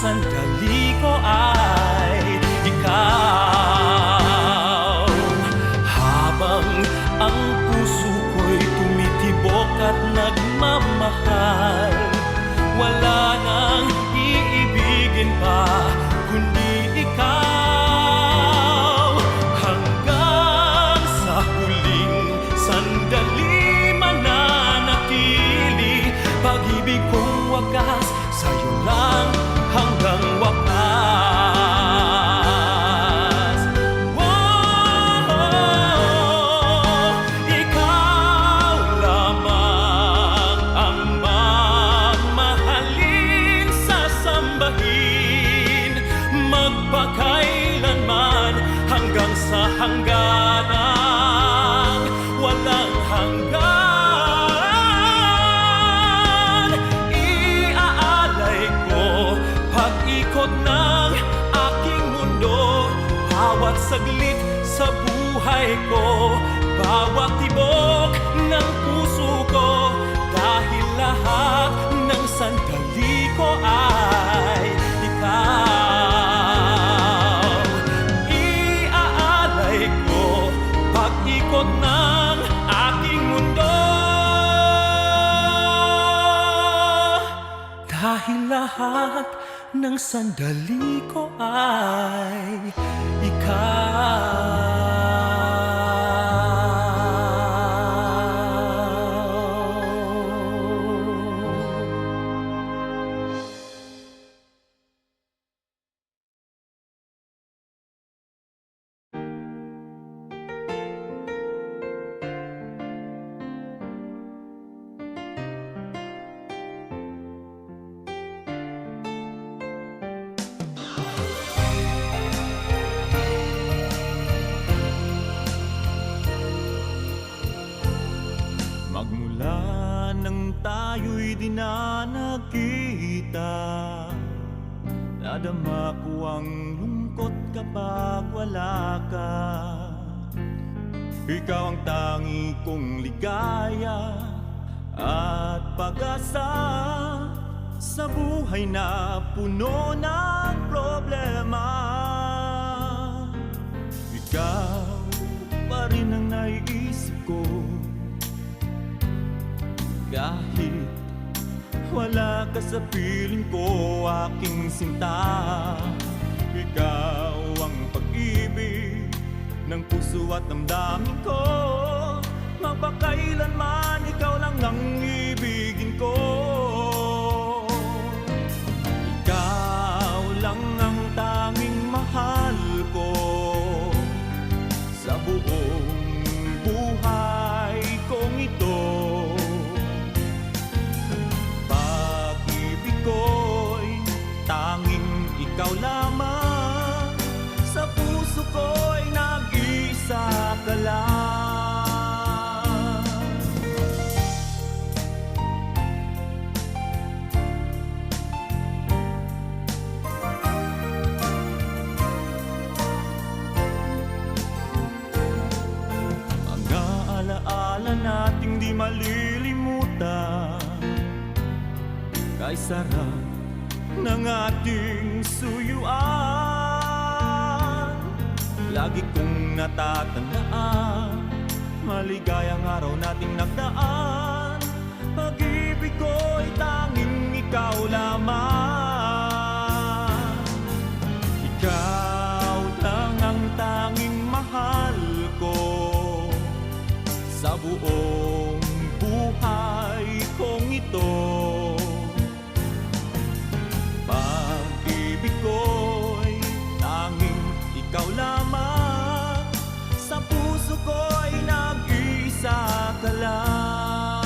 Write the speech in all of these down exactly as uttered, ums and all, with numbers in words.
Sandali ko ay ikaw. Habang ang puso ko'y tumitibok at nagmamahal, wala nang iibigin pa kundi ikaw. Hanggang sa huling sandali mananatili, pag-ibig kong wakas sa'yo lang hanggang wakas. Wow! Ikaw lamang ang mamahalin, sasambahin magpakailanman, hanggang sa hangganang walang hanggan. Iaalay ko pag-ikot ng aking mundo, bawat saglit sa buhay ko, bawat tibok ng puso ko, dahil lahat ng sandali ko ay ikaw. Iaalay ko pag-ikot ng aking mundo, dahil lahat ng sandali ko ay ikaw. Magmula nang tayo'y di na nagkita, nadama ko ang lungkot kapag wala ka. Ikaw ang tangi kong ligaya at pag-asa sa buhay na puno ng problema. Ikaw pa rin ang naiisip ko kahit wala ka sa piling ko, aking sinta. Ikaw ang pag-ibig ng puso at damdamin ko. Magpakailanman, ikaw lang ang ibigin ko. Ikaw lang ang tanging mahal ko sa buong buhay kong ito. Pag-ibig ko'y tanging ikaw lamang, sa puso ko'y nag-iisa ka lang. Mga alaala nating di malilimutan, kay sarap ng ating suyuan. Lagi kong natatandaan, maligayang araw nating nagdaan. Pag-ibig ko'y tanging ikaw lamang. Ikaw lang ang tanging mahal ko sa buong buhay kong ito. Pag-ibig ko'y tanging ikaw lamang, sa puso ko'y nag-iisa ka lang.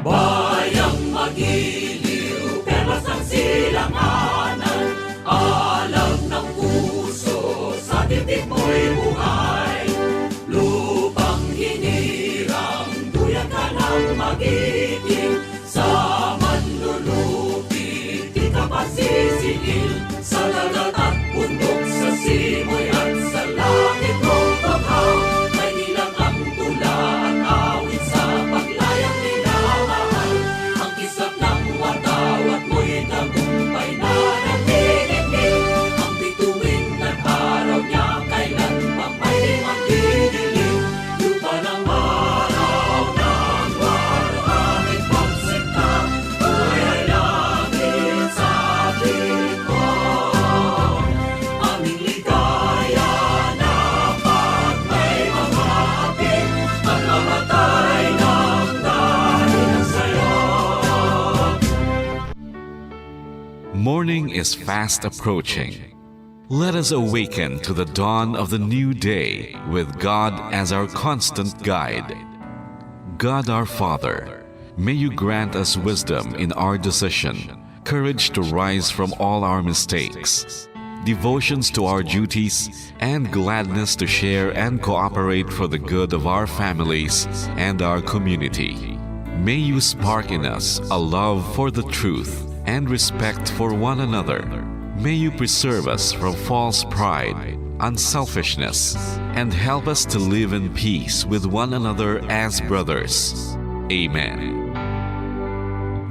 Bayang magiliw, perlas ng silanganan, alam ng puso, sa dibdib mo'y buhay. Lupang hinirang, duyan ka ng magiting, sa manlulupig di ka pasisingil, sa dagat at bundok, sa simoy at sa langit mong tughaw. May ilang ang tula at awit sa paglayang minamahal. Ang kislap ng watawat mo'y tagumpay na nagdidikit. Ang bituin at araw niya kailan pang may di magdidilim. Lupa ng araw ng waluhangin pagsinta, buhay langit sa tingin mo. Aming ligaya na pag may mga hapit, at mamatay ng dahil sa'yo. Morning is fast approaching. Let us awaken to the dawn of the new day with God as our constant guide. God our Father, may you grant us wisdom in our decision, courage to rise from all our mistakes, devotions to our duties, and gladness to share and cooperate for the good of our families and our community. May you spark in us a love for the truth and respect for one another. May you preserve us from false pride, unselfishness, and help us to live in peace with one another as brothers. Amen.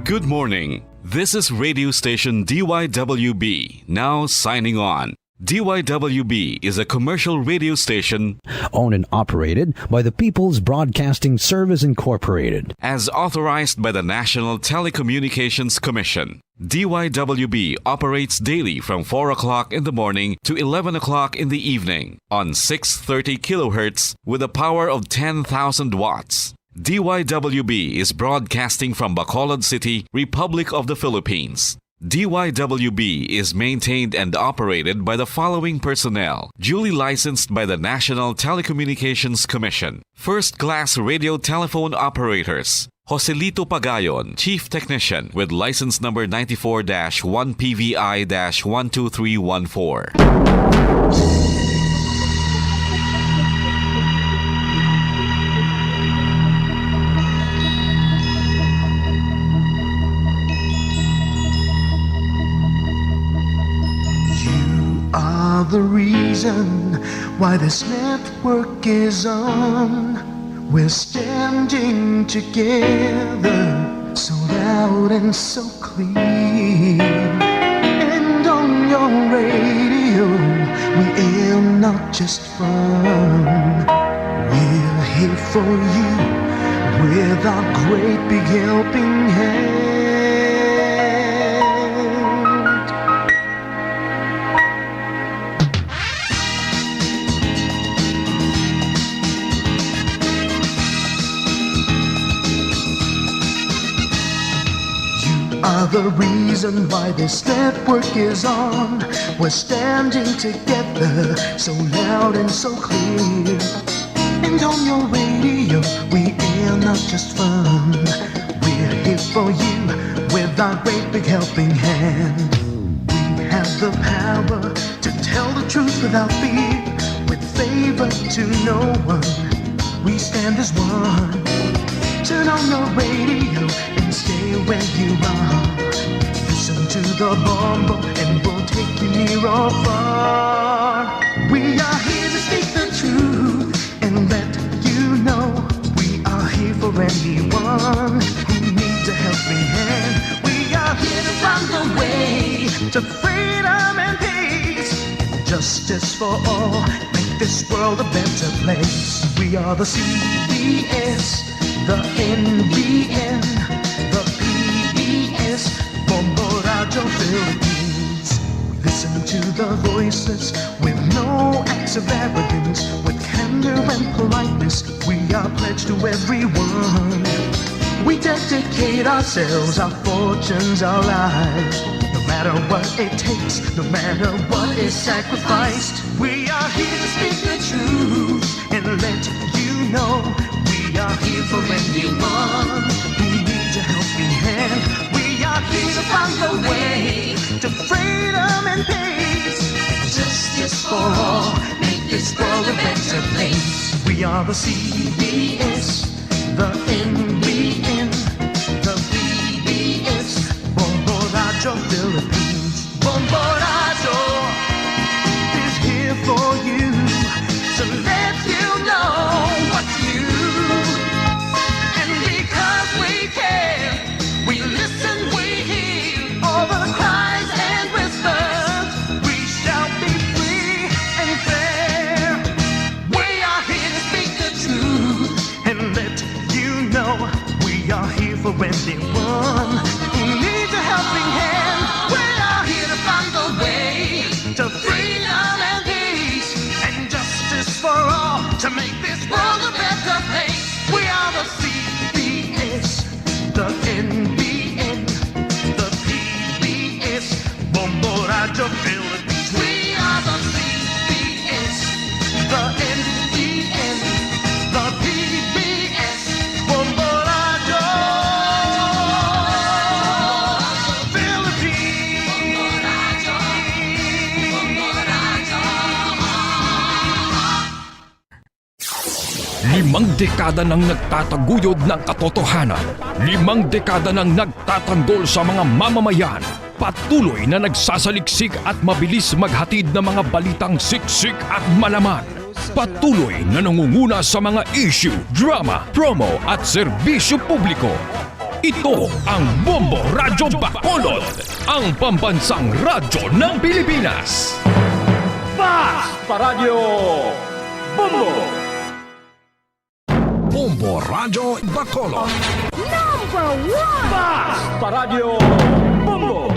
Good morning. This is radio station D Y W B, now signing on. D Y W B is a commercial radio station owned and operated by the People's Broadcasting Service Incorporated. As authorized by the National Telecommunications Commission. D Y W B operates daily from four o'clock in the morning to eleven o'clock in the evening on six thirty kilohertz with a power of ten thousand watts. D Y W B is broadcasting from Bacolod City, Republic of the Philippines. D Y W B is maintained and operated by the following personnel, duly licensed by the National Telecommunications Commission. First class radio telephone operators, Joselito Pagayon, Chief Technician, with license number ninety-four dash one P V I dash one two three one four. You are the reason why this network is on. We're standing together, so loud and so clear. And on your radio, we air not just fun. We're here for you with our great big helping hand. You are the reason why this network is on. We're standing together, so loud and so clear. And on your radio, we air not just fun. We're here for you with our great big helping hand. We have the power to tell the truth without fear, with favor to no one. We stand as one. Turn on the radio and stay where you are. Listen to the bombo and we'll take you near or far. We are here to speak the truth and let you know we are here for anyone who needs a helping hand. We are here to find a way to freedom and peace. Justice for all, make this world a better place. We are the C B S, the N B N, the P B S, Bombo Radio Philippines. Listen to the voices with no acts of arrogance, with candor and politeness. We are pledged to everyone. We dedicate ourselves, our fortunes, our lives. No matter what it takes, no matter what is sacrificed, we are here to speak the truth and let you know we are here for anyone who needs a World a better place. We are the C B S, the N B N, the P B S, Bombo Radyo Philippines. Bombo Radyo is here for you to let you know what's new. And because we care, we listen, we hear all the cries and whispers. We shall be free and fair. We are here to speak the truth and let you know we are here for anyone who needs a helping hand. We are here to find the way to freedom and peace and justice for all to make this world a better place. We are the C B S, the N B N, the P B S, Bombo Radyo Philippines. We are the C B S, the N B N, the P B S, Bombo Radyo Philippines. Limang dekada nang nagtataguyod ng katotohanan. Limang dekada nang nagtatanggol sa mga mamamayan. Patuloy na nagsasaliksik at mabilis maghatid ng mga balitang siksik at malaman. Patuloy na nangunguna sa mga issue, drama, promo at serbisyo publiko. Ito ang Bombo Radyo Bacolod, ang pambansang radyo ng Pilipinas. Fast Paradyo Bombo! Bombo Radyo Bacolod. Number one! Fast Paradyo Bombo!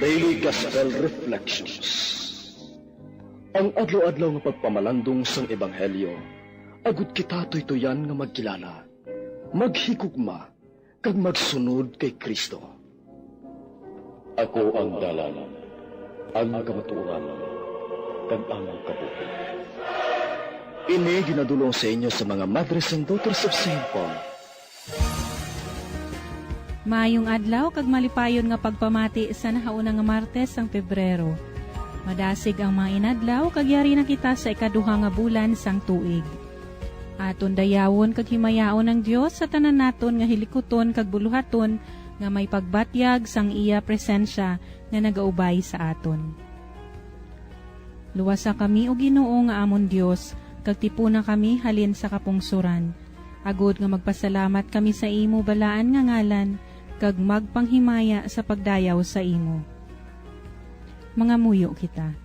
Daily Gospel Reflections. Ang adlaw-adlaw nga pagpamalandong sang Ebanghelyo, agud kita tuytuyan nga magkilala, maghigugma, kag magsunod kay Cristo. Ako ang dalan, ang kamatuoran, kag ang kabuhi. Ini ginadul-ong sa inyo sa mga Madres and Daughters of Saint Paul. Maayong adlaw kag malipayon nga pagpamati sa nahauna nga Martes sang Pebrero. Madasig ang mga inadlaw kag yari na kita sa ikaduha nga bulan sang tuig. Aton dayawon kag himayaon ang Dios sa tanan naton nga hilikuton kag buluhaton nga may pagbatyag sang iya presensya nga nagaubay sa aton. Luwasa kami, O Ginoo, nga amon Dios, kag tipuna kami halin sa kapungsoran, agod nga magpasalamat kami sa imo balaan nga ngalan kag magpanghimaya sa pagdayaw sa imo. Mangamuyo kita.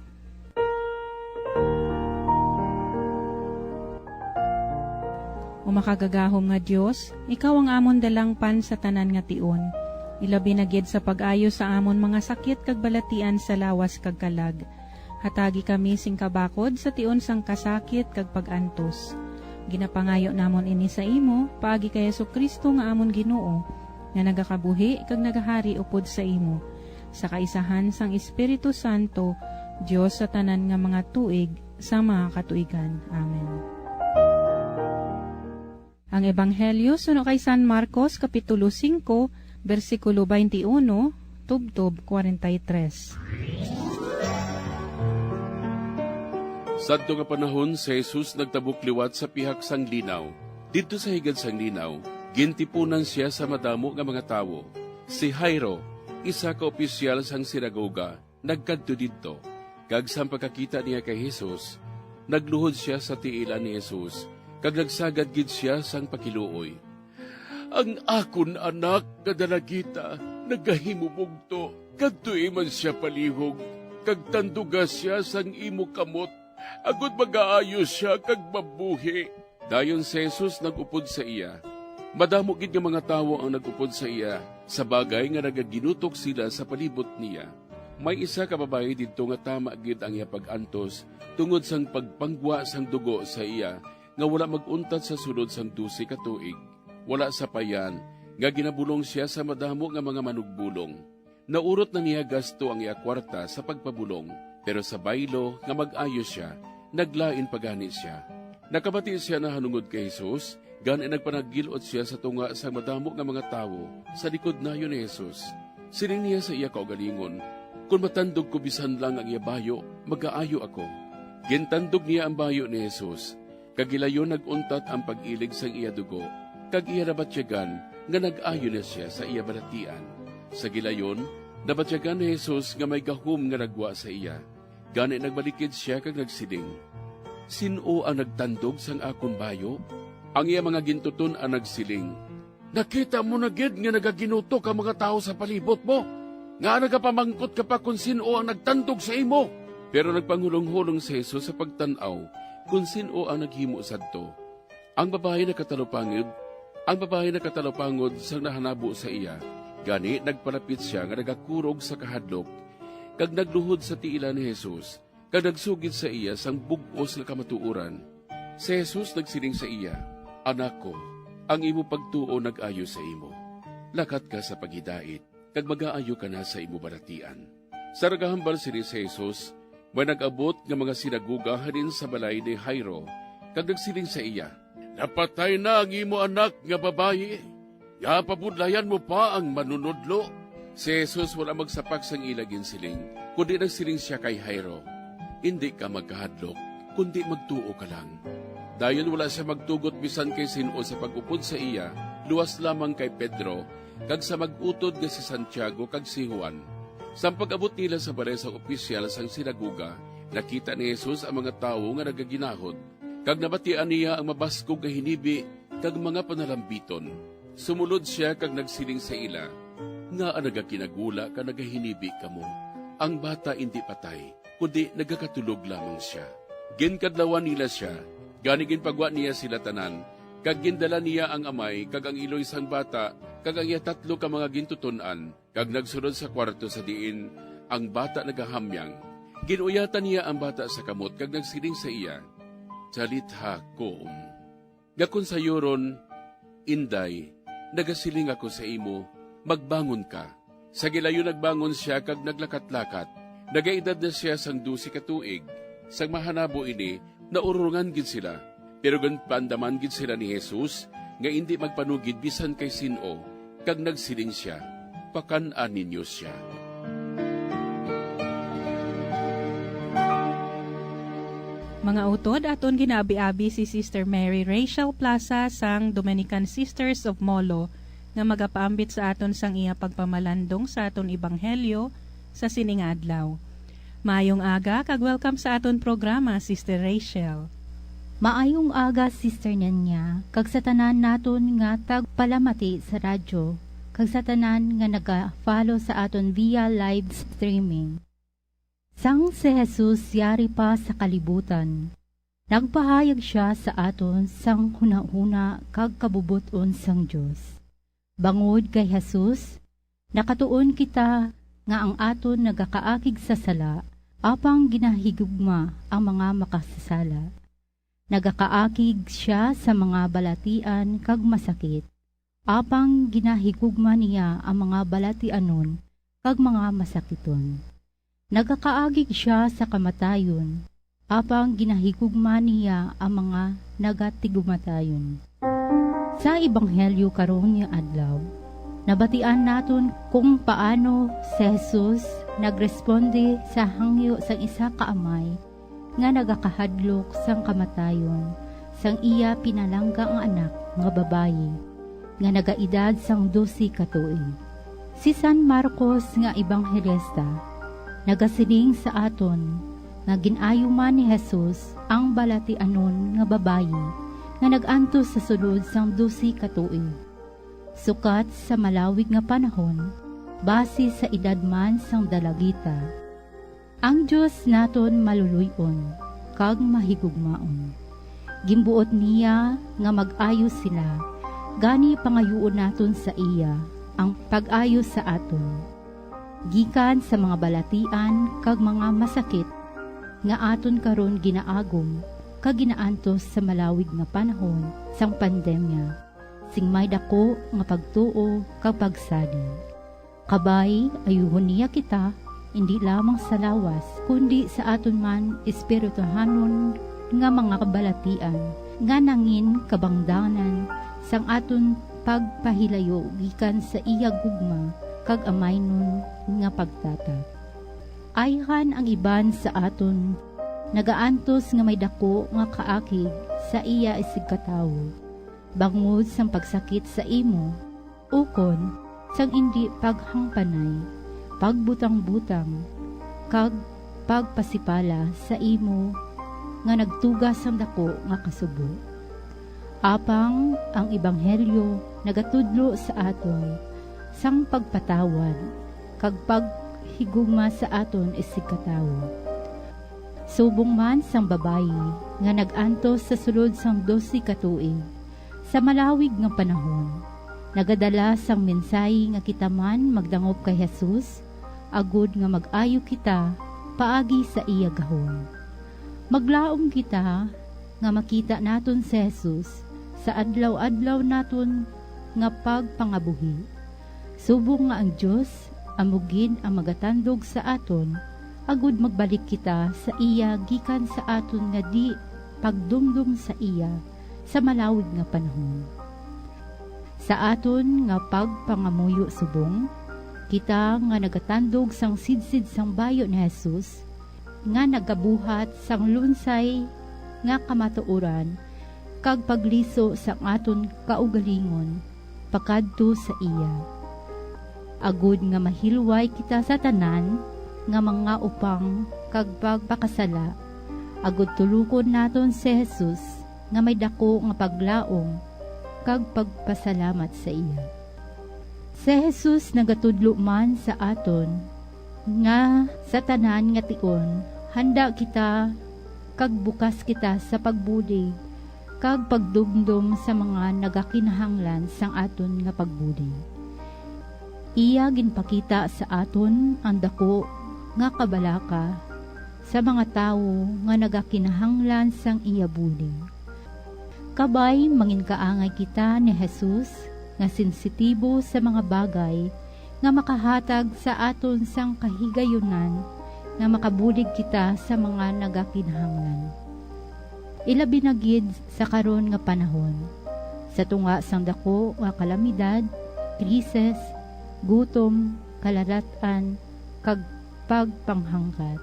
O makagagahom nga Dios, ikaw ang amon dalangpan sa tanan nga tion, ilabi na gid sa pag-ayo sa amon mga sakit kag balatian sa lawas kag kalag. Hatagi kami sing kabakod sa tion sang kasakit kag pag-antos. Ginapangayo namon ini sa imo paagi kay Jesu-Cristo nga amon Ginoo, nga nagakabuhi kag nagahari upod sa imo, sa kaisahan sang Espiritu Santo, Dios sa tanan nga mga tuig, sa mga katuigan. Amen. Ang Ebanghelyo suno kay San Marcos, Kapitulo singko, bersikulo twenty-one, tubtob kwarenta y tres. Sadto nga panahon, si Jesus nagtabok liwat sa pihak sang linaw. Didto sa higad sang linaw, gintipunan sia sa madamo nga mga tawo. Si Jairo, isa ka opisyal sang sinagoga, nagkadto didto, kag sang pagkakita niya kay Jesus, nagluhod sia sa tiilan ni Jesus, kag nagsagad gid sia sang pakiluoy, "Ang akon anak nga dalagita nagahimo bugto. Kadtoi man sia palihog, kag tanduga sia sang imo kamot, agod magaayo sia kag mabuhi." Dayon si Jesus nag-upod sa iya. Madamo gid nga mga tawo ang nag-upod sa iya, sa bagay nga nagaginutok sila sa palibot niya. May isa ka babayi didto nga tama gid ang iya pag-antos tungod sang pagpanggwa sang dugo sa iya, nga wala mag-untat sa sulod sang dose ka tuig. Wala sapayan nga ginabulong sia sa madamo nga mga manugbulong. Naurot na niya gasto ang iya kwarta sa pagpabulong, pero sa baylo nga mag-ayo sia, naglain pa gani sia. Nakabati sia nahanungod kay Jesus, gani nagpanagil-ot sia sa tunga sang madamo nga mga tawo sa likod nayon ni Jesus. Siling niya sa iya kaugalingon, "Kon matandog ko bisan lang ang iya bayo, magaayo ako." Gintandog niya ang bayo ni Jesus, kag gilayon nag-untat ang pag-ilig sang iya dugo, kag iya nabatyagan nga nag-ayo na sia sa iya balatian. Sa gilayon, nabatyagan ni Jesus nga may gahom nga nagwa sa iya. Gani nagbalikid sia kag nagsiling, "Sin-o ang nagtandog sang akon bayo?" Ang iya mga gintuton-an nagsiling, "Nakita mo na gid nga nagaginutok ang mga tawo sa palibot mo. Ngaa nagapamangkot ka pa kon sin-o ang nagtandog sa imo?" Pero nagpanghulong-hulong si Jesus sa pagtan-aw kon sin-o ang naghimo sadto. Ang babayi nakatalupangod, ang babayi nakatalupangod sang nahanabo sa iya. Gani nagpalapit sia nga nagakurog sa kahadlok, kag nagluhod sa tiilan ni Jesus, kag nagsugid sa iya sang bug-os nga kamatuoran. Si Jesus nagsiling sa iya, "Anak ko, ang imo pagtuo nag-ayo sa imo. Lakat ka sa paghidait, kag magaayo ka na sa imo balatian." Sa nagahambal sini si Jesus, may nag-abot nga mga sinagoga halin sa balay ni Jairo, kag nagsiling sa iya, "Napatay na ang imo anak nga babayi. Nga pabudlayan mo pa ang manunodlo?" Si Jesus wala magsapak sang ila ginsiling, kundi nagsiling sia kay Jairo, "Indi ka magkahadlok, kundi magtuo ka lang." Dayon wala sia magtugot bisan kay sin-o sa pag-upod sa iya, luas lamang kay Pedro, kag sa mag-utod nga si Santiago kag si Juan. Sang pag-abot nila sa balay sang opisyal sang sinagoga, nakita ni Jesus ang mga tawo nga nagaginahod, kag nabatian niya ang mabaskog nga hinibi kag mga panalambiton. Sumulod sia kag nagsiling sa ila, "Ngaa nagakinagula kag nagahinibi kamo? Ang bata indi patay, kundi nagakatulog lamang sia." Ginkadlawan nila sia, gani ginpagwa niya sila tanan, kag gindala niya ang amay kag ang iloy sang bata kag ang iya tatlo ka mga gintuton-an, kag nagsulod sa kuwarto sa diin ang bata nagahamyang. Gin-uyatan niya ang bata sa kamot kag nagsiling sa iya, "Talitha koum," nga kon sayuron, "Inday, nagasiling ako sa imo, magbangon ka." Sa gilayon nagbangon sia kag naglakat-lakat. Nagaedad na sia sang dose ka tuig. Sang mahanabo ini, naurongan gid sila. Pero ginpaandaman gid sila ni Jesus nga indi magpanugid bisan kay sin-o, kag nagsiling sia, "Pakan-an ninyo sia." Mga utod, aton ginaabi-abi si Sister Mary Rachel Plaza sang Dominican Sisters of Molo nga magapaambit sa aton sang iya pagpamalandong sa aton ebanghelyo sa sini nga adlaw. Maayong aga kag welcome sa aton programa, Sister Rachel. Maayong aga, Sister Nenya, kag sa tanan naton nga tagpalamati sa radyo, kag sa tanan nga naga-follow sa aton via live streaming. Sang si Jesus yari pa sa kalibutan, nagpahayag sia sa aton sang hunahuna kag kabubot-on sang Dios. Bangod kay Jesus, nakatuon kita nga ang aton nagakaakig sa sala, apang ginahigugma ang mga makasasala. Nagakaakig sia sa mga balatian kag masakit, apang ginahigugma niya ang mga balatianon kag mga masakiton. Nagakaagig sia sa kamatayon, apang ginahigugma niya ang mga nagatigumatayon. Sa ebanghelyo karon nga adlaw, nabatian naton kung paano si Jesus nagresponde sa hangyo sang isa ka amay nga nagakahadlok sang kamatayon sang iya pinalangga nga anak nga babayi nga nagaedad sang dose ka tuig. Si San Marcos nga ebanghelista nagasiling sa aton nga gin-ayo man ni Jesus ang balatianon nga babayi nga nag-antos sa sulod sang dose ka tuig, sukat sa malawig nga panahon, basi sa edad man sang dalagita. Ang Dios naton maluloy-on kag mahigugmaon. Ginbuot niya nga mag-ayo sila, gani pangayuon naton sa iya ang pag-ayo sa aton, gikan sa mga balatian kag mga masakit nga aton karon ginaagom kag ginaantos sa malawig nga panahon sang pandemya, sing may daku nga pagtuo kag pagsalig. Kabay, ayuhon niya kita, indi lamang sa lawas, kundi sa aton man espirituhanon nga mga kabalatian, nga nangin kabangdanan sang aton pagpahilayo gikan sa iya gugma kag amaynon nga pagtatap. Ayhan ang iban sa aton nagaantos nga may daku nga kaakig sa iya isigkatawo, bangod sang pagsakit sa imo, ukon sang indi paghangpanay, pagbutang-butang, kag pagpasipala sa imo nga nagtuga sang daku nga kasubo. Apang ang ebanghelyo nagatudlo sa aton sang pagpatawad kag paghigugma sa aton isigkatawo. Subong man sang babayi nga nag-antos sa sulod sang dose ka tuig, sa malawig nga panahon, nagadala sang mensahe nga kita man magdangop kay Jesus, agod nga mag-ayo kita paagi sa iya gahom. Maglaom kita nga makita naton si Jesus sa adlaw-adlaw naton nga pagpangabuhi. Subong nga ang Dios amo gid ang magatandog sa aton, agud magbalik kita sa iya gikan sa aton nga di pagdumdom sa iya sa malawig nga panahon. Sa aton nga pagpangamuyo subong, kita nga nagatandog sang sidsid sang bayo ni Jesus, nga nagabuhat sang lunsay nga kamatuoran kag pagliso sang aton kaugalingon pakadto sa iya, agud nga mahilway kita sa tanan nga mga upang kag pagpakasala, agud tulokon naton si Jesus nga may daku nga paglaom kag pagpasalamat sa iya. Si Jesus nagatudlo man sa aton nga sa tanan nga tion, handa kita kag bukas kita sa pagbulig kag pagdumdom sa mga nagakinahanglan sang aton nga pagbulig. Iya ginpakita sa aton ang daku nga kabalaka sa mga tawo nga nagakinahanglan sang iya bulig. Kabay manginkaangay kita ni Jesus nga sensitibo sa mga bagay nga makahatag sa aton sang kahigayunan nga makabulig kita sa mga nagakinahanglan. Ilabi na gid sa karon nga panahon, sa tunga sang daku nga kalamidad, krisis, gutom, kalalat-an, kag pagpanghangkat.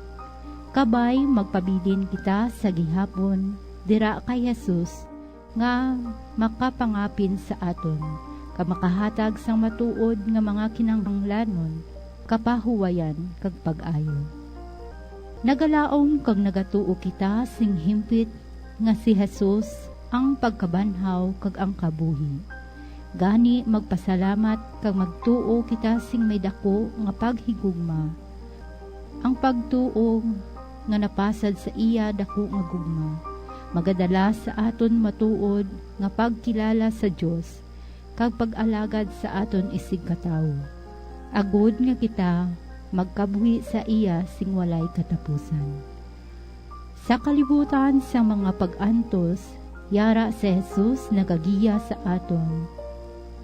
Kabay magpabilin kita sa gihapon dira kay Jesus nga makapangapin sa aton, kag makahatag sang matuod nga mga kinahanglanon, kapahuwayan, kag pag-ayo. Nagalaom kag nagatuo kita sing himpit nga si Jesus ang pagkabanhaw kag ang kabuhi. Gani, magpasalamat kag magtuo kita sing may daku nga paghigugma. Ang pagtuo nga napasad sa iya daku nga gugma magadala sa aton matuod nga pagkilala sa Dios kag pag-alagad sa aton isigkatawo, agud nga kita magkabuhi sa iya sing walay katapusan. Sa kalibutan sang mga pag-antos, yara si Jesus nagagiya sa aton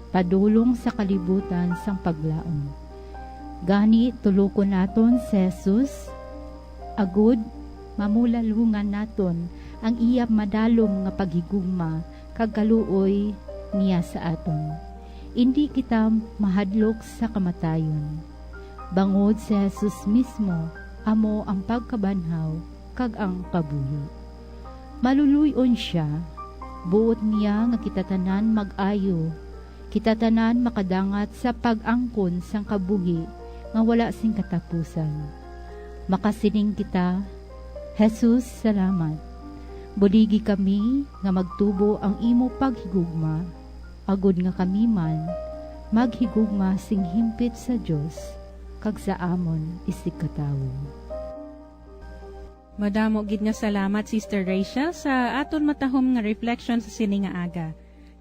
padulong sa kalibutan sang paglaom. Gani, tulokon naton si Jesus, agud mamulalungan naton ang iya madalom nga paghigugma kag kaluoy niya sa aton. Indi kita mahadlok sa kamatayon, bangod si Jesus mismo amo ang pagkabanhaw kag ang kabuhi. Maluluy-on sia, buot niya nga kita tanan mag-ayo, kita tanan makadangat sa pag-angkon sang kabuhi nga wala sing katapusan. Makasiling kita, "Jesus, salamat. Buligi kami nga magtubo ang imo paghigugma, agud nga kami man maghigugma sing himpit sa Dios kag sa amon isigkatawo." Madamo gid nga salamat, Sister Rachel, sa aton matahom nga reflection sa sini nga aga.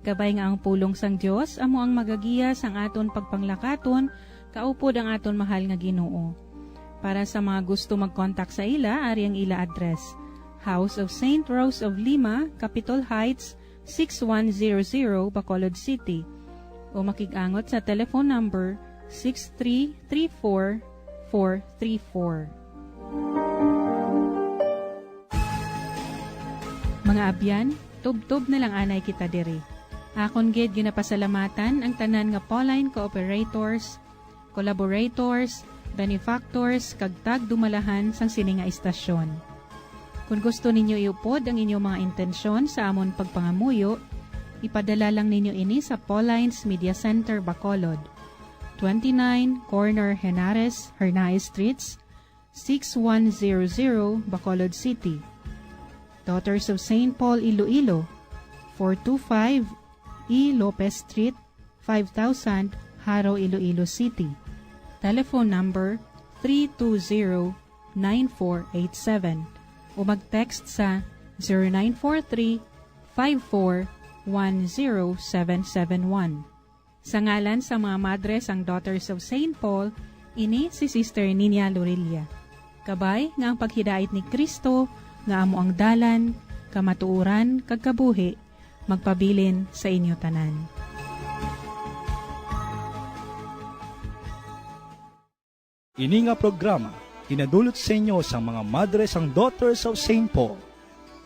Kabay nga ang pulong sang Dios amo ang magagiya sang aton pagpanglakaton kaupod ang aton mahal nga Ginoo. Para sa mga gusto mag-contact sa ila, ari ang ila address: House of Saint Rose of Lima, Capitol Heights, six one zero zero, Bacolod City, o makig-angot sa telephone number six three three four four three four. Mga abyan, tubtob na lang anay kita diri. Akon gid ginapasalamatan ang tanan nga Pauline cooperators, collaborators, benefactors, kag tagdumalahan sang sini nga istasyon. Kon gusto ninyo iupod ang inyo mga intensyon sa amon pagpangamuyo, ipadala lang ninyo ini sa Paulines Media Center, Bacolod, twenty-nine, corner Henares, Hernaez Streets, six one zero zero, Bacolod City. Daughters of Saint Paul, Iloilo, four two five E Lopez Street, five thousand, Jaro, Iloilo City. Telephone number three two zero, nine four eight seven o mag-text sa zero nine four three, five four one zero seven seven one. Sa ngalan sa mga madre sang Daughters of Saint Paul, ini si Sister Nina Lorilla. Kabay nga ang paghidait ni Cristo, nga amo ang dalan, kamatuoran, kag kabuhi, magpabilin sa inyo tanan. Ini nga programa ginadulot sa inyo sang mga madre sang Daughters of Saint Paul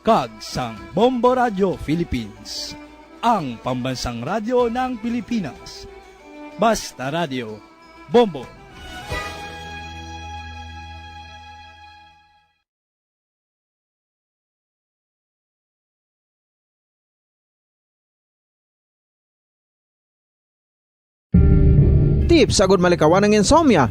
kag sang Bombo Radio Philippines, ang pambansang radyo ng Pilipinas. Basta Radio, Bombo. Tips agud malikawan ang insomnia.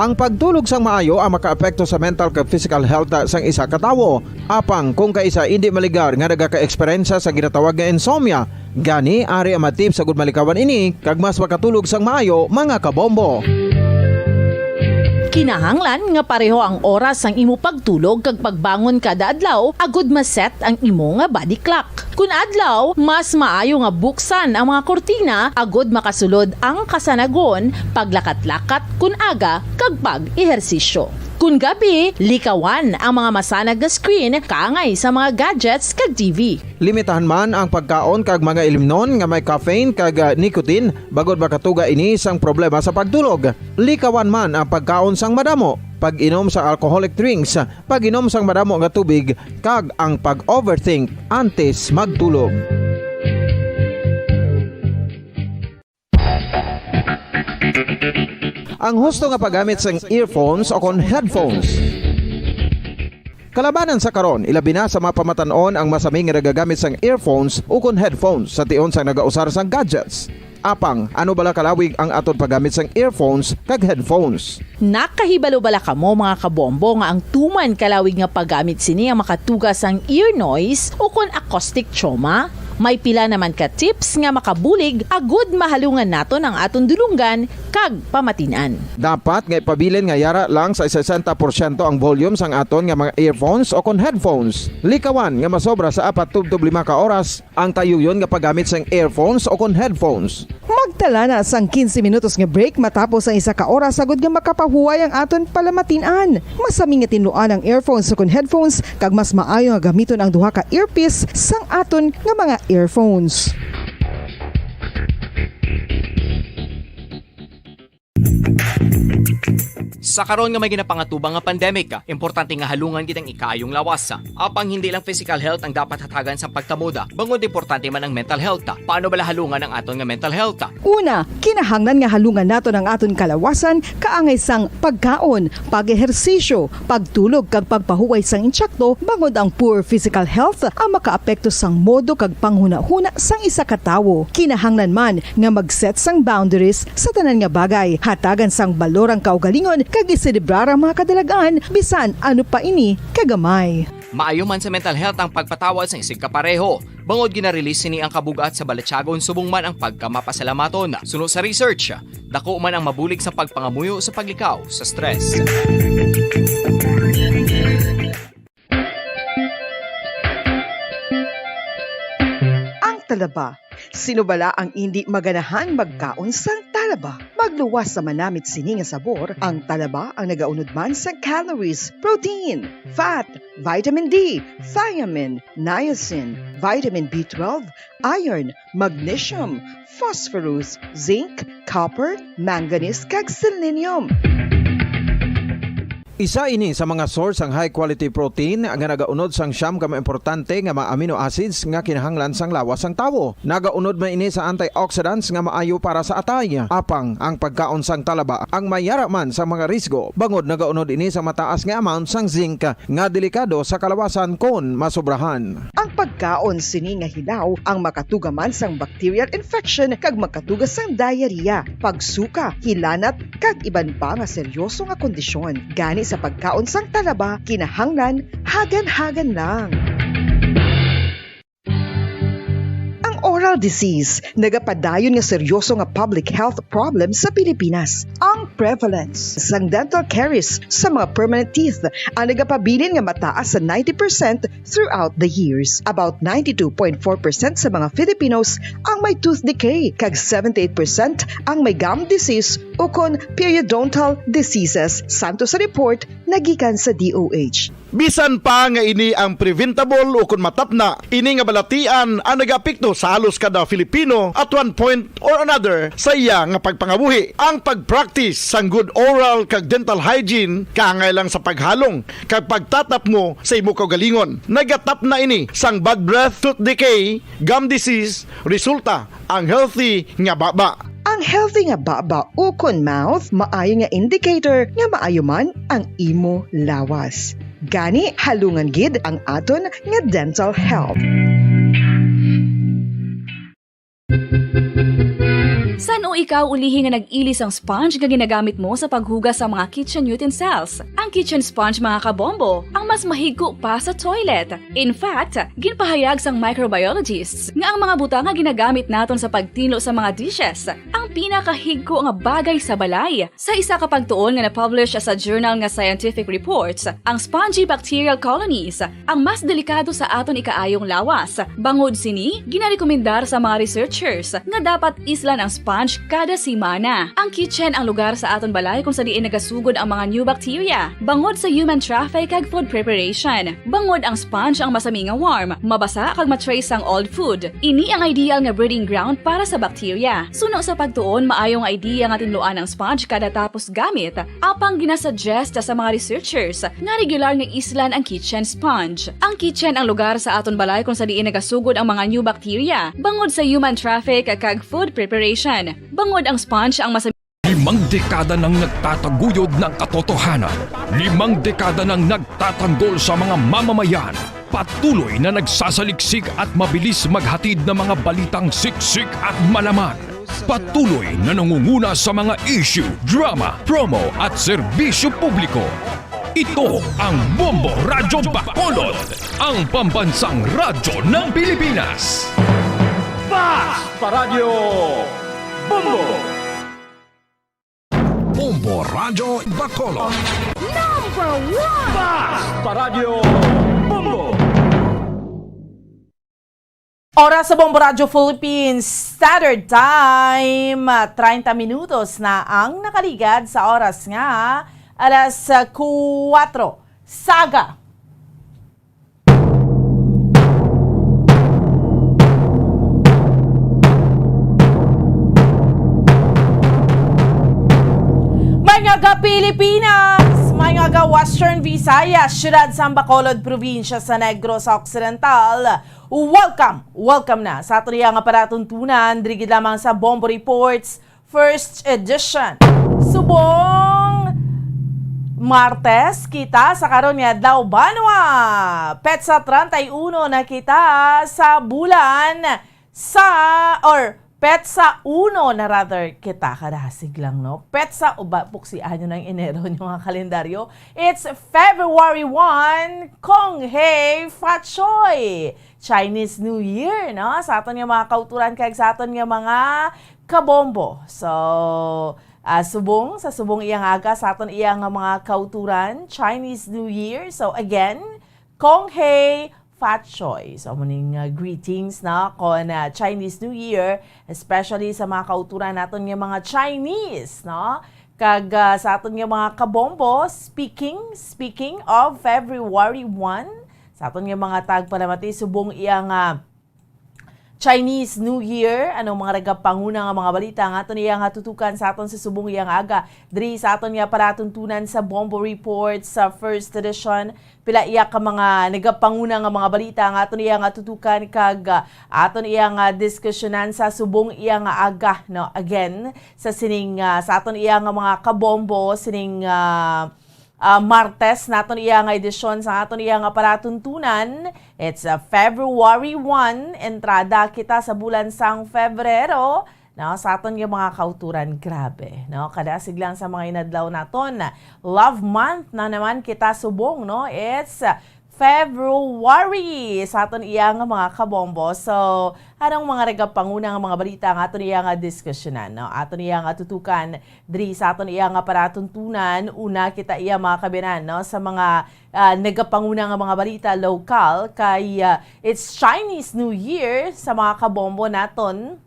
Ang pagtulog sang maayo ang makaapekto sa mental kag physical health sang isa ka tawo. Apang kung kaisa indi maligar nga nagaka-eksperyensya sa ginatawag nga insomnia, gani ari ang mga tips agud malikawan ini kag mas makatulog sang maayo, mga kabombo. Kinahanglan nga pareho ang oras sang imo pagtulog kag pagbangon kada adlaw agud ma-set ang imo nga body clock. Kun adlaw, mas maayo nga buksan ang mga kurtina agud makasulod ang kasanagon, paglakat-lakat kun aga, kag pag-ehersisyo. Kun gabi, likawan ang mga masanag nga screen kaangay sa mga gadgets kag T V. Limitahan man ang pagkaon kag mga ilimnon nga may caffeine kag, ah, nicotine, bangod makatuga ini sang problema sa pagtulog. Likawan man ang pagkaon sang madamo, pag-inom sa alcoholic drinks, pag-inom sang madamo nga tubig, kag ang pag-overthink antes magtulog. Ang husto nga paggamit sang earphones o kon headphones. Kalabanan sa karon, ilabi na sa mga pamatan-on ang masami nga nagagamit sang earphones o kon headphones sa tion sang nagausar sang gadgets. Apang, ano bala kalawig ang aton paggamit sang earphones kag headphones? Nakahibalo bala kamo, mga kabombo, nga ang tuman kalawig nga paggamit sini ang makatuga sang ear noise o kon acoustic trauma? May pila naman ka tips nga makabulig agud mahalungan naton ang aton dulonggan kag pamatin-an. Dapat nga ipabilin nga yara lang sa sesenta porsyento ang volume sang aton nga mga earphones o kon headphones. Likawan nga masobra sa apat tubtob lima ka oras ang tayuyon nga paggamit sang earphones o kon headphones. Magtala na sang quince minutos nga break matapos ang isa ka oras agud nga makapahuway ang aton palamatin-an. Masami nga tinluan ang earphones ukon headphones, kag mas maayo nga gamiton ang duha ka earpiece sang aton nga mga earphones. Sa karon nga may ginapangatubang nga pandemic, importante nga halungan gid ang ikaayong lawas. Apang hindi lang physical health ang dapat hatagan sang pagtamod, bangod importante man ang mental health. Paano bala halungan ang aton nga mental health? Una, kinahanglan nga halungan naton ang aton kalawasan kaangay sang pagkaon, pag-ehersisyo, pagtulog, kag pagpahuway sang intsakto, bangod ang poor physical health ang makaapekto sang modo kag panghunahuna sang isa ka tawo. Kinahanglan man nga mag-set sang boundaries sa tanan nga bagay, hatagan sang balor ang kaugalingon, kag iselebrar ang mga kadalag-an, bisan ano pa ini kagamay. Maayo man sa mental health ang pagpatawad sang isigka pareho, bangod gina-release sini ang kabug-at sa balatyagon subong man ang pagkamapasalamaton. Suno sa research, dako man ang mabulig sa pagpangamuyo sa paglikaw sa stress. Ang talaba. Sino bala ang indi maganahan magkaon sang talaba? Magluwas sa manamit sini nga sabor, ang talaba ang nagaunod man sa calories, protein, fat, vitamin D, thiamine, niacin, vitamin B twelve, iron, magnesium, phosphorus, zinc, copper, manganese, kag selenium. Isa ini sa mga source sang high quality protein nga nagaunod sang siyam ka mga importante nga mga amino acids nga kinahanglan sang lawas sang tawo. Nagaunod man ini sa antioxidants nga maayo para sa atay. Apang ang pagkaon sang talaba ang may yara man sa mga risgo, bangod nagaunod ini sa mataas nga amount sang zinc nga delikado sa kalawasan kon masobrahan. Ang pagkaon sini nga hilaw ang makatuga man sang bacterial infection kag makatuga sang diarrhea, pagsuka, hilanat, kag iban pa nga seryoso nga kondisyon. Gani sa pagkaon sang talaba, kinahanglan hagan-hagan lang. Ang oral disease nagapadayon nga seryoso nga public health problem sa Pilipinas. Ang prevalence sang dental caries sa mga permanent teeth ang nagapabilin nga mataas sa ninety percent throughout the years. About ninety-two point four percent sa mga Filipinos ang may tooth decay, kag seventy-eight percent ang may gum disease ukon periodontal diseases, santo sa report nagikan sa D O H. Bisan pa nga ini ang preventable ukon matapna, ini nga balatian ang nagaapekto sa halos kada Filipino at one point or another sa iya nga pagpangabuhi. Ang pag-practice sang good oral kag dental hygiene kaangay lang sa paghalong kag pagtatapmo sa imo kaugalingon. Nagatapna ini sang bad breath, tooth decay, gum disease, resulta ang healthy nga baba. Ang healthy nga baba ukon mouth maayo nga indicator nga maayo man ang imo lawas. Gani, halungan gid ang aton nga dental health. San-o ikaw ulihi nga nag-ili sang sponge nga ginagamit mo sa paghugas sa mga kitchen utensils? Ang kitchen sponge, mga kabombo, ang mas mahigko pa sa toilet. In fact, ginpahayag sang microbiologists nga ang mga butang nga ginagamit naton sa pagtinlo sa mga dishes ang pinakahigko nga bagay sa balay. Sa isa ka pagtuon nga na-publish sa journal nga Scientific Reports, ang spongy bacterial colonies ang mas delikado sa aton ikaayong lawas. Bangod sini, ginarekomendar sa mga researchers nga dapat islan ang sponge kada semana. Ang kitchen ang lugar sa aton balay kung sa diin nagasugod ang mga new bacteria, bangod sa human traffic kag food preparation. Bangod ang sponge ang masami nga warm, mabasa kag ma-trace ang old food. Ini ang ideal nga breeding ground para sa bacteria. Suno sa pagtuon, maayo nga idea nga tinluan ang sponge kada tapos gamit, apang ginasuggest sa mga researchers nga regular nga islan ang kitchen sponge. Ang kitchen ang lugar sa aton balay kung sa diin nagasugod ang mga new bacteria, bangod sa human traffic kag food preparation. Bangod ang sponge ang mas Limang dekada nang nagtataguyod ng katotohanan. Limang dekada nang nagtatanggol sa mga mamamayan. Patuloy na nagsasaliksik at mabilis maghatid ng mga balitang siksik at malaman. Patuloy na nangunguna sa mga issue, drama, promo at serbisyo publiko. Ito ang Bombo Radyo Bacolod, ang pambansang radyo ng Pilipinas. Fast Paradyo Bombo. Bombo Radyo Bacolod. Number one! Fast Paradyo Bombo. Oras sa Bombo Radyo Philippines Standard Time, treinta minutos na ang nakaligad sa oras nga alas kuwatro sa aga. Mga ga-Pilipinas, mga ga-Western Visayas, siyudad sang Bacolod, probinsya sa Negros Occidental, welcome, welcome na sa aton iya nga palatuntunan, diri gid lamang sa Bombo Reports, first edition. Subong Martes kita sa karon nga adlaw, banwa. Petsa treinta y uno na kita sa bulan sa, or petsa uno na, rather, kita, kadasig lang, no? Petsa, uba, puksi anyo ng Enero yung mga kalendaryo. It's February one, Kong Hei Fat Choi. Chinese New Year, no? Sa aton nga mga kauturan kag sa aton nga mga kabombo. So, ah, subong, sa subong iyang aga, sa aton iya nga mga kauturan, Chinese New Year. So, again, Kong Hei Fat Choi. So, amo ning, ah, greetings, no? Kon, ah, Chinese New Year, especially sa mga kauturan naton nga mga Chinese, no? Kag, ah, sa aton nga mga kabombo, speaking, speaking of February one, sa aton nga mga tagpalamati, subong iya nga Chinese New Year, ano mga nagapanguna nga mga balita nga aton iya nga tutukan sa aton sa subong iya nga aga? Diri sa aton nga palatuntunan sa Bombo Report sa first edition, pila iya ka mga nagapanguna nga mga balita nga aton iya nga tutukan kag, ah, aton iya nga diskusyonan sa subong iya nga aga, no? Again, sa sining, ah, sa aton iya nga mga kabombo, sining, ah, ah, Martes naton iya nga edisyon sa aton iya nga palatuntunan. It's, ah, February one, entrada kita sa bulan sang Febrero. No, sa aton nga mga kauturan, grabe, no? Kadasig lang sa mga inadlaw naton. Love month na naman kita subong, no? It's, ah, February sa aton iya nga mga kabombo. So, anong mga nagapanguna nga mga balita nga aton iya nga diskusyonan, no? Aton iya nga tutukan diri sa aton iya nga palatuntunan. Una kita iya mga kabinan, no? Sa mga, ah, nagapanguna nga mga balita lokal kay, ah, it's Chinese New Year sa mga kabombo naton.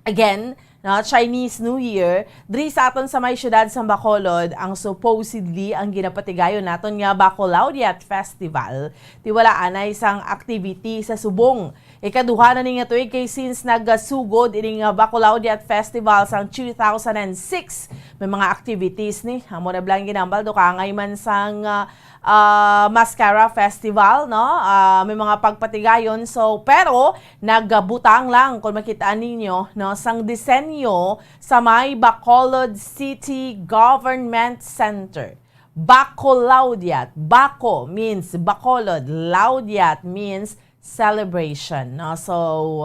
Again, no, Chinese New Year, diri sa aton sa may siyudad sa Bacolod, ang supposedly ang ginapatigayon naton nga Bacolaudiat Festival. Ti wala anay sang activity sa subong. Ikaduha na ni nga tuig kay since nagasugod ini nga Bacolaudiat Festival sang two thousand and six, may mga activities ni. Amo na bala ang ginambal, dukangay man sang, ah, ah, Mascara Festival, no? Ah, may mga pagpatigayon. So, pero nagabutang lang, kung makita ninyo, no, sang disenyo sa may Bacolod City Government Center. Bacolaudiat. Baco means Bacolod. Laudiat means celebration, no? So,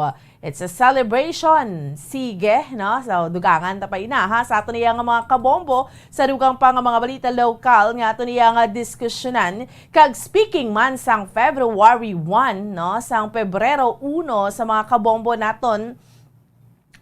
uh, it's a celebration. Sige, no? So, dugangan ta pa ina, ha? Sa aton iya nga mga kabombo, sa dugang pa nga mga balita lokal nga aton iya nga diskusyonan. Kag speaking man sang February one, no? Sang Pebrero uno, sa mga kabombo naton,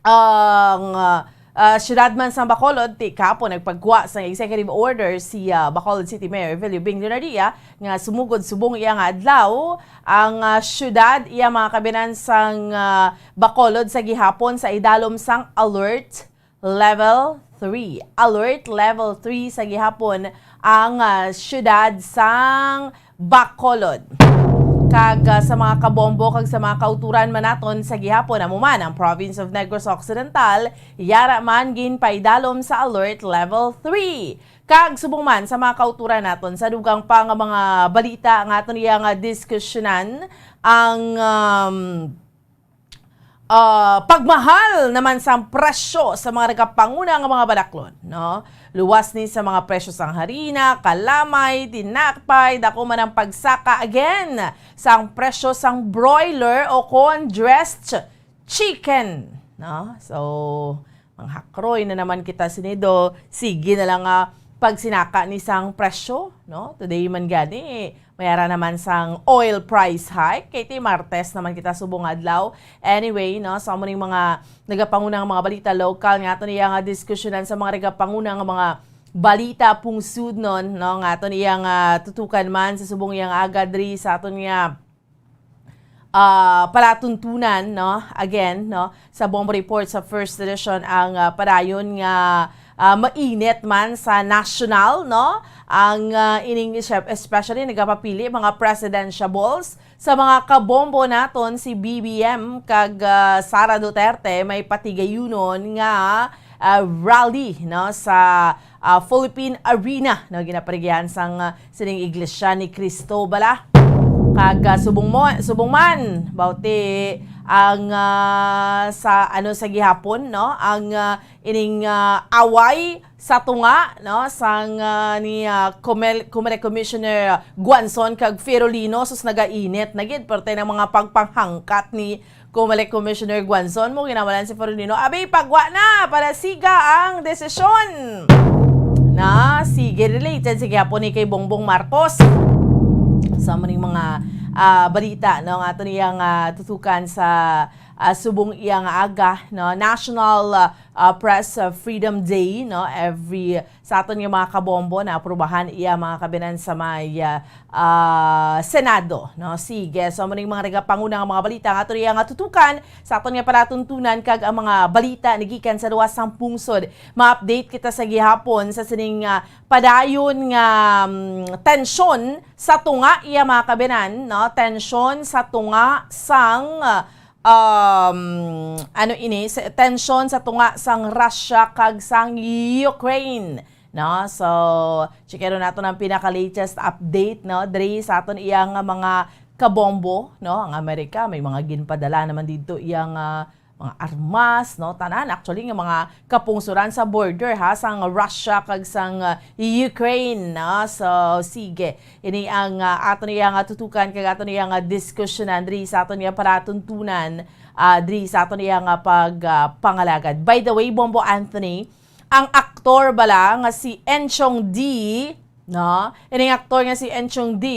ang, ah, ah, siyudad man sang Bacolod, ti kahapon nagpagwa sang executive order si, ah, Bacolod City Mayor Evelio Bing Leonardia nga sumugod subong iya nga adlaw ang, ah, siyudad, iya mga kabinan sang, ah, Bacolod sa gihapon sa idalom sang alert level three. Alert level three sa gihapon ang, ah, siyudad sang Bacolod. Kag, ah, sa mga kabombo kag sa mga kauturan man naton sa gihapon, amo man ang province of Negros Occidental, yara man ginpaidalom sa alert level three. Kag subong man sa mga kauturan naton sa dugang pa nga mga balita nga aton iya nga diskusyonan, ang, um, ah, pagmahal naman sang presyo sa mga nagapanguna nga mga banaklon, no? Luwas ni sa mga presyo sang harina, kalamay, tinapay, dako man ang pagsaka again sang presyo sang broiler o kon dressed chicken, no? So, manghakroy na naman kita sini do. Sige na lang nga pagsinaka ni sang presyo, no? Today man gani, mayara naman sang oil price hike. Kay ti Martes naman kita subong adlaw. Anyway, no, sa amo ning mga nagapangunang mga balita lokal nga ato niya nga diskusyonan sa mga nagapangunang mga balita pungsudnon, no, nga ato niya nga tutukan man sa subong iyang aga diri sa aton nga, ah, palatuntunan, no? Again, no, sa Bombo Report sa first edition ang, ah, padayon nga, ah, mainit man sa national, no? Ang, ah, ining, especially nagapapili mga presidentiables sa mga kabombo naton si B B M kag, ah, Sara Duterte may patigayunon nga, ah, rally, no, sa, ah, Philippine Arena, no, ginaparigihan sang, ah, sining Iglesia ni Cristo bala. Kag, ah, subong mo, subong man, bauti ang, ah, sa, ano, sa gihapon, no, ang, ah, ining, ah, away sa tunga, no, sang, ah, ni, ah, Comel-, Comelec Commissioner Guanzon kag Ferolino, sus, nagainit na gid parte ng mga pagpanghangkat ni Comelec Commissioner Guanzon mo, ginawalan si Ferolino. Abi, pagwa na para siga ang desisyon. Na, sige, related sa gihapon ni kay Bongbong Marcos. Sa maning mga, ah, balita, no, nga ato niyang, ah, tutukan sa, ah, subong iya nga aga, no, National, ah, ah, Press, ah, Freedom Day, no, every sa aton nga mga kabombo, naaprubahan iya mga kabinan sa may, ah, ah, Senado, no? Sige, so amo ning mga nagapanguna nga mga balita nga aton iya nga tutukan sa aton nga palatuntunan kag ang mga balita nagikan sa luwas sang pungsod. Ma-update kita sa gihapon sa sining, ah, padayon nga, mm, tensyon sa tunga iya mga kabinan, no? Tensyon sa tunga sang, ah, um, ano ini, sa tensyon sa tunga sang Russia kag sang Ukraine, no? So, checkeron nato ang pinaka-latest update, no? Diri sa aton iya nga mga kabombo, no? Ang Amerika may mga ginpadala naman dito iya nga mga armas, no? Tanan, actually, nga mga kapungsoran sa border, ha, sang Russia kag sang, uh, Ukraine, no? So, sige. Ini ang, uh, aton iya nga tutukan kag aton iya nga diskusyonan diri sa aton nga palatuntunan, uh, diri sa aton iya nga pag, uh, pangalagad. By the way, Bombo Anthony, ang aktor bala nga si Enchong D, no? Ining aktor nga si Enchong D,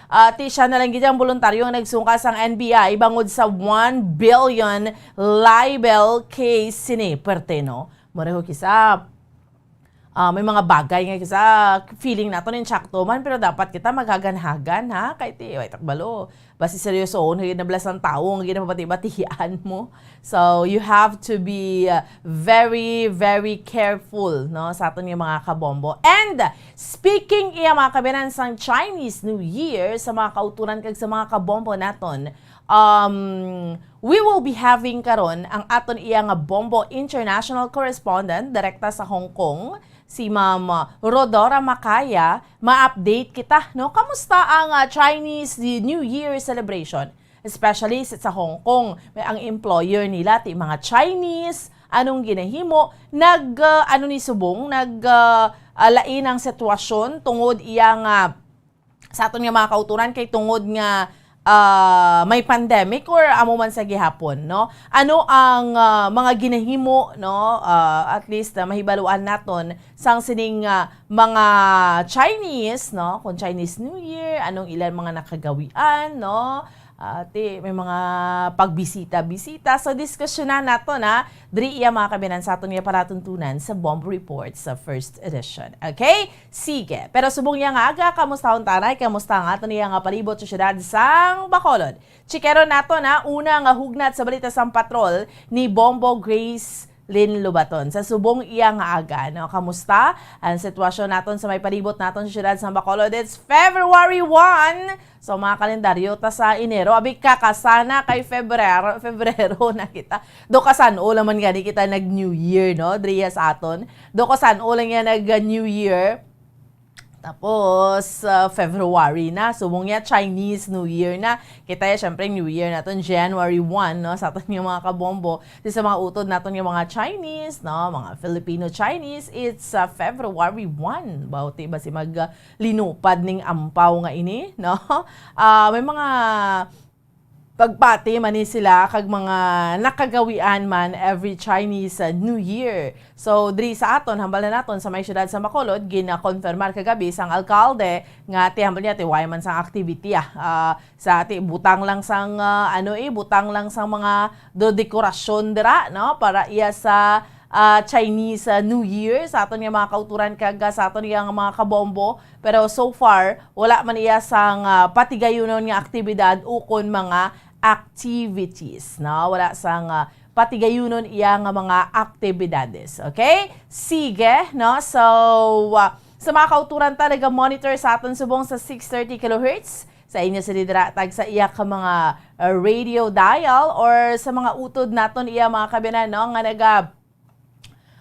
ah, ti siya na lang gid ang voluntaryo nga nagsungka sang N B I bangod sa one billion libel case sini. Perte, no? Mura ho kisa, ah, may mga bagay nga kisa feeling nato nin sakto man, pero dapat kita maghaganhagan, ha? Kay ti, way takbalo. Basi seryoso, nga ginablas ang tawo, nga ginapabati-batian mo. So, you have to be, uh, very, very careful, no, sa aton nga mga kabombo. And speaking iya, mga kabinan, sang Chinese New Year, sa mga kauturan kag sa mga kabombo naton, um, we will be having karon ang aton iya nga bombo international correspondent direkta sa Hong Kong, si Ma'am Rodora Macaya. Ma-update kita, no? Kamusta ang, ah, Chinese New Year celebration? Especially sa, sa Hong Kong, may ang employer nila, ti mga Chinese, anong ginahimo? Nag, ah, ano ni subong, nag, ah, ah, lain ang sitwasyon tungod iya nga sa aton nga mga kauturan kay tungod nga, ah, may pandemic or amo man sa gihapon, no? Ano ang, ah, mga ginahimo, no? Ah, at least, ah, mahibaluan naton sang sining, ah, mga Chinese, no? Kung Chinese New Year, anong ilang mga nakagawian, no? Ah, ti, may mga pagbisita-bisita. So, diskusyonan nato na diri iya, mga kabinan, sa aton nga palatuntunan sa Bomb Report sa first edition. Okay? Sige. Pero subong iya nga aga, kamustahon ta anay, kamusta ang aton iya nga palibot sa siyudad sang Bacolod? Chikeron nato na una nga hugnat sa balita sang patrol ni Bombo Grace Lynn Lobaton. Sa subong iya nga aga, no? Kamusta ang sitwasyon naton sa may palibot naton sa siyudad sang Bacolod? It's February one. So, mga kalendaryo ta sa Enero, abi, kakasana kay Febrero, Febrero na kita. Do kasan-o lang man gani kita nag-New Year, no? Diri sa aton. Do kasan-o lang yan nag-New Year. Tapos, ah, February na. Subong niya, Chinese New Year na. Kita ya, syempre, New Year naton, January one, no? Sa aton nga mga kabombo. Di sa mga utod naton nga mga Chinese, no? Mga Filipino-Chinese, it's, ah, February one. Bauti ba si mag, ah, linupad ning ampaw nga ini, no? Ah, may mga pagpati man ni sila kag mga nakagawian man every Chinese, uh, New Year. So, diri sa aton, hambal na naton sa may siyudad sa Bacolod, ginakonfirmar kagabi sang alkalde nga ti hambal niya ti way man sang activity, ah. Ah, sa ti butang lang sang, ah, ano, eh, butang lang sang mga do dekorasyon dira, no, para iya sa, ah, Chinese, ah, New Year sa aton nga mga kauturan kag, ah, sa aton nga mga kabombo. Pero so far, wala man iya sang, ah, patigayunon nga aktibidad ukon mga activities, no? Wala sang, ah, patigayunon iya nga mga aktibidades. Okay? Sige, no? So, ah, sa mga kauturan ta, naga-monitor sa aton subong sa six thirty kilohertz. Sa inyo sila dira, tag sa iya ka mga, ah, radio dial or sa mga utod naton iya mga kabinan, no? Nga naga-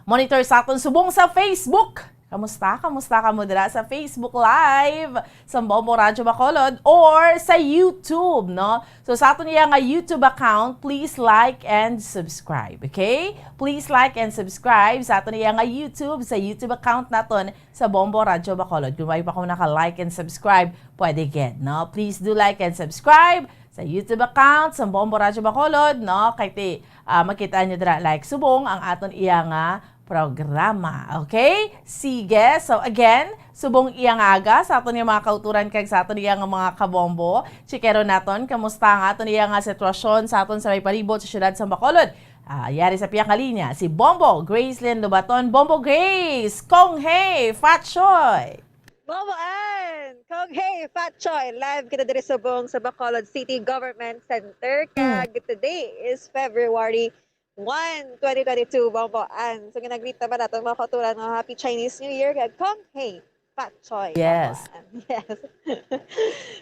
monitor sa aton subong sa Facebook. Kamusta? Kamusta kamo dira sa Facebook Live sa Bombo Radyo Bacolod or sa YouTube, no? So, sa aton iya nga YouTube account, please like and subscribe, okay? Please like and subscribe sa aton iya nga YouTube, sa YouTube account naton sa Bombo Radyo Bacolod. Kung may pa kamo naka-like and subscribe, pwede gid, no? Please do like and subscribe sa YouTube account sa Bombo Radyo Bacolod, no? Kay ti, ah, makita niyo dira, like, subong ang aton iya nga programa. Okay? Sige. So, again, subong iya nga aga sa aton nga mga kauturan kag sa aton iya nga mga kabombo. Chikeron naton, kamusta ang aton iya nga sitwasyon sa aton sa may palibot sa siyudad sa Bacolod? Ah, yari sa pihak nga linya, si Bombo Gracelyn Lobaton. Bombo Grace! Kong Hey! Fat Choy! Bombo Ann! Kong Hey! Fat Choy! Live kita diri subong sa Bacolod City Government Center. Mm. Kag today is February one, twenty twenty-two, Bombo Ann. So, ginagwita ba naton mga kauturan nga Happy Chinese New Year? Kag Kong Hey! Patsoy. Yes. Yes.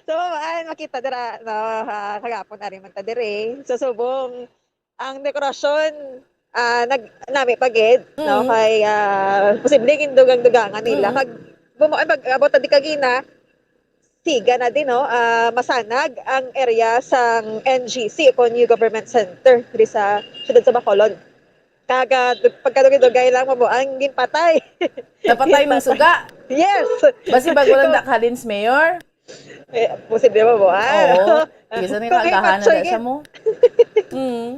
So, ay, makita dira, no, ah, kagapon ari man ta dire. So, subong ang dekorasyon, ah, nag-, nami pa gid, no, Mm. kay, ah, posible gin dugang-dugangan nila. Mm. Kag, bumo-, ay, mag-abot na di kagina, siga na din, no, ah, masanag ang area sang N G C o New Government Center diri sa siyudad sa Bacolod. Kag, ah, dug-, pagkadugay-dugay lang, mabuang ginpatay. Napatay mang suga. Yes! Basi bag walang dakhalin sa mayor? Eh, posible, mabuang. Oo. Bisan nga Kung kagahana ipatsoy na siya gid. Mo. Mm.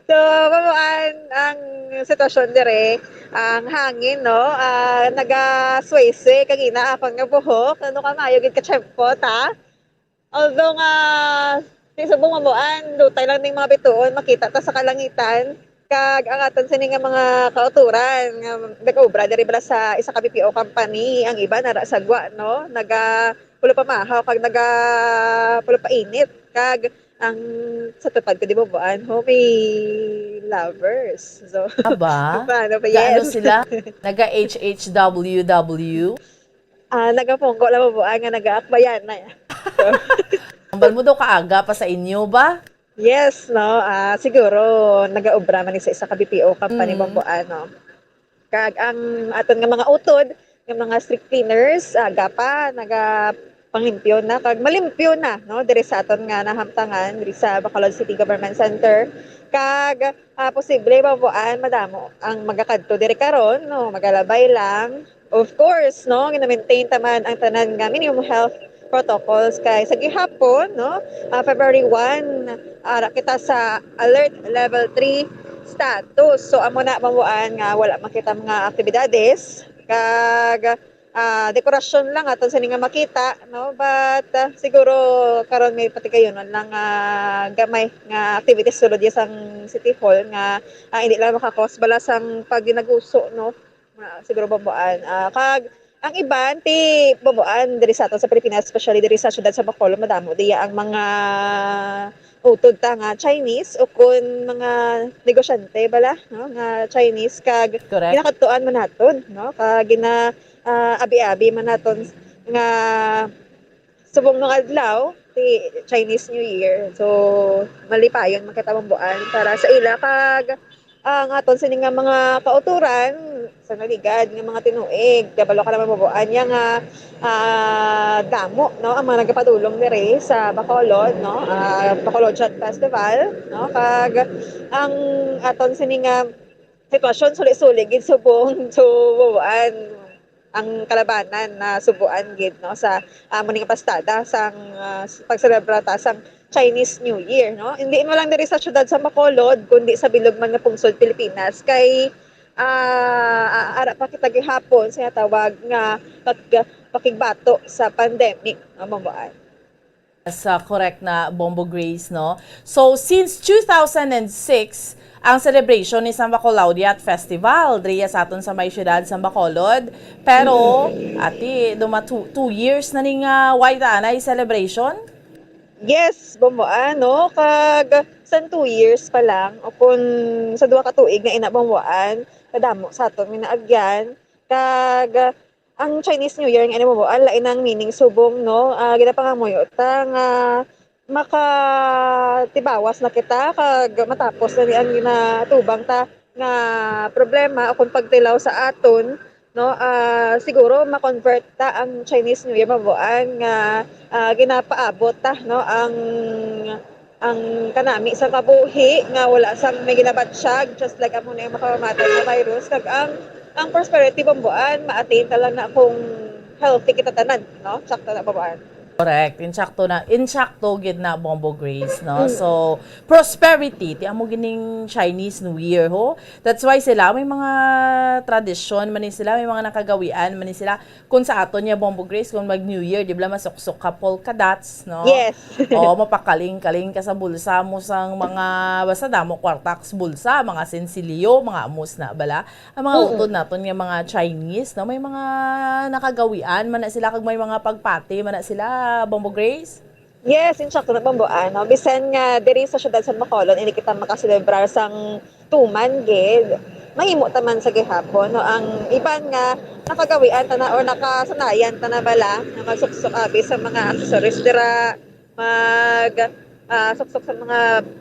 So, mabuang ang sitwasyon dire, ang hangin, no? Ah, nagasway-sway kagina akon nga buhok. Ano ka, maayo gid ka tiyempo, ta? Although nga, di subong mabuang, dutay lang ning mga bituon, makita ta sa kalangitan. Kag ang aton sini nga mga kauturan nga nag-obra diri bala sa isa ka B P O company, ang iba nara sa gwa, no? Naga pulo pa mahaw kag naga pulo pa init. Kag ang sa tupad ko di mabuang, homie lovers. So, Aba? paano pa, Gaano yes. Sila? Naga H H W W? Ah, nagapungko lang mabuang nga nagaakbayan na. Ambal mo daw kaaga pa sa inyo ba? Yes, no. Ah, siguro nagaobra man ni sa isa ka B P O company Mm. Bamboan, no. Kag ang aton nga mga utod, nga mga street cleaners, aga pa naga panglimpyo na kag malimpyo na, no, diri sa aton nga nahamtangan diri sa Bacolod City Government Center. Kag, ah, posible, Bamboan, madamo ang magakadto diri karon, no, magalabay lang. Of course, no, gina-maintain ta man ang tanan nga minimum health protocols kay sa gihapon, no, ah, February one, ara kita sa alert level three status. So, amo na, Bamboan, nga wala man kita mga aktibidades kag, ah, dekorasyon lang aton sini nga makita, no? But, ah, siguro karon may patigayunon lang nga gamay nga activities sulod ya sang City Hall nga, ah, hindi lang maka-cause bala sang pagdinaguso, no? Mga siguro Bamboan. Ah, kag ang iban ti Bamboan diri sa aton sa Pilipinas, especially diri sa siyudad sa Bacolod, madamo diya ang mga utod ta nga Chinese o kun mga negosyante bala, no, nga Chinese kag Correct. ginakadtuan man naton, no, kag gina, ah, abi-abi man naton nga subong nung adlaw ti Chinese New Year. So, malipayon man kita, Bamboan, para sa ila kag ang aton sini nga mga kauturan sa naligad nga mga tinuig. Kabalo ka naman, Bamboan, ya nga, ah, damo, no, ang mga nagapadulong diri sa Bacolod, no, ah, Bacolodian Festival, no, kag ang aton sini nga sitwasyon suli-suli gid subong. So, Bamboan, ang kalabanan na subuan gid, no, sa amo ni nga pastada sang, ah, pagselebra ta sang Chinese New Year, no? Hindi mo lang diri sa siyudad sa Bacolod, kundi sa bilog man nga pungsod Pilipinas kay, ah, ara pa kita gihapon sa tawag nga pag-, pakigbato sa pandemic, no, Bamboan? Sa correct na Bombo Grace, no? So, since two thousand and six, ang celebration ni San Bacolodiat Festival, diriya sa aton sa may siyudad, sa Bacolod. Pero, ati, duma two, two years na ning, ah, way ta anay celebration? Yes, Bamboan, no? Kag sa two years pa lang, o kung sa duha ka tuig na ina, Bamboan, kadamo sa aton may naagyan. Kag ang Chinese New Year nga ina, Bamboan, lain ang meaning subong, no? Ah, ginapangamuyo ta nga makatibawas na kita kag matapos na ni ang ginatubang ta nga problema o kung pagtilaw sa aton, no? Ah, siguro ma-convert ta ang Chinese New Year, Bamboan, nga, ah, ginapaabot ta, no, ang, ang kanami sa kabuhi nga wala sang may ginabatyag, just like amo na yung makamamatay nga virus, kag ang, ang prosperity, Bamboan, ma-attain ta lang na kung healthy kita tanan, no? Sakto na, Bamboan. Correct. Insakto na, insakto gid na, Bombo Grace, no? Mm. So, prosperity, ti amo gining Chinese New Year, ho. That's why sila may mga tradisyon man ni sila, may mga nakagawian man ni sila. Kung sa aton niya, Bombo Grace, kung mag New Year, di ba, masuksok ka polka dots, no? Yes. Oo, mapakaling-kaling ka sa bulsa mo sang mga, basta damo kwarta sa bulsa, mga sensilyo, mga amos na bala. Ang mga Mm. utod naton nga mga Chinese, no? May mga nakagawian man na sila, kag may mga pagpati man na sila, Bombo Grace? Yes, insakto na, Bamboan, no? Bisan nga diri sa siyudad sa Bacolod, hindi kita makaselebrar sang tuman gid. mahimo ta man sa gihapon, no? Ang iban nga nakagawian ta na or nakasanayan ta na bala nga magsuksok abi sa mga accessories dira, mag, ah, suksok sa mga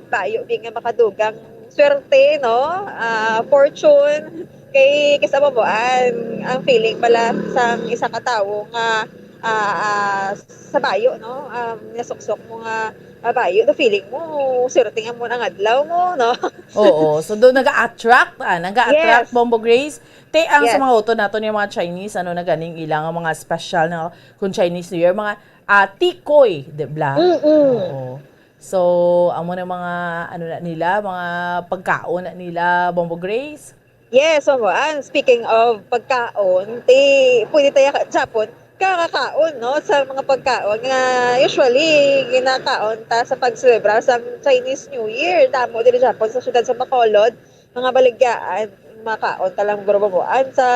bayo di nga makadugang swerte, no? Ah, fortune. Kay, kay sa babuan, ang feeling bala sang isa ka tawo nga, ah, ah, sa bayo, no? Um, nasuksok mo nga, ah, bayo, the feeling mo, swerte nga mo ang adlaw mo, no? Oo. So, do naga-attract, ah, naga-attract, Yes. Bombo Grace. Te, ang sa Yes. mga utod naton yung mga Chinese, ano na ganing ilang mga special na kung Chinese New Year, mga, ah, tikoy, di ba? Mm-mm. Oo. So, amo na mga, ano na nila, mga pagkaon na nila, Bombo Grace? Yes, so, and speaking of pagkaon, ti, pwede tayo ka-, Japon, kakakaon, no, sa mga pagkaon nga usually ginakaon ta sa pagselebrar sa Chinese New Year. Damo diri Japon sa siyudad sa Bacolod, mga baligyaan, makaon ta lang, bro, babuan sa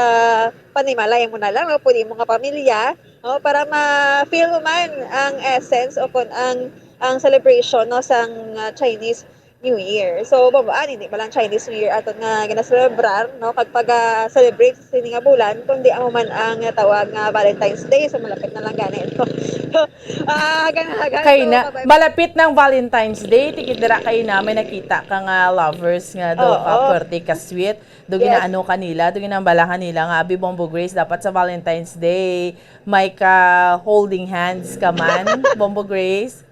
panimalay mo na lang, no, pwede mo nga pamilya, no, para ma-feel mo man ang essence o kung ang, ang celebration, no, sang, ah, Chinese New Year. So, babuan, hindi ba lang Chinese New Year aton nga ginaselebrar, no? Kag pag-celebrate sini nga bulan, kundi amo man ang natawag nga Valentine's Day. So, malapit na lang gani, no? So, ah, hagan, hagan. Kay So, na, kabay- malapit ng Valentine's Day, tikit dira kay na may nakita ka nga lovers nga daw ka Oo. pwerte ka sweet. Do Yes. ginaano kanila, do ginambalahan nila nga, "Abi, Bombo Grace, dapat sa Valentine's Day, may ka holding hands ka man, Bombo Grace."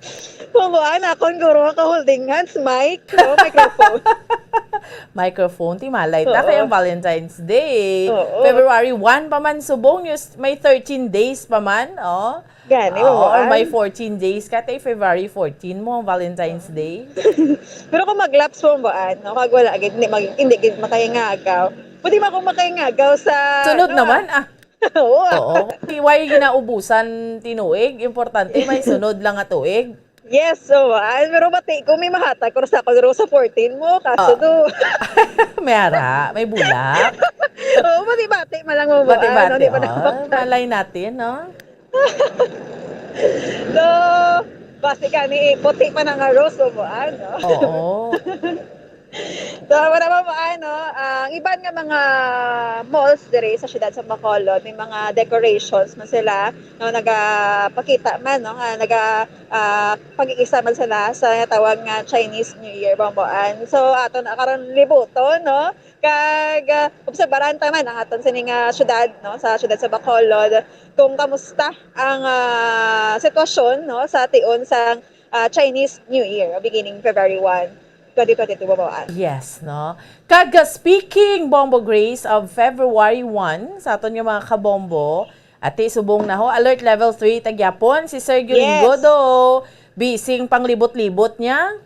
Kung kuan, akon guro ka holding hands, mic, no, microphone. Microphone, ti malay ta, Oo. kay ang Valentine's Day. Oo. February one pa man subong, yus-, may thirteen days pa man, oh. Gani, Oo, or mabuan. may fourteen days ka, tay February fourteen mo, ang Valentine's Day. Pero kung mag-lapse mo, mabuan, no? Kag wala gid, hindi mag-, hindi gid makayangagaw. Pwede man akong makayangagaw sa, Sunod ano, naman, ah. Oo. Oo. Why ginaubusan tinuig? Importante, may sunod lang nga tuig. Yes, so, ah, pero bati ko, may mahatag ko sa ako sa fourteen mo, kaso Ah. do. May ara, may bulak. Oo, bati-bati man lang mo, Bati-bati, ano, di pa ah. nakapagtan. Malay natin, no? So, basi gani, puti pa na nga rose, mo, ano? Oo. So, wala pa mo, ano, ang iban nga mga malls diri sa siyudad sa Bacolod, may mga decorations man sila, no, nagapakita man, no, nga naga, ah, pag-iisa man sila sa tawag nga Chinese New Year, bamboan. So, ato na karon libuton, no? Kag, ah, obserbaran ta man ang aton sini nga syudad, no, sa syudad sa Bacolod, kung kamusta ang, ah, sitwasyon, no, sa tion sang, ah, Chinese New Year, beginning February one, twenty twenty-two, bamboan. Yes, no? Kag, ah, speaking, Bombo Grace, of February one, sa aton nga mga kabombo, ati subong na ho, alert level three ta gyapon si Sir Gulingo Yes. do. Bising panglibot-libot niya.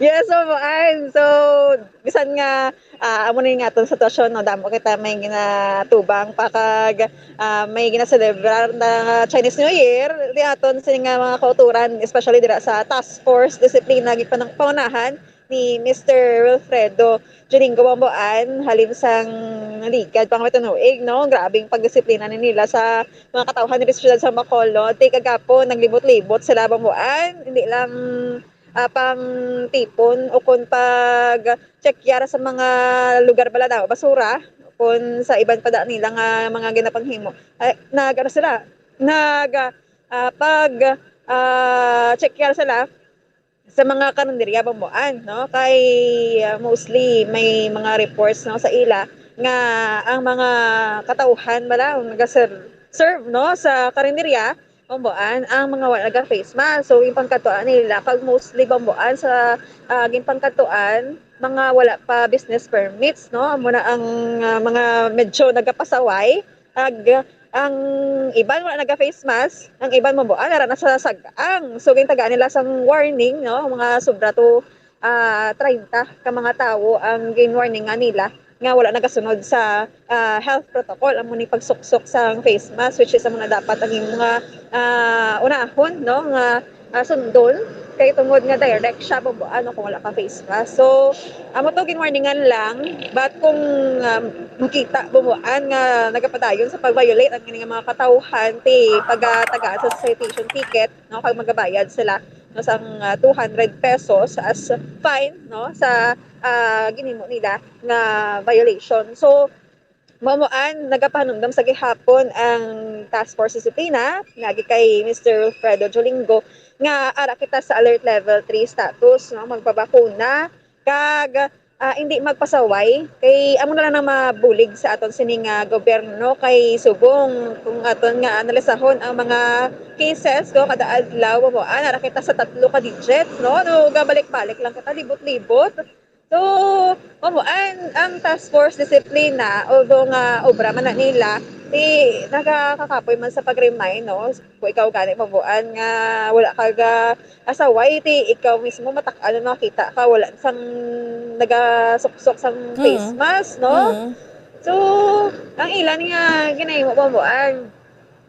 Yes, bamboan. So, bisan nga, ah, amo ni nga atong sitwasyon, no, damo kita may ginatubang pa kag, ah, may ginaselebrar na Chinese New Year, di aton sini nga mga kauturan, especially dira sa Task Force Disiplina, gipanang-, pangunahan ni Mister Wilfredo Juningo Bamboan, halin sang Ligad, Pangawitan Huig, no? Grabing pagdisiplina ni nila sa mga katawhan diri sa siyudad sa Bacolod. Ti kagapon, naglibot-libot sila, bamboan. Hindi lang, ah, pang tipon o kon pag chekyar sa mga lugar bala daw, basura, kon sa iban pa da nila nga mga ginapanghimo. Ay, nag, ano sila, nag, ah, pag, ah, chekyar sila sa mga karinderya, bamboan, no? Kay, ah, mostly may mga reports, no, sa ila nga ang mga katawhan bala ang nagaser-, serve, no, sa karinderya, bamboan, ang mga wala naga-face mask. So, yung pangkatuan nila, kag mostly, bamboan, sa, ah, ginpangkatuan, mga wala pa business permits, no? Amo na ang, ah, mga medyo nagapasaway. Ag, ang iban wala naga-face mask, ang iban, bamboan, ara na sa sag-ang. So, gintagaan nila sang warning, no? Mga sobra to, ah, treinta ka mga tawo ang gin-warningan nila nga wala nagasunod sa, ah, health protocol. Amo ni pagsuksok sang face mask, which is amo na dapat ang imo nga, ah, unahon, no? Nga, ah, sundon. Kay tungod nga direct siya, bamboan, no, kung wala ka face mask. So, amo to, ginwarningan lang. But kung, um, makita, bamboan, nga nagapadayon sa pag-violate ang ining mga katawhan, ti pagatagaan sa citation ticket, no, kag magabayad sila. no, sang, ah, two hundred pesos as fine, no, sa, ah, ginhimo nila nga violation. So, mao mo an nagapahanumdom sa gihapon ang Task Force Disiplina, nagi kay Mister Wilfredo Jolingo, nga ara kita sa alert level three status, no, magpabakuna kag, ah, hindi magpasaway, kay amo na lang ang mabulig sa aton sini nga gobyerno, kay subong kung aton nga analisahon ang mga cases ko kada adlaw, mao mo, ah, nara kita sa tatlo ka digit, no? No, gabalik-balik lang kita, libot-libot. So, mao mo, ang, ang task force disiplina, although nga obra man na nila, ti nakakakapoy man sa pag-remind, no? Kung ikaw gani, mao mo, an nga wala ka ga asaway, ti ikaw mismo matak-an nga makita ka, wala sang nagasuksok sang face Mm. mask, no? Mm. So, ang ilan nga ginahimo, mao mo, an,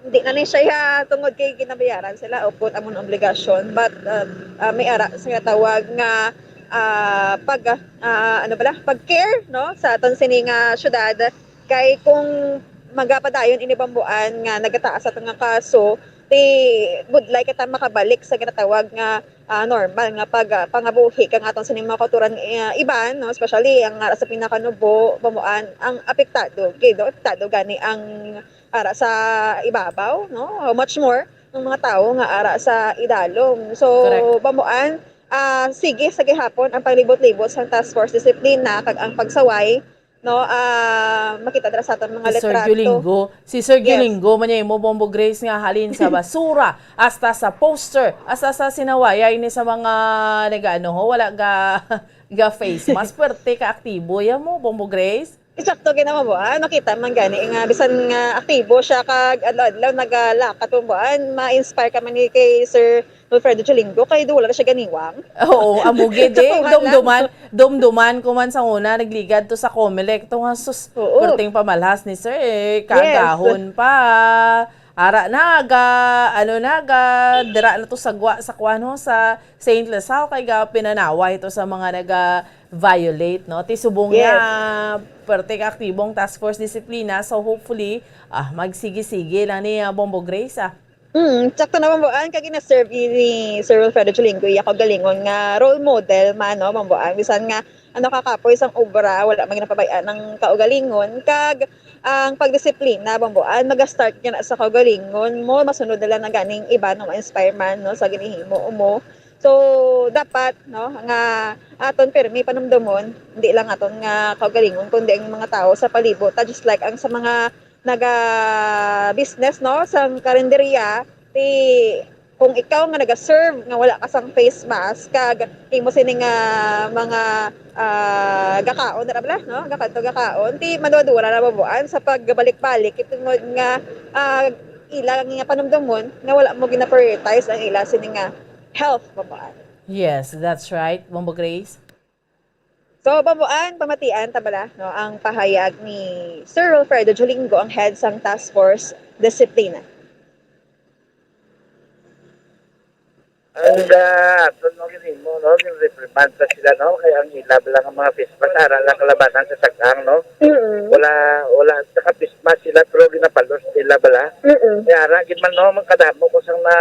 hindi na ni siya ya tungod kay ginabayaran sila o put amo na obligasyon, but, uh, uh, may ara sa tawag nga, ah, pag, ah, ano bala, pag-care, no, sa aton sini nga syudad, kay kung magapadayon ini, mao mo, an nga nagataas aton nga kaso, ti budlay kita makabalik sa ginatawag nga, ah, normal nga pag, ah, pangabuhi kang aton sining mga kautoran, eh, iban, no? Especially ang ara sa pinakanubo, mao mo, an, ang apektado gid, no? Apektado gani ang ara sa ibabaw, no? How much more ang mga tawo nga ara sa idalom. So, Correct. Mao mo, an, ah, sige sa gihapon ang paglibot-libot sa task force disiplina kag ang pagsaway, no, ah, makita dira sa aton mga Si Sir litrato. Gulingo, si Sir Yes. Gulingo, manyay mo, Bombo Grace, nga halin sa basura, hasta sa poster, hasta sa sinawayay ni sa mga nag-ano ho, wala ga, ga face mask. Pwerte ka aktibo ya mo, Bombo Grace. Eksakto, ginawa mo, ah, makita man gani nga bisan nga aktibo siya kag adlaw-adlaw nagalakad, Bombo, ah, ma-inspire ka man ni kay Sir Wilfredo Chulingo, kay do wala na siya ganiwang. Oo, amo gid eh. Sa kuha lang. Dumduman, dumduman ko man sa una, nagligad to sa Comelec to nga, sus, Oo. perting pamalhas ni sir eh. Yes. Kagahon pa. Ara na, ga, ano na, ga, dira na to sa gwa, sa kuwan, ho, sa Saint Lazaro, kay ga pinanaway to sa mga naga-violate, no? Ti subong Yes. niya, perting aktibong task force disiplina. So hopefully, ah, magsige-sige lang ni, ah, Bombo Grace, ah. Mm, sakto naman, Bombo An, kag gina-serve ni Sir Wilfredo Chulingo iya kaugalingon nga role model man, no, Bombo An. Bisan nga, ano, kakapoy sang obra, wala man ginapabay-an ang kaugalingon, kag ang pagdisiplina, Bombo An, maga-start niya na sa kaugalingon mo, masunod na lang na ganing iba, no, ma-inspire man, no, sa ginahimo mo. So, dapat, no, nga aton pirmi panumdumon, hindi lang aton nga kaugalingon, kundi ang mga tawo sa palibot, ah, just like ang sa mga naga-business, no, sang karinderya, ti kung ikaw nga naga-serve nga wala ka sang face mask, kag imo sini nga mga, ah, gakaon na bala, no, gakadto gakaon, ti madura-dura na, Bombo An, sa pagbalik-balik, tungod nga, ah, ila nga panumdumon nga wala mo gina-prioritize ang ila sini nga health, Bombo An. Yes, that's right, Bombo Grace. So, Bombo An, pamatian ta bala, no, ang pahayag ni Sir Wilfredo Jolingo, ang head sang Task Force Disiplina. Ang, ah, aton, no, ginhimo, no, ginreprimand pa sila, no, kay ang ila bala nga mga face mask, ara lang kalabanan sa sag-ang, no. Mm. Wala, wala, naka-face mask sila, pero ginapalos nila bala. Mm. Kaya ara gid man, no, man kadamo ko sang na,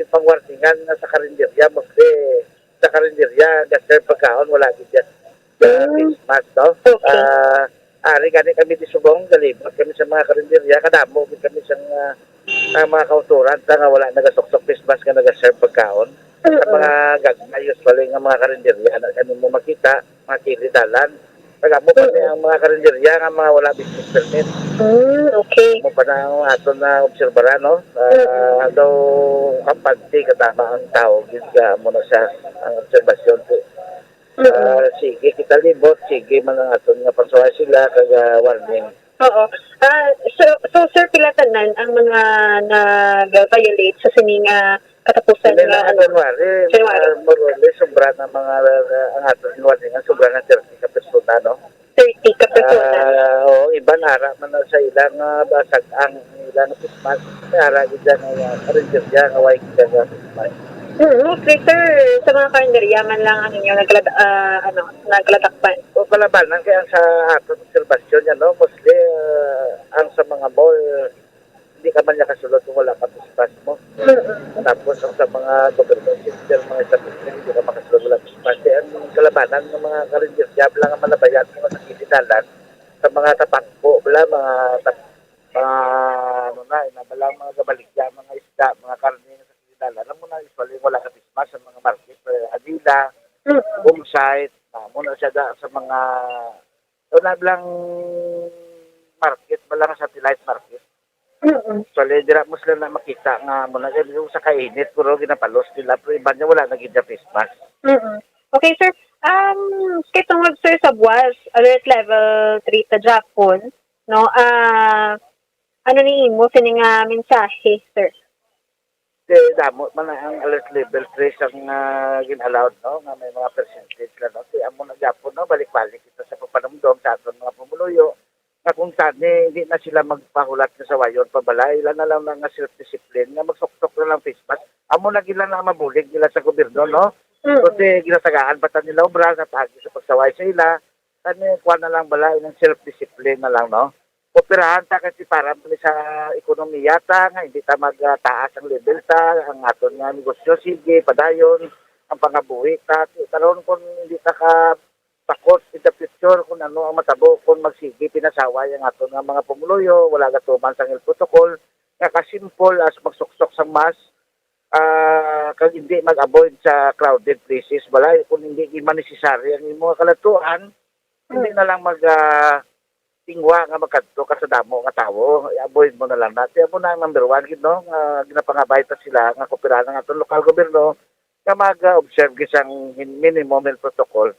gipangwarningan na sa karinderya, mostly sa karinderya, ga-serve pagkaon, wala gid siya. Ga Mm. Face mask, no? Okay. Ah, ari gani kami ti subong, galibot kami sa mga karinderya, kadamo gid kami sa mga, ah, mga kautoran ta nga wala nagasuksok face mask nga naga-serve pagkaon. Sa Mm. mga gagmay, usually nga mga karinderya, na kami mo makita, mga kilid dalan. Kag amo pa ni Mm. ang mga karinderya nga mga wala business permit. Mm, okay. Amo pa na ang aton na obserbaran, no? Ah, Mm. daw kampante katama ang tao, gid ka amo na siya ang obserbasyon ko. Mm. Ah, sige, kita libot, sige man ang aton nga pagsuway sila, kag, ah, warning. Oo. Ah, so, so, sir, pila tanan ang mga nag-violate sa sining, ah, katapusan Sila nga, nga ano, January, January. Ah, more or less, sobra na mga, ah, ang aton January nga, sobra na thirty ka persona, no? Thirty ka persona. Ah, oo, iban ara man na sa ilang, ah, basag ang ilang Christmas. May ara gid dyan ang, ah, karinderya nga way gid dyan ang Christmas. Hmm, mostly, sir, sa mga karinderya man lang ang inyo nagkalad-, ah, ano, nagkalatakpan. O, palabanan kay ang sa aton obserbasyon yan, no? Mostly, ah, ang sa mga mall, Hindi ka man niya kasulod kung wala ka pispas mo. Tapos ang sa mga government center, mga establishment, hindi ka makasulod wala pispas. Kaya ang kalabanan ng mga karinderya, wala nga malabayan, mga sakit dalan, sa mga tapangko, wala, mga tap, mga, ano na, inabala, mga gabaligya, mga isda, mga karne nga sa kalidalan. Alam mo na, usually, wala ka pispas sa mga market, eh, Adila, Home Site, ah, muna siya da, sa mga, wala lang market, wala nga satellite market. Mm-mm. Usually, dira mo sila na makita nga muna siya, yung sa kainit, pero ginapalos nila, pero iba niya, wala na gid niya pispas. Mm-mm. Okay, sir. Um, kay tungod, sir, sa buwas, alert level three sa Japon, no? Ah, ano ni imo sini nga mensahe, sir? Kay damo man ang alert level three sang, ah, gin-allowed, no, nga may mga percentage lang, no? Kay amo na gyapon, no, balik-balik kita sa pagpanumdom sa aton mga pumuluyo nga kung tani hindi na sila magpahulat nga sawayon pa bala, ila na lang na nga self-discipline nga magsuksok na lang face mask. Amo na gila na mabulig nila sa gobyerno, no? Mm. Kasi ginatagaan pa ta nila obra sa pagi sa pagsaway sa ila, kani kuan na lang bala, ilang self-discipline na lang, no? Operahan ta kasi para man sa ekonomiya ta, nga hindi ta magtaas ang level ta, ang aton nga negosyo sige padayon, ang pangabuhi ta. Karon kung hindi ta ka takot in the future kung ano ang matabo kung magsige pinasaway ang aton nga mga pumuluyo, wala gatuman sang health protocol, nga ka-simple as magsuksok sang mask, ah, kag hindi mag-avoid sa crowded places, balay, kung hindi man necessary ang imo nga kalatuan, hindi na lang mag, ah, tingwa nga magkadto ka sa damo nga tawo. I-avoid mo na lang na. Kaya mo na ang number one, gid, no? Nga ginapangabay ta sila nga kooperahan ang aton lokal gobyerno nga mag-observe gid sang hin-, minimum health protocol.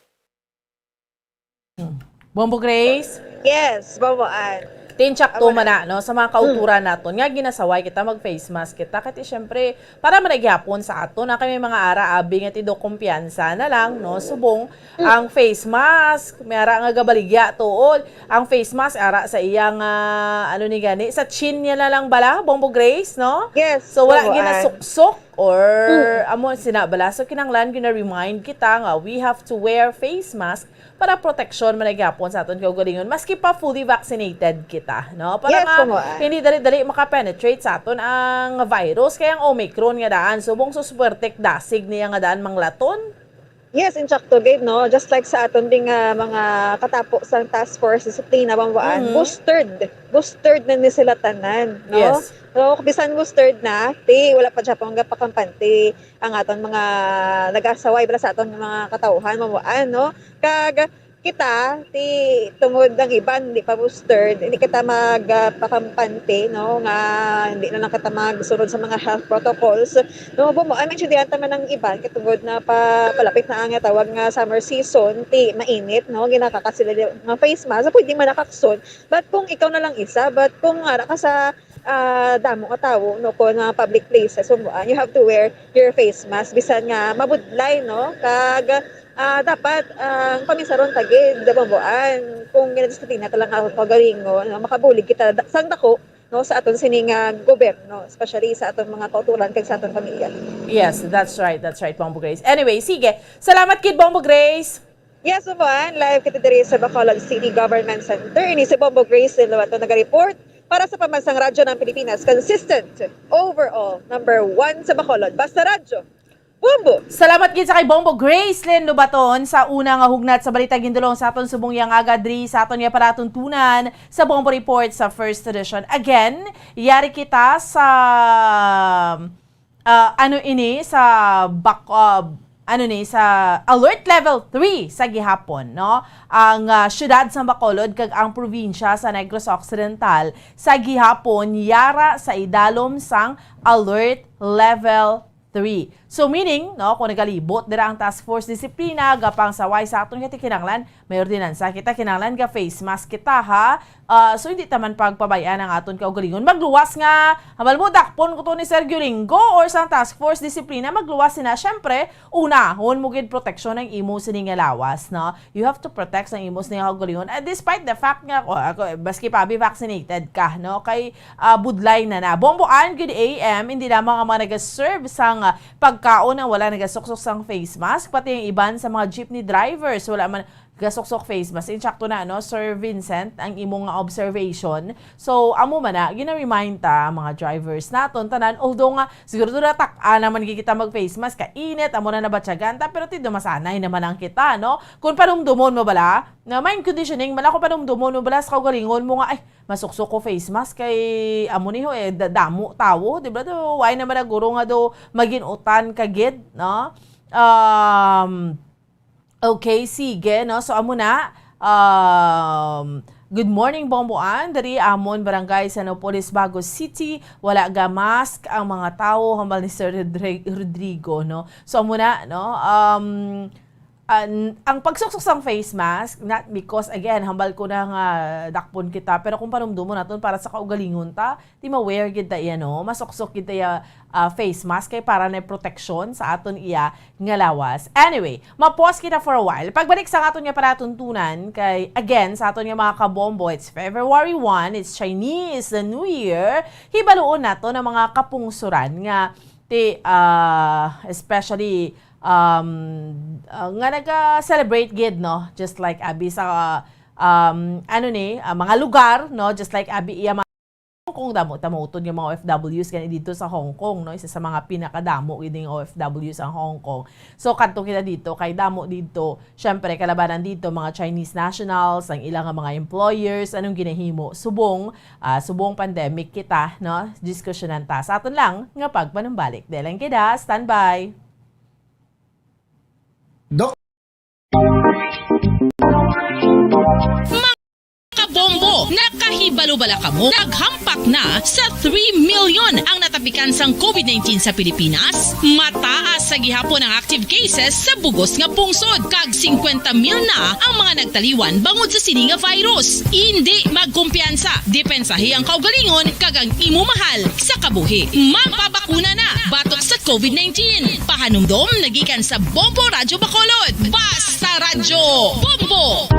Bombo Grace? Yes, Bombo Ann. Tinchak to man na, no, sa mga kauturan naton nga ginasaway kita mag face mask kita, kay siyempre para man gyapon sa ato na kay may mga ara abi nga tido kumpiyansa na lang, no, subong ang face mask may ara nga gabaligya tuod ang face mask ara sa iyang ah, ano ni gani sa chin niya na lang bala, Bombo Grace, no? Yes, So wala Bombo Ann. ginasuksok or amo sina bala. So kinahanglan gina-remind kita nga we have to wear face mask para proteksyon man gyapon sa aton kaugalingon maski pa fully vaccinated kita, no? Para Yes, nga Bombo Ann. hindi dali-dali maka-penetrate sa aton ang virus kay ang Omicron nga daan subong suswertek dasig niya nga daan manglaton. Yes, insakto gid, no? Just like sa aton ding ah, mga katapo sa task force disiplina, Bombo Ann, Mhm. boosted. Boosted na ni sila tanan, no? Yes. So, bisan boosted na, ti, wala pa siya pang gapakampante ang aton mga nag-asaway bala sa aton mga katawhan, Bombo Ann, no? Kag kita, ti, tungod ang iban, di pa boosted, hindi kita magpakampante, no? Nga hindi na lang kita magsunod sa mga health protocols. No, Bombo Ann, maintindihan ta man ang iban, kay tungod na pa, palapit na ang tawag nga summer season, ti, mainit, no? Ginakakat sila di-, nga face mask, pwede man nakakson. But kung ikaw na lang isa, but kung ara ka sa ah, damo nga tawo, no, kung mga public places, Bombo Ann, you have to wear your face mask. Bisan nga mabudlay, no? Kag ah, dapat ang pamisaron ta gid, Bombo Ann, kung ginadisiplina ta lang ang kaugalingon, no, makabulig kita da- sang dako, no, sa aton sini nga gobyerno, especially sa aton mga kauturan kag sa aton pamilya. Yes, that's right. That's right, Bombo Grace. Anyway, sige. Salamat kid, Bombo Grace. Yes, Bombo Ann, live kita diri sa Bacolod City Government Center. Ini si Bombo Grace Lobato naga-report para sa Pambansang Radyo ng Pilipinas. Consistent, overall, number one sa Bacolod. Basta Radyo, Bombo! Salamat gid sa kay Bombo Gracelyn Lubaton sa una nga hugnat sa balita gindulong sa aton subong yang aga diri sa aton nga palatuntunan sa Bombo Report sa First Edition. Again, yari kita sa ah, ano ini sa bak ah, ano ni sa alert level three sa gihapon, no? Ang ah, siyudad sa Bacolod kag ang probinsya sa Negros Occidental sa gihapon yara sa idalom sang alert level three. So meaning, no, kung nagalibot dira ang Task Force Disiplina, gapangsaway sa aton kay kinahanglan may ordinansa kita, kinahanglan ga face mask kita, ha. Ah, so hindi ta man pagpabayaan ang aton kaugalingon. Magluwas nga, hamal mo dakpon ko to ni Sergio Lingo or sang Task Force Disiplina, magluwas sina. Syempre, unahon mo gid proteksyon ang imo sini nga lawas, no? You have to protect ang imo sini nga kaugalingon. Ah, despite the fact nga, oh, ako, maski pa abi vaccinated ka, no? Kay ah, budlay na na. Bombo Ann, good A M, hindi lamang ang mga nag-serve sang ah, pagkaon ang wala nagasuksok sang face mask, pati ang iban sa mga jeepney drivers wala man gasuksok face mask. Insakto na, no, Sir Vincent, ang imo nga observation. So, amo man na, gina-remind ta, mga drivers naton, tanan, although nga, siguro doon natak-a naman gid kita mag-face mask, kainit, amo na nabatyagan ta, pero tido masanay naman ang kita, no? Kung panumdumon mo bala, na mind conditioning, man ako panumdumon mo bala sa kaugalingon mo nga, ay, masuksok ko face mask, kay amo ni ho, eh, da-, damo tawo, di ba? Do, why naman na guro nga do, maginutan ka gid, no? Um, Okay, sige, no? So, amo na. Um, good morning, Bomboan. Diri amon, Barangay San Opolis, Bago City. Wala ga mask ang mga tawo, hambal ni Sir Rodri-, Rodrigo, no? So, amo na, no? Um, an-, ang pagsuksok sang face mask, not because, again, hambal ko na nga dakpon kita, pero kung panumdumon naton para sa kaugalingon ta, di ma-wear gid ta iya, no? Masuksok gid ta iya, ah, face mask kay para na proteksyon sa aton iya nga lawas. Anyway, ma-pause kita for a while. Pagbalik sa aton nga palatuntunan kay, again, sa aton nga mga kabombo, it's February one, it's Chinese New Year. Hibaluon nato ng mga kapungsuran nga ti, ah, especially, um, ah, nga naga-celebrate gid, no? Just like abi sa, um, ano ni, ah, mga lugar, no? Just like abi iya Hong Kong, damo ta mautod nga mga O F Ws gani dito sa Hong Kong, no? Isa sa mga pinakadamo gid nga O F Ws ang Hong Kong. So, kadto kita dito, kay damo dito, syempre, kalabanan dito, mga Chinese nationals, ang ilang nga mga employers, anong ginahimo? Subong, ah, subong pandemic kita, no? Diskusyonan ta. Sa aton lang nga pagpanumbalik. Dahil lang kita, standby. Doc, Kabombo, nakahibalo bala kamo? Naghampak na sa three million ang natapikan sang COVID nineteen sa Pilipinas. Mataas sa gihapon ang active cases sa bugos nga pungsod, kag singkwenta mil na ang mga nagtaliwan bangod sa sini nga virus. Indi magkumpiyansa, depensahi ang kaugalingon kag ang imo mahal sa kabuhi. Magpabakuna na batok sa COVID nineteen. Pahanumdom nagikan sa Bombo Radyo Bacolod. Basta Radyo Bombo!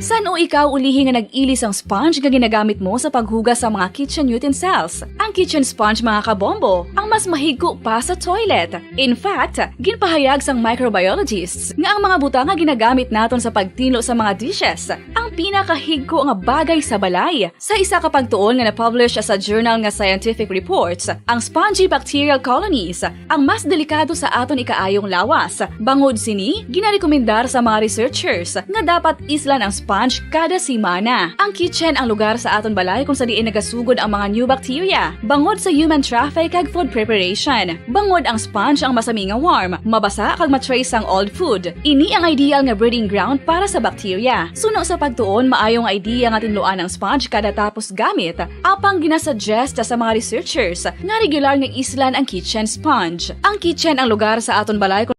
San-o ikaw ulihi nga nag-ili sang sponge nga ginagamit mo sa paghugas sa mga kitchen utensils? Ang kitchen sponge, mga kabombo, ang mas mahigko pa sa toilet. In fact, ginpahayag sang microbiologists nga ang mga butang nga ginagamit naton sa pagtinlo sa mga dishes ang pinakahigko nga bagay sa balay. Sa isa ka pagtuon nga na-publish sa journal nga Scientific Reports, ang spongy bacterial colonies ang mas delikado sa aton ikaayong lawas. Bangod sini, ginarekomendar sa mga researchers nga dapat islan ang sponge kada semana. Ang kitchen ang lugar sa aton balay kung sa diin nagasugod ang mga new bacteria bangod sa human traffic kag food preparation. Bangod ang sponge ang masami nga warm, mabasa kag ma-trace ang old food. Ini ang ideal nga breeding ground para sa bacteria. Suno sa pagtuon, maayo nga idea nga tinluan ang sponge kada tapos gamit. Apang ginasuggest sa mga researchers nga regular nga islan ang kitchen sponge. Ang kitchen ang lugar sa aton balay kung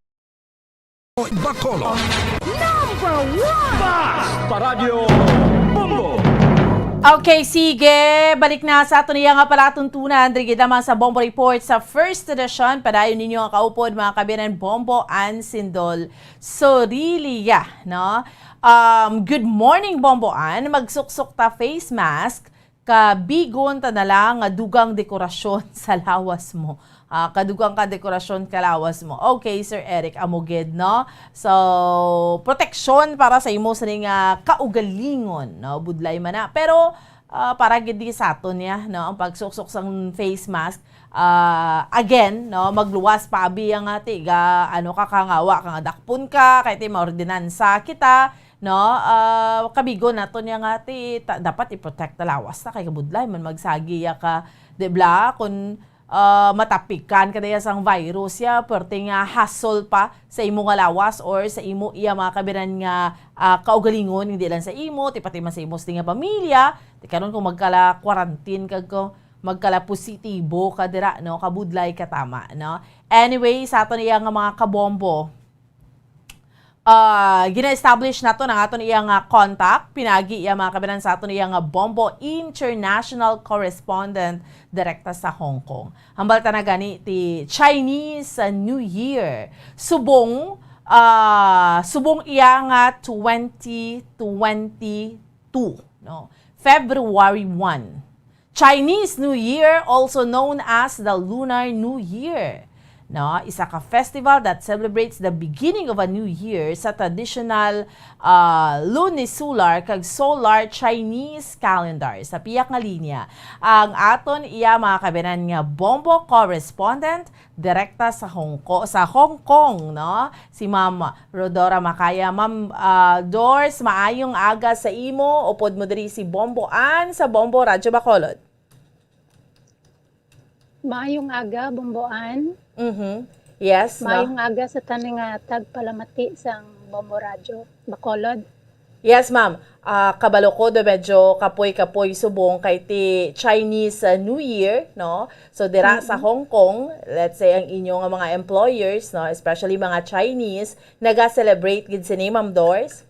Bacolod. Number one! Basta Radyo Bombo! Okay, sige. Balik na sa aton iya nga palatuntunan. Diri gid lamang sa Bombo Report sa first edition. Padayon ninyo ang kaupod, mga kabinan, Bombo and Sindol Sorilia, no? Um, good morning, Bombo Ann. Magsuksok ta face mask. Kabigon ta na lang nga dugang dekorasyon sa lawas mo. Ah, kadugang ka dekorasyon ka lawas mo. Okay, Sir Eric, amo gid, no? So, proteksyon para sa imo sini nga kaugalingon, no? Budlay man na. Pero, ah, para gid di sa aton niya, no? Ang pagsuksok sang face mask, ah, again, no? Magluwas pa abi ang ati ga, ano ka, kangawa ka nga dakpon ka, kay ti maordinansa kita, no? Ah, kabigon nato niya nga ti ta-, dapat i-protect ta lawas ta kay kabudlay man magsagi ya ka, di bla? Kun, ah, matapikan ka daya sang virus ya, perti nga hassle pa sa imo nga lawas or sa imo iya mga kabiran nga, ah, kaugalingon, hindi lang sa imo, ti pati man sa imo sini nga pamilya, ti karon kung magkala quarantine kag ko, magkala positibo ka dira, no? Kabudlay ka tama, no? Anyway, sa aton iya nga mga kabombo, Ah, gina-establish nato ang aton iya nga contact, pinagi iya mga kabinan sa aton iya nga Bombo International Correspondent direkta sa Hong Kong. Hambal ta na gani ti Chinese New Year. Subong, ah, subong iya nga twenty twenty-two, no? February one. Chinese New Year, also known as the Lunar New Year. no? Isa ka festival that celebrates the beginning of a new year sa traditional, ah, lunisolar kag solar Chinese calendar. Sa pihak nga linya, ang aton iya mga kabayanan nga Bombo correspondent direkta sa Hong Ko-, sa Hong Kong, no? Si Ma'am Rodora Macaya. Ma'am, ah, Dors, maayong aga sa imo. Upod mo diri si Bombo Ann sa Bombo Radyo Bacolod. Maayong aga, Bombo Ann. Mhm. Yes, no? Maayong aga sa tanan nga tagpalamati sang Bombo Radyo Bacolod. Yes, ma'am. Ah, kabalo ko do medyo kapoy-kapoy subong kay ti Chinese, ah, New Year, no? So, dira sa Mm-mm. Hong Kong, let's say, ang inyo nga mga employers, no, especially mga Chinese, naga-celebrate gid sini, Ma'am Dors?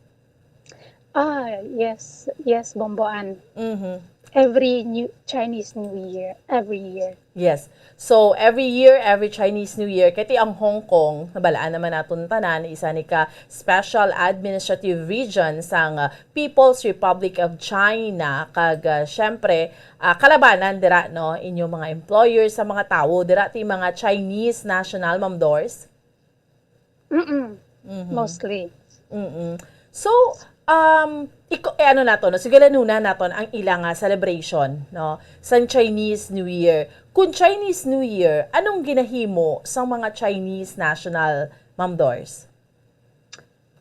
Ah, yes. Yes, Bombo Ann. Mhm. Every new, Chinese New Year, every year. Yes. So, every year, every Chinese New Year, kay ti ang Hong Kong, nabalaan naman naton tanan, isa ni ka special administrative region sang, ah, People's Republic of China, kag, ah, syempre, ah, kalabanan dira, no, inyo mga employers, sa mga tawo dira, ti mga Chinese national, Ma'am Dors? Mm-mm. Mhm. Mostly. Mm-mm. So, um, iko-, eh, ano nato, no? Sige, lanuna naton ang ila nga celebration, no? Sang Chinese New Year. Kung Chinese New Year, anong ginahimo sang mga Chinese national, Ma'am Dors?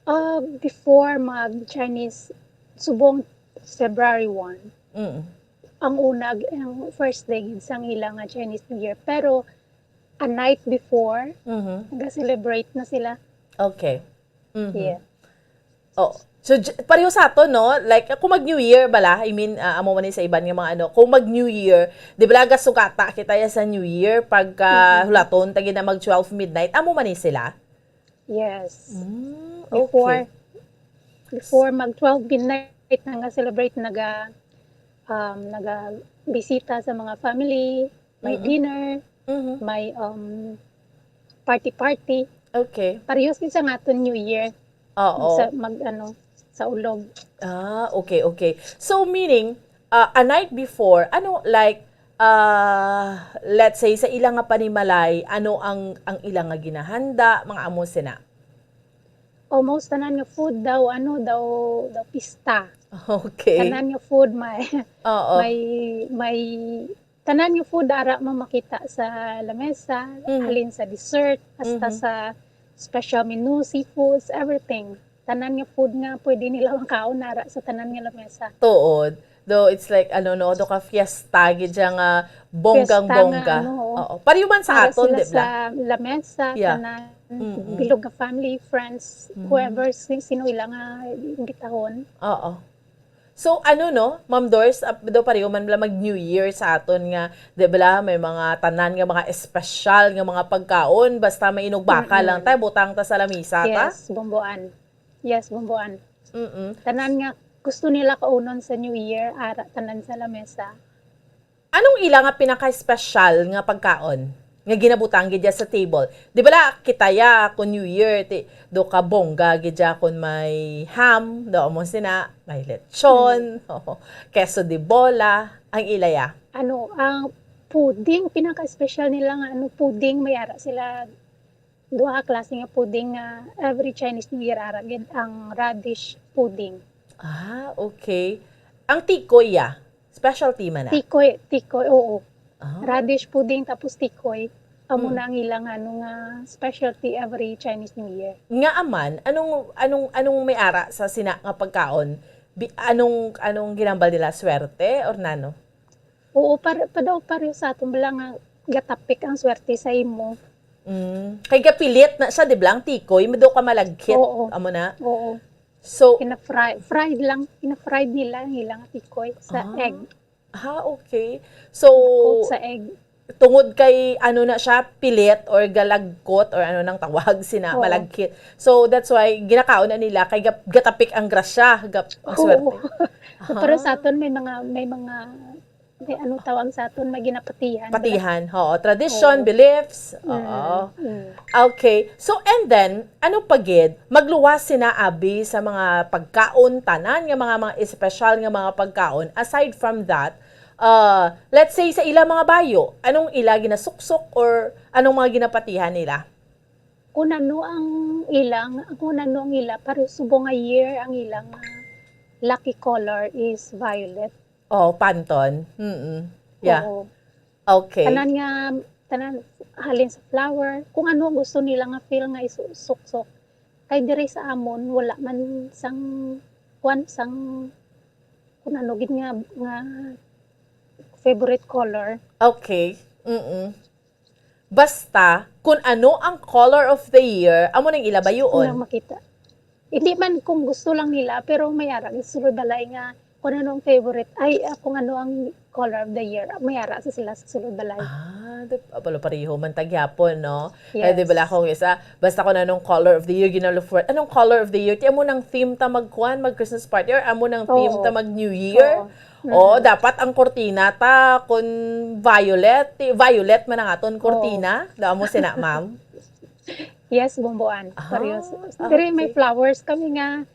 Ah, before mag-Chinese, subong February one, Mm. ang una, ang first day gid sang ila nga Chinese New Year. Pero a night before, Mhm. nag-celebrate na sila. Okay. Mhm. Yeah. Oh. So, j-, pareho sa ato, no? Like, kung mag-New Year bala, I mean, ah, amo man ni sa iban nga mga ano, kung mag-New Year, di ba, laga sugata kita ya sa New Year, pagka Mm-mm. hulaton, tagi na mag twelve midnight, amo man ni sila? Yes. Mm, Before, okay. before mag twelve midnight, naga-celebrate, naga, um, naga-bisita sa mga family, may Mm-mm. dinner, Mhm. may, um, party-party. Okay. Parehas gid sa nga aton New Year. Oo. Sa mag, ano, sa ulog. Ah, okay, okay. So, meaning, ah, a night before, ano, like, ah, let's say, sa ila nga panimalay, ano ang, ang ila nga ginahanda, mga amo sina? Almost tanan nga food daw, ano, daw, daw pista. Okay. Tanan nga food may, Oo. may, may, tanan nga food ara mo makita sa lamesa, Mhm. halin sa dessert, hasta Mhm. sa special menu, seafoods, everything. Tanan nga food nga pwede nila makaon ara sa tanan nga lamesa. Tuod. Though it's like, ano, no, do ka fiesta gid siya nga Fiesta nga, bonggang-bongga. ano, Oo. Pareho man sa ara aton, sila di ba? sa lamesa, Yeah. tanan, Mm-mm. bilog nga family, friends, Mm. whoever, si-, sino ila nga imbitahon. Oo. So, ano, no, Ma'am Dors, ap-, do pareho man bala mag-New Year sa aton nga, di bala, may mga tanan nga mga espesyal nga mga pagkaon, basta may inugbaka Mm-mm. lang ta, butang ta sa lamisa ta? Yes, Bombo Ann. Yes, Bombo Ann. Mm-mm. Tanan nga gusto nila kaunon sa New Year, ara tanan sa lamesa. Anong ila nga pinaka-espesyal nga pagkaon nga ginabutang gid dya sa table? Di bala, kita ya, kung New Year, ti, do ka bongga gid dya kung may ham, do mo sina, may lechon, Mm. queso de bola, ang ila ya. Ano, ang pudding, pinaka-espesyal nila nga, ano, pudding, may ara sila duha ka klase nga pudding nga every Chinese New Year ara gid, ang radish pudding. Ah, okay. Ang tikoy, ya? Specialty man na? Tikoy, tikoy, oo. Ah. Radish pudding tapos tikoy. Amo Mm. na ang ilang ano nga specialty every Chinese New Year. Nga aman, anong, anong, anong may ara sa sina nga pagkaon? Bi-, anong, anong ginambal nila? Swerte or nano? Oo, par-, pa daw pareho sa aton bala nga gatapik ang swerte sa imo. Mm. Kay gapilit na siya, di ba? Ang tikoy, mado ka malagkit. Oo. Amo na. Oo. So, Ina-fry, fried lang, ina-fried nila ang ilang tikoy sa Ah. egg. Ah, okay. So, Coat sa egg. tungod kay ano na siya, pilit or galagkot or ano nang tawag sina, Oo. malagkit. So, that's why ginakaon na nila kay gap-, gatapik ang grasya, gap-, ang Oo. swerte. So, pero Ah. sa aton may mga, may mga May ano tawag sa aton, may ginapatihan, Patihan, oo. Tradition, Oo. beliefs, Mm, oo. mm. Okay. So, and then, ano pa gid, magluwas sina abi sa mga pagkaon, tanan nga mga, mga espesyal nga mga pagkaon. Aside from that, Ah, let's say sa ila mga bayo, anong ila ginasuksok or anong mga ginapatihan nila? Kung ano ang ilang, kung ano ang ila, pero subong nga year ang ilang ah, lucky color is violet. Oh, Pantone. Mm. Yeah. Oo. Okay. Tanan nga, tanan, halin sa flower, kung ano ang gusto nila nga feel nga isuksok. Kay diri sa amon, wala man sang, kwan, sang, kung ano gid nga, nga favorite color. Okay. Mm-mm. Basta, kung ano ang color of the year, amo nang ila bayuon. Nang makita. Hindi man kung gusto lang nila, pero may ara, sulod balay nga, kung ano ang favorite, ay, ah, kung ano ang color of the year, may ara sa sila sa sulod balay. Ah, di, ah, pala pareho man tagyapon, no? Yes. Kaya di bala akong isa, basta kung anong color of the year, ginalook for, anong color of the year? Ti amo nang theme ta magkuan, mag Christmas party, or amo nang theme ta mag New Year? Oo. Oh, dapat ang kurtina ta kun violet, ti-, violet man ang aton kurtina. Daw mo sina, ma'am? Yes, bumbuan. Ah, Parehas. Diri may okay. Flowers kami nga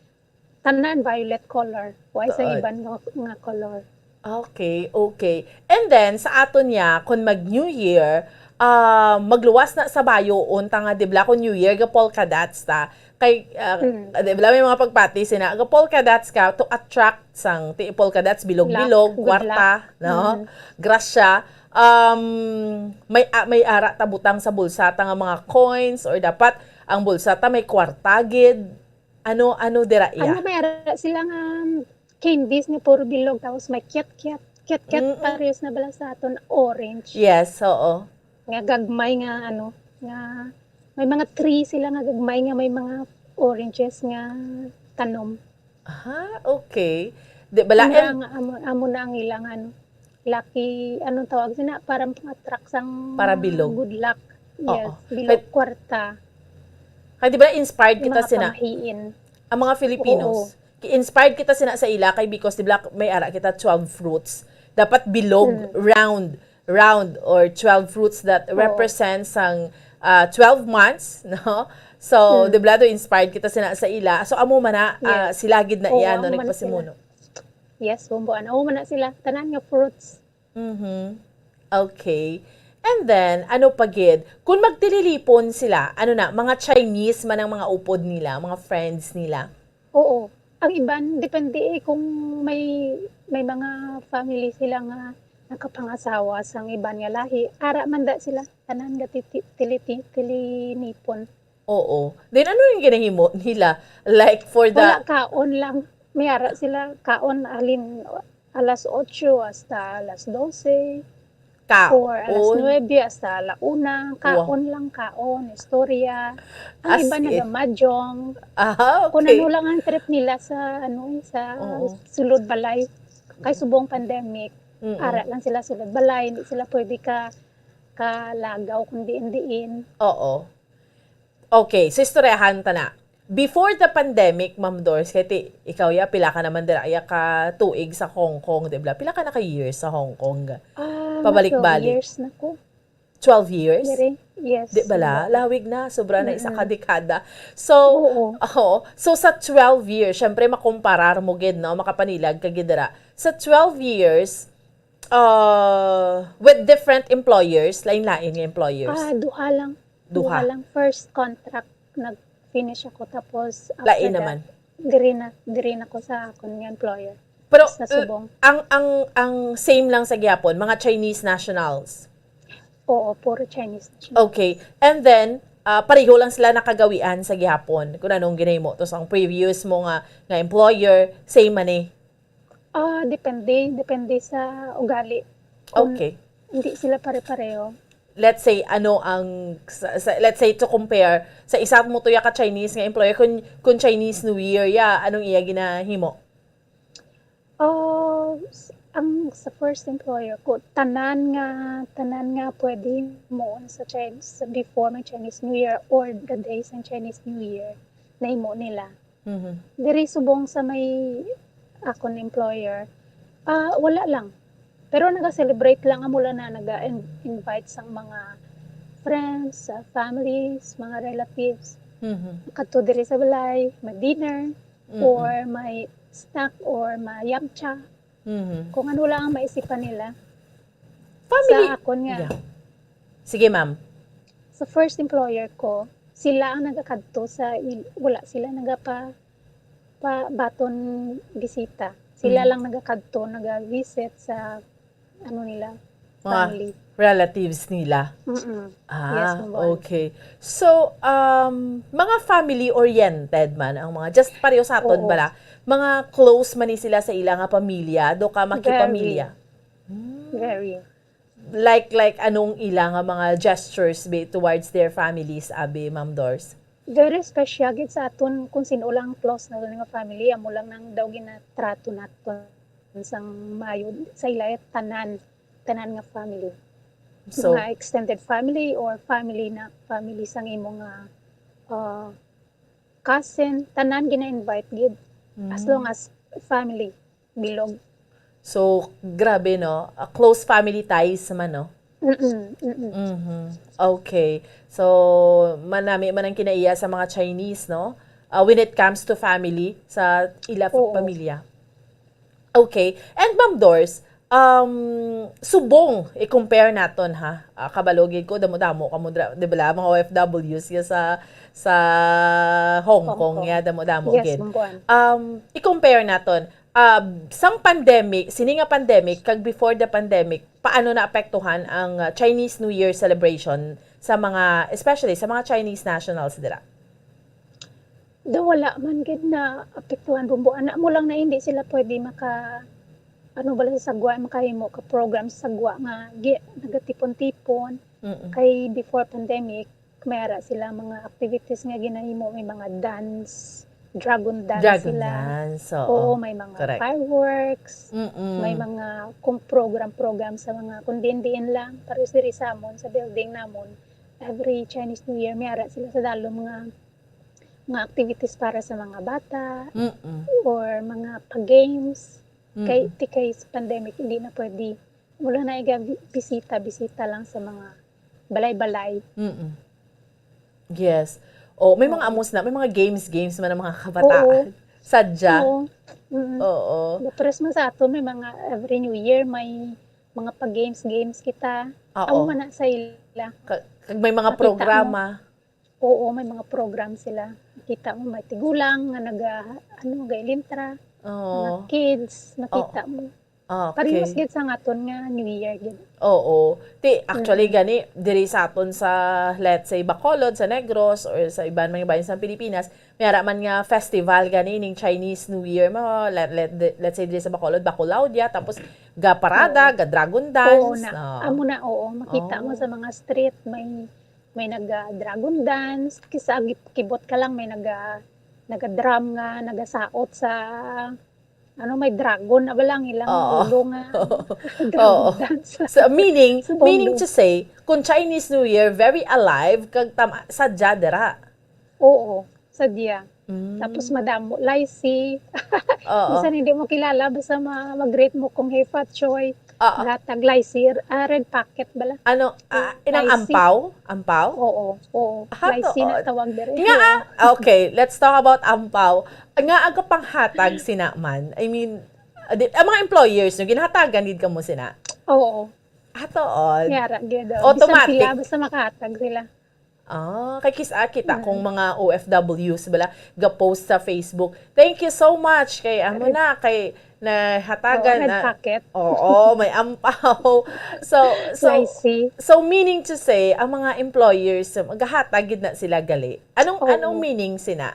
tanan violet color. Why sa Tuod. Iban nga, nga color? Okay, okay. And then, sa aton niya, kung mag New Year, ah, magluwas na sa bayo, unta nga, di ba, kung New Year, ga polka dots ta. Kay, ah, Mm. Di ba, may mga pagpati sina, ga polka dots ka to attract sang ti polka dots, bilog-bilog, Luck, good kwarta, luck. No? Mm. Grasya. Um, may, ah, may ara ta butang sa bulsa ta nga mga coins or dapat ang bulsa ta may kwarta gid. Ano, ano dira iya? Ano, may ara sila nga, um, candies nga puro bilog, tapos may kiat-kiat. Kiat-kiat Mm-mm. Parehas na bala sa aton, orange. Yes, oo. Nga gagmay nga, ano, nga may mga tree sila nga gagmay nga may mga oranges nga tanom. Ah, okay. Di bala, Mura and nga amo, amo na ang ilang, ano, lucky, anong tawag sina? Parang pang-attract sang Para bilog. Good luck. Oo. Yes, bilog Kay- kwarta. Kay di ba inspired Yung kita mga sina pamahiin. Ang mga Filipinos. Oo. Ki-inspired kita sina sa ila kay because di ba may ara kita twelve fruits. Dapat bilog, Mm. Round, round or twelve fruits that Oo. Represents ang ah, twelve months, no? So, Mm. Di ba do inspired kita sina sa ila. So amo man na ah, Yes. Sila gid na Oo, iya no amo man na sila. Nagpasimuno. Yes, bumbuan. Oo, man na sila. Tanan nga fruits. Mhm. Okay. And then, ano pa gid? Kung magtililipon sila, ano na, mga Chinese man ang mga upod nila, mga friends nila. Oo. Ang iban, depende eh kung may may mga family sila nga nakapangasawa sang iban nga lahi. Ara man da sila, tanan nga titi- tiliti- tilinipon. Oo. Then ano yung ginahimo nila? Like for the Wala, kaon lang. May ara sila kaon halin alas otso hasta alas dose. Kaon. Or alas nuebe hasta ala una. Wow. Kaon lang, kaon, istorya. Ang As iba in? Nagamahjong. Ah, okay. Kung ano lang ang trip nila sa, ano, sa Oo. Sulod balay. Kay subong pandemic, Mm-mm. Ara lang sila sulod balay, hindi sila pwede ka kalagaw kung diin-diin. Oo. Okay, so istoryahan ta na. Before the pandemic, Ma'am Doris, kay ti-, ikaw ya, pila ka naman dira ya ka tuig sa Hong Kong, di ba? Pila ka na ka years sa Hong Kong? Ah, Pabalik-balik. Twelve years na ko. Twelve years? Diri? Yes. Di bala? Lawig na, sobra na isa ka dekada. So, Oo. Oo. So sa twelve years, syempre makomparar mo gid, no? Makapanilag ka gid dira. Sa twelve years, uh, with different employers, lain-lain nga employers? Ah, duha lang. Duha. Duha lang. First contract, nag-finish ako. Tapos, after Lain that, naman. Diri na, diri na ko sa akon nga employer. Pero, Sa uh, Subong. Ang, ang, ang same lang sa gihapon, mga Chinese nationals? Oo, puro Chinese nationals. Okay. And then, uh, pareho lang sila nakagawian sa gihapon kung anong ginahimo to sa previous mo nga, nga employer, same man eh. Ah, depende. Depende sa ugali. Kung Okay. Hindi sila pare-pareho. Let's say, ano ang, sa, sa, let's say, to compare, sa isa mo to ya ka Chinese nga employer, kung, kung Chinese New Year ya, anong iya ginahimo? Oh, s- ang sa first employer ko, tanan nga tanan nga pwede mo sa Chinese, sa before may Chinese New Year or the days ng Chinese New Year, nahimo nila. Mhm. Diri subong sa may akon employer, ah, wala lang. Pero naga-celebrate lang, amo lang na naga-invite sang mga friends, sa families, mga relatives. Mhm. Kadto diri sa balay, may dinner, Mm-mm. Or may snack or may yamcha. Mhm. Kung ano lang ang maisipan nila. Family. Sa akon nga, Yeah. Sige, ma'am. Sa first employer ko, sila ang nagakadto sa il-, wala sila nagapa pa baton bisita. Sila Mm. lang nagakadto, naga-visit sa ano nila, Mga family. relatives nila. Mm-mm. Ah, Yes, ma'am. Okay. So, um, mga family-oriented man ang mga, just pareho sa aton Oo. bala, mga close man ni sila sa ila nga pamilya, do ka makipamilya. Very. Like, like, anong ila nga mga gestures be towards their families, abi, Ma'am Dors? Very special gid sa aton kung sino lang close na nga family, amo lang nang daw ginatrato naton sang maayo sa ila tanan, tanan nga family. So, Mga extended family or family na family sang imo nga uh, cousin, tanan gina-invite gid as mm. long as family, bilog. So, grabe, no? A close family ties man, no? Mm-mm, mm-mm. Mhm. Okay. So, manami man ang kinaiya sa mga Chinese, no? Uh, when it comes to family, sa ila Oo. Pamilya. Okay. And Ma'am Dors, um, subong i-compare naton, ha. Ah, kabalo gid ko, damo-damo kamo dra-, di ba, mga O F Ws ya sa sa Hong Kong, Hong Kong. Ya, damo-damo Yes, gid. Ma'am Juan. Um, i-compare naton, ah, sang pandemic, sini nga pandemic kag before the pandemic, paano naapektuhan ang, ah, Chinese New Year celebration sa mga, especially sa mga Chinese nationals dira? Do wala man gid na apektuhan, Bumbo. Ana mo lang na hindi sila pwede maka ano bala sa sagwa, makahimo ka program sa sagwa nga gi, nagatipon-tipon. Mm-mm. Kay before pandemic, may ara sila mga activities nga ginahimo, may mga dance, dragon dance Dragon sila. dance, oo. Oo, may mga Correct. Fireworks, Mm-mm. May mga kung program-program sa mga kung diin-diin lang, pares diri sa amon, sa building namon. Every Chinese New Year, may ara sila sa dalom nga nga activities para sa mga bata Mm-mm. or mga pa-games. Kay, Mm-mm. ti kay sa pandemic, hindi na pwede. Wala na iga bi-, bisita, bisita lang sa mga balay-balay. Mm-mm. Yes. Oh, may mga Oo. amos na, may mga games, games man ang mga kabataan. Oo. Sadya. Oo. Mm-mm. Oo. Pero sa ato, may mga every New Year, may mga pa-games, games kita. Oo. Amo man na sa ila. Ka-, kag may mga Makita programa. Oo, may mga program sila. Kita mo, may tigulang nga naga, ano, gailintra. Mga Oo. Kids, makita mo. Okay. Parehas gid sa aton nga New Year gid. Oo. Ti, actually, Mm. gani, diri sa aton sa, let's say, Bacolod, sa Negros, or sa iban mga bayan sa Pilipinas, may ara man nga festival gani ning Chinese New Year mo, let, let, let's say, diri sa Bacolod, Bacolao dia, tapos ga parada, Oo. ga dragon dance. Oo na. Ah. Amo na, oo. Makita mo Oh. sa mga street, may may naga dragon dance, kisa gi-, kibot ka lang, may naga naga-drum nga nagasaot sa, ano, may dragon na ba lang ilang Oo. ulo nga Oo. dragon dance. So, meaning, Subong meaning do. To say, kung Chinese New Year, very alive, kag tam-, sadya dira. Oo, sadya. Mm. Tapos madamo, lychee. Oo. Bisan hindi mo kilala, basta ma- mag-greet mo kung hey, Fat Choy. Oo. Gatag lychee, ah, red packet bala. Ano, ah, inang Lychee. Ampaw? Ampaw? Oo, oo. Ha, Lychee na tuod? tawag diri. Nga, ah, okay, let's talk about Ampaw. Nga, aga panghatag sina man. I mean, di, ang mga employers nyo, ginahatagan gid kamo sina? Oo. Ah, tuod. Yara, gid. Automatic. Bisan sila, basta makahatag sila. Ah, kay kis-, ah, kita Mm. kung mga O F Ws bala, ga-post sa Facebook. Thank you so much kay amo Red na, kay nahatagan Oo, red na. packet. Oo, may ampaw. So, so, Lychee. so meaning to say, ang mga employers, magahatag gid na sila gali. Anong, Oo. Anong meaning sina?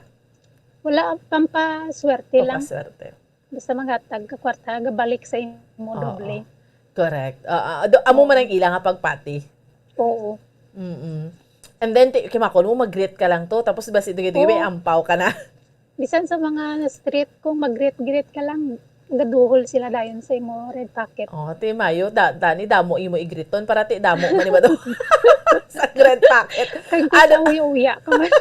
Wala, pampaswerte lang. Pampaswerte. Basta maghatag ka kwarta, gabalik sa imo Oo. Doble. Correct. Ah, ah, do, amo man Oo. Ang ila nga pagpati. Oo. Mm-mm. And then, ti-, kimakon mo, mag-greet ka lang to. Tapos, basi, sige, sige, may Oo. Ampaw ka na. Bisan sa mga street, kung mag-greet-greet ka lang, gaduhol sila dayon sa imo red packet. Oh, ti mayo, da, dani, damo imo igriton para ti damo man ba to? Sa red packet. Kay Ano? Uya-uya ka man.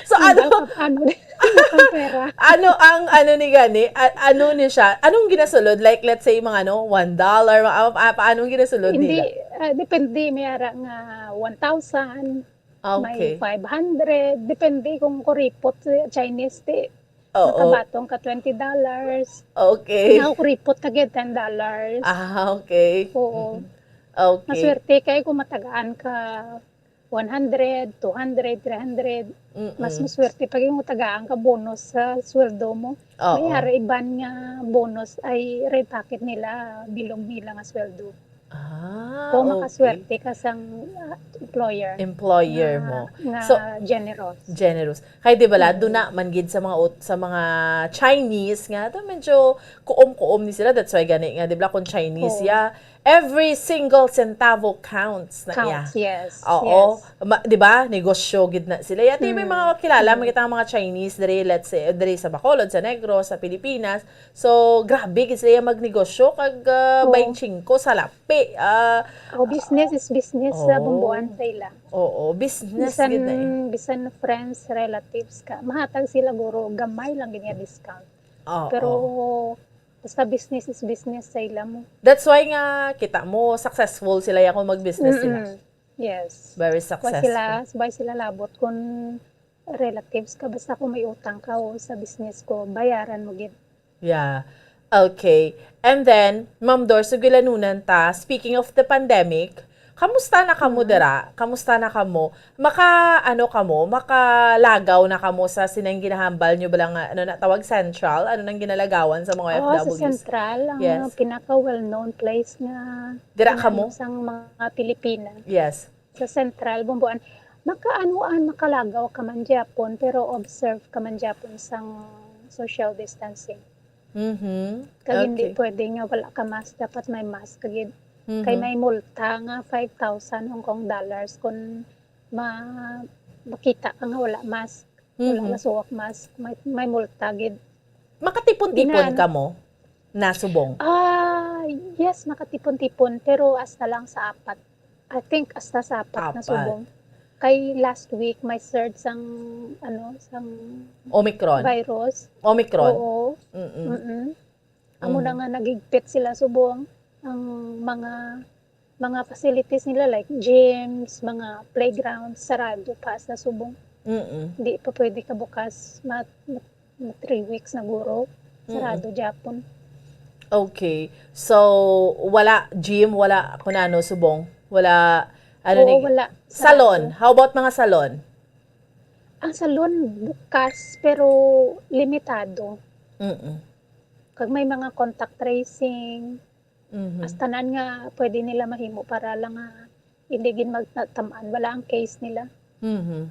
So, ano, Ano din? Ang pera. Ano ang, ano ni gani? A-, ano ni siya? Anong ginasulod? Like, let's say, mga, ano, one dollar, ma-, ah, pa-, paano ang ginasulod Hindi, nila? Ah, depende. May ara nga one thousand, may Okay. five hundred. Depende kung kuripot sa Chinese. Ti, Oo. Makabaton ka twenty dollars. Okay. Nakuripot ka gid ten dollars. Ah, okay. Oo. Mm-hmm. Okay. Maswerte kay kung matagaan ka one hundred, two hundred, three hundred, Mm-mm. Mas maswerte pa yung tagaan ka bonus sa sweldo mo. Oo. May ara iban nga bonus ay red packet nila, bilog nila nga sweldo. Ah, okay. Kung makaswerte ka sang, ah, employer Employer nga, mo. Nga So, generous. Generous. Kay di bala, Mm. duna man gid sa mga ut-, sa mga Chinese nga, to medyo kuom-kuom ni sila. That's why gani nga, di ba, kung Chinese Oo. ya, every single centavo counts na iya. Counts, yes, Oo. Yes. Ma-, di ba? Negosyo gid na sila. Yati may Mm. mga kilala, Mm. makita ang mga Chinese diri, let's say, diri sa Bacolod, sa Negros, sa Pilipinas. So, grabe gid sila magnegosyo kag, ah, Oo. baynte singko sa lapi. Ah, Oh, business is business sa Oo. bumbuan sa ila. Oo, business Bisan, gid na eh. bisan friends, relatives ka, mahatag sila guro, gamay lang gid nga discount. Oo. Pero basta business is business sa ila mo. That's why nga kita mo successful sila ya kung mag-business sila. Mm-mm. Yes. Very Why successful. sila, why sila labot kung relatives ka? Basta kung may utang ka o sa business ko, bayaran mo gid. Yeah. Okay. And then, Ma'am Dor, sugilanunan ta, speaking of the pandemic, kamusta na kamo Mm. dira? Kamusta na kamo? Maka, ano kamo? Makalagaw na kamo sa sinang ginahambal nyo ba lang, ano na tawag, central? Ano nang ginalagawan sa mga Oo, sa O F Ws? Central, ang Yes. pinaka well-known place nga Dira kinano kamo? sang mga Pilipina. Yes. Sa Central, Bumbuan, makaano, ah, makalagaw ka man gyapon, pero observe ka man gyapon sang social distancing. Mhm. Kag hindi Okay. pwede nga wala ka mask, dapat may mask ka gid. Kay Mhm. may multa nga five thousand Hong Kong dollars kung ma-, makita ka nga wala mask, wala Mhm. nasuwak mask, may, may multa gid. Makatipon-tipon Ginaan. kamo na subong? Ah, yes, makatipon-tipon, pero hasta lang sa apat. I think hasta sa apat na Apat. subong. Kay last week, may surge sang, ano, sang Omicron? virus. Omicron? Oo. Mm-mm. Amo na Mm. nga naghigpit sila subong. Ang mga, mga facilities nila like gyms, mga playgrounds, sarado pa sa subong. Mm-mm. Di pa pwede ka bukas. Ma-, ma-, ma-, three weeks na guro. Mm-mm. Sarado gyapon. Okay. So, wala gym, wala kunano subong? Wala, ano Oo, ni, wala. Salon? Sarado. How about mga salon? Ang salon bukas, pero limitado. Mm-mm. Kag may mga contact tracing. Mhm. As tanan nga pwede nila mahimo para lang nga hindi gid magtatam-an, wala ang case nila. Mhm.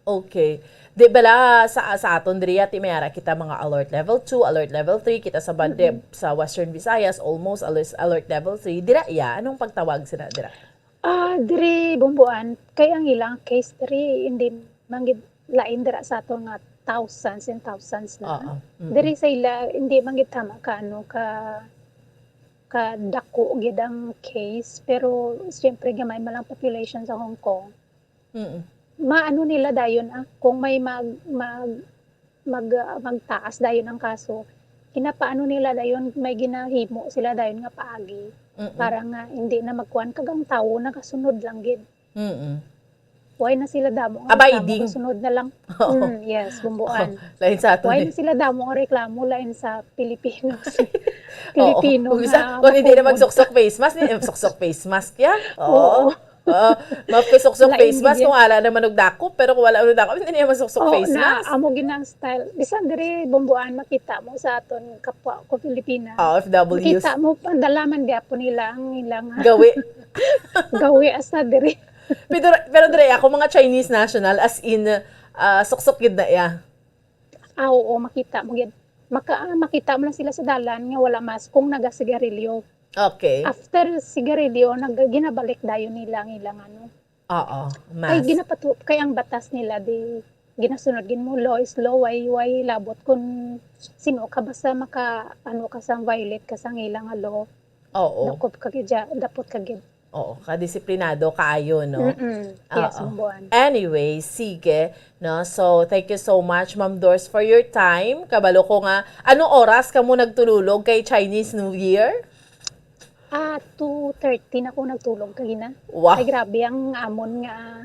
Okay. Di bala sa, sa aton diri, ati, may ara kita mga alert level two, alert level three, kita sa bande, Mm-mm. sa Western Visayas, almost alert, alert level three. Dira iya, anong pagtawag sila dira? Ah, diri, Bumbuan, kay ang ilang case diri, hindi man gid lain dira sa aton nga thousands and thousands na. Oo. Mm. Diri sa ila, hindi man gid tama ka, ano, ka, ka dako gid ang case, pero siyempre gamay man lang population sa Hong Kong. Mm. Maano nila dayon, ah, kung may mag-, mag-, mag-, ah, magtaas dayon ang kaso, ginapaano nila dayon, may ginahimo sila dayon nga paagi Mm. para nga hindi na magkuan, kag ang tawo nagasunod lang gid. Mm. Why na sila damo nga Abiding. reklamo, sunod na lang? Oo. Mm, yes, Bumbuan. Oo, lain sa aton Why eh. na sila damo nga reklamo, lain sa Pilipinos? Oo. Pilipino Kung isa, nga kung hindi na makumot. magsuksok face mask, hindi na magsuksok face mask yan. Oo. Oo. Oo. Mapisuksok Lain face mask gid yan. kung ala naman og dakop, pero kung wala og dakop, hindi niya masuksok Oo, face na, mask. amo gid ang style. Bisan diri, Bumbuan, makita mo sa aton kapwa ko Pilipina. O F Ws. Makita mo, ang dalaman gyapon nila ang ilang Gawi. gawi hasta diri. Pero, pero diri, ako mga Chinese national, as in, ah, suksok gid na iya. Ah, oo, makita mo gid. Maka-, ah, makita mo lang sila sa dalan nga wala mask kung nagasigarilyo. Okay. After sigarilyo, nag-, ginabalik dayon nila ang ilang ano. Oo, Kay mask. ginapatu-, kay ang batas nila, di, ginasunod gid mo, law is law, why, why labot kung sino ka, basta maka, ano ka, sang violate ka sang ilang law. Oo. Dakop ka gid, dya-, dapot ka gid. Oo, kadisiplinado kaayo, no? Mm-mm. Yes, Oo. Bumbuan. Anyway, sige, no? So, thank you so much, Ma'am Dors, for your time. Kabalo ko nga, anong oras kamo nagtululog kay Chinese New Year? Ah, two thirty na ko nagtulog kagina. Wow. Ay, grabe ang amon nga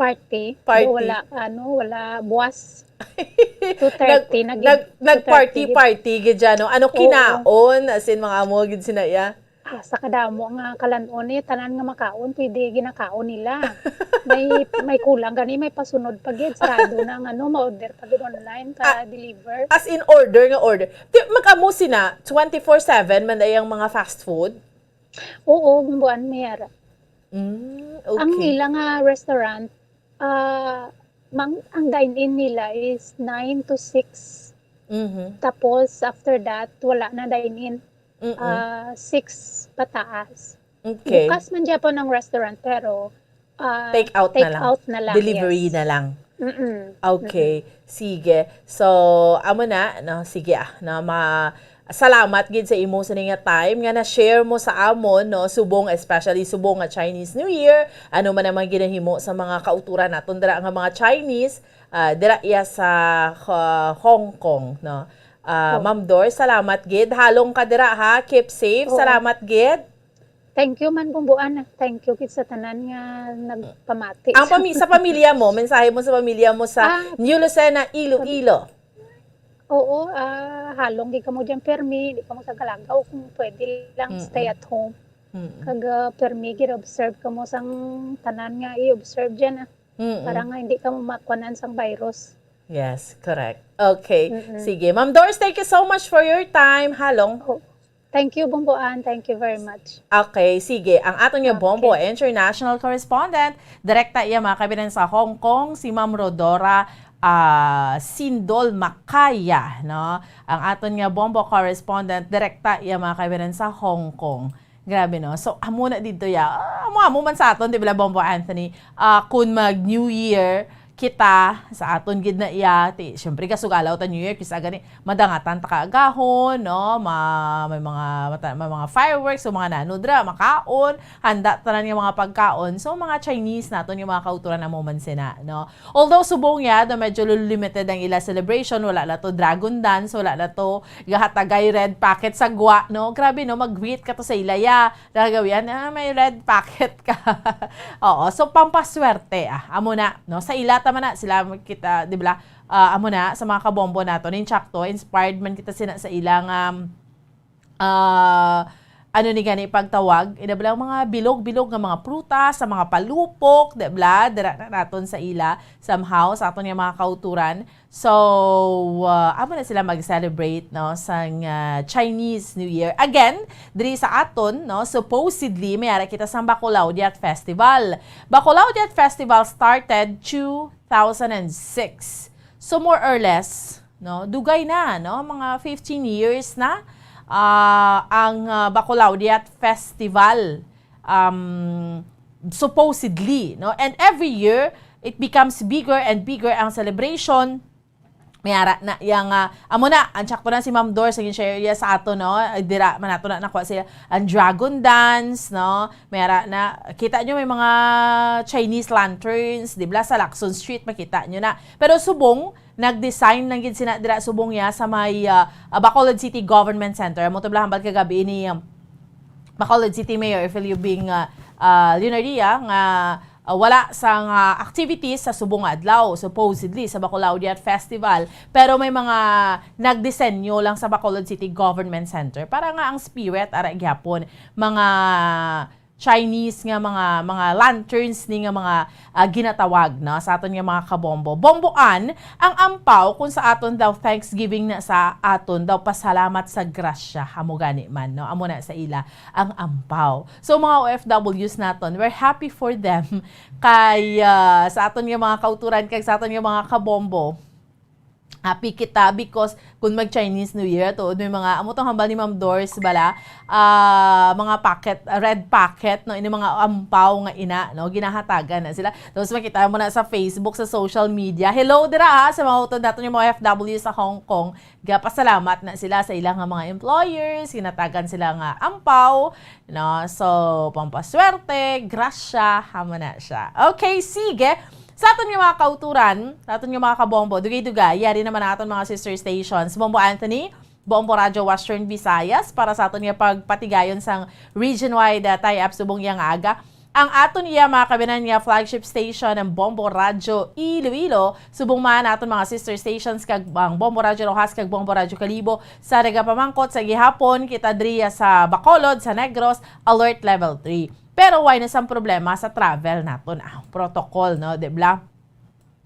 Party. Party. Wala, ano, wala buwas. Two thirty, Nag, nag- nag, two thirty. Nag-party-party gid dyan, no? Ano Oo. Kinaon? As in, mga amo gid sina iya. Ah, sa kadamo nga kalan-on eh, tanan nga makaon, pwede ginakaon nila. May may kulang gani, may pasunod pa gid, sarado na ang ano, ma-order pa gid online, Ah, pa-deliver. As in order nga order. Di, mag-amo sina, twenty-four seven man ay ang mga fast food? Oo, bumbuan, Mayor. Mm, Ang okay. ila nga restaurant, ah, mang, ang dine-in nila is nine to six. Mhm. Tapos, after that, wala na dine-in. Mm-mm. Ah, six pataas. Okay. Bukas man gyapon ang restaurant, pero ah, Take out na take lang. out na lang. Delivery Yes. na lang. Mm-mm. Okay. Sige. So, amo na, no? Sige, ah, no? Ma salamat gid sa imo sa nga time nga na-share mo sa amon, no? Subong, especially subong nga Chinese New Year, ano man ang mga ginahimo sa mga kauturan naton dira nga mga Chinese, ah, dira iya sa, ah, Hong Kong, no? Ah, Oh. Ma'am Dor, salamat gid. Halong ka dira, ha? Keep safe. Oo. Salamat gid. Thank you man, Bumbuan. Thank you gid sa tanan nga nagpamati. Ang pami sa pamilya mo, mensahe mo sa pamilya mo sa Ah. New Lucena, Iloilo. Oo, ah, halong gid kamo dyan, permi, di kamo sa galagaw, kung pwede lang, Mm-mm. stay at home. Mm. Kag ah, permi gid, observe kamo sang tanan nga i-observe dyan, ah, Mm-mm. para nga hindi kamo makwanan sang virus. Yes, correct. Okay. Mm-mm. Sige. Ma'am Doris, thank you so much for your time. Halong. Oh, thank you, Bumbuan. Thank you very much. Okay, sige. Ang aton nga Okay. Bombo international correspondent, direkta iya mga kaibigan sa Hong Kong, si Ma'am Rodora ah, Sindol Macaya, no? Ang aton nga Bombo correspondent, direkta iya mga kaibigan sa Hong Kong. Grabe, no? So, amo na dito ya. Ah, amo, amo man sa aton, di ba, Bombo Anthony? Ah, kung mag New Year kita, sa aton gid na iya, ti, syempre, kasugalaw ta New Year, kisa gani, madangatan ta kaagahon, no? Ma, may mga, mata, may mga fireworks, so mga nanudra, makaon, handa tanan nga mga pagkaon. So, mga Chinese naton, yung mga kauturan na mo man sina, no? Although subong ya, do medyo limited ang ila celebration, wala na to dragon dance, wala na to gahatagay red packet sa gwa, no? Grabe, no? Mag-greet ka to sa ila ya. Nagagawian, ah, may red packet ka. Oo, so pampaswerte, ah. Amo na, no? Sa ila, tama na, sila kita, di ba? Ah, amo na, sa mga kabombo nato, nin tsakto, inspired man kita sina sa ilang, um, ah, ano ni gani pagtawag, ina bala mga bilog-bilog nga mga prutas, sa mga palupok, di bala, dira na naton sa ila, somehow, sa aton nga mga kauturan. So, ah, amo na sila mag-celebrate, no, sang, ah, Chinese New Year. Again, diri sa aton, no, supposedly, may ara kita sang Bacolao Diat Festival. Bacolao Diat Festival started two thousand and six. So, more or less, no, dugay na, no, mga fifteen years na, ah, ang, ah, Bacolao Diat Festival, um, supposedly, no? And every year, it becomes bigger and bigger ang celebration. May ara na yang, ah, amo na, ang tsakto na si Ma'am Dor, sa share niya sa ato, no? Ay, dira, man ato na nakuha sila ang dragon dance, no? May ara na, kita nyo may mga Chinese lanterns, di ba? Sa Lacson Street, makita nyo na. Pero subong, nag-design lang gid sina dira subong ya sa may, ah, ah, Bacolod City Government Center. Amo to bala hambal kagabi ni, um, Bacolod City Mayor Efelio Bing, ah, ah, Leonaria nga, ah, wala sang, ah, activities sa subong nga adlaw, supposedly sa Bacolao Diat Festival, pero may mga nagdisenyo lang sa Bacolod City Government Center para nga ang spirit ara gyapon mga Chinese nga mga, mga lanterns ni nga mga, ah, ginatawag, no, sa aton nga mga kabombo. Bomboan ang ampaw kung sa aton daw thanksgiving na sa aton daw pasalamat sa grasya. Amo gani man, no? Amo na sa ila ang ampaw. So, mga O F Ws naton, we're happy for them. Kay, ah, sa aton nga mga kauturan, kay sa aton nga mga kabombo, happy kita because kung mag Chinese New Year, tuod may mga, amo tong hambal ni Ma'am Doris bala, ah, mga packet, ah, red packet, no, ini mga ampaw nga ina, no, ginahatagan na sila. Tapos makita mo na sa Facebook, sa social media. Hello dira ha, sa mga utod naton yung mga O F W sa Hong Kong. Gapasalamat na sila sa ilang nga mga employers, ginatagan sila nga ampaw, no? So, pampaswerte, grasya, hamo na siya. Okay, sige. Sa aton nga mga kauturan, sa aton nga mga kabombo, dugay-dugay, yari naman ang aton mga sister stations. Bombo Anthony, Bombo Radyo Western Visayas, para sa aton nga pagpatigayon sang region-wide, ah, tie-up subong yang aga. Ang aton iya, mga kabayan, nga flagship station, ang Bombo Radyo Iloilo, subong man aton mga sister stations kag ang Bombo Radyo Roxas kag Bombo Radyo Kalibo, sa nagapamangkot sa gihapon kita diriya sa Bacolod, sa Negros, alert level three. Pero wala na sang problema sa travel naton, ah, protocol, no, di ba?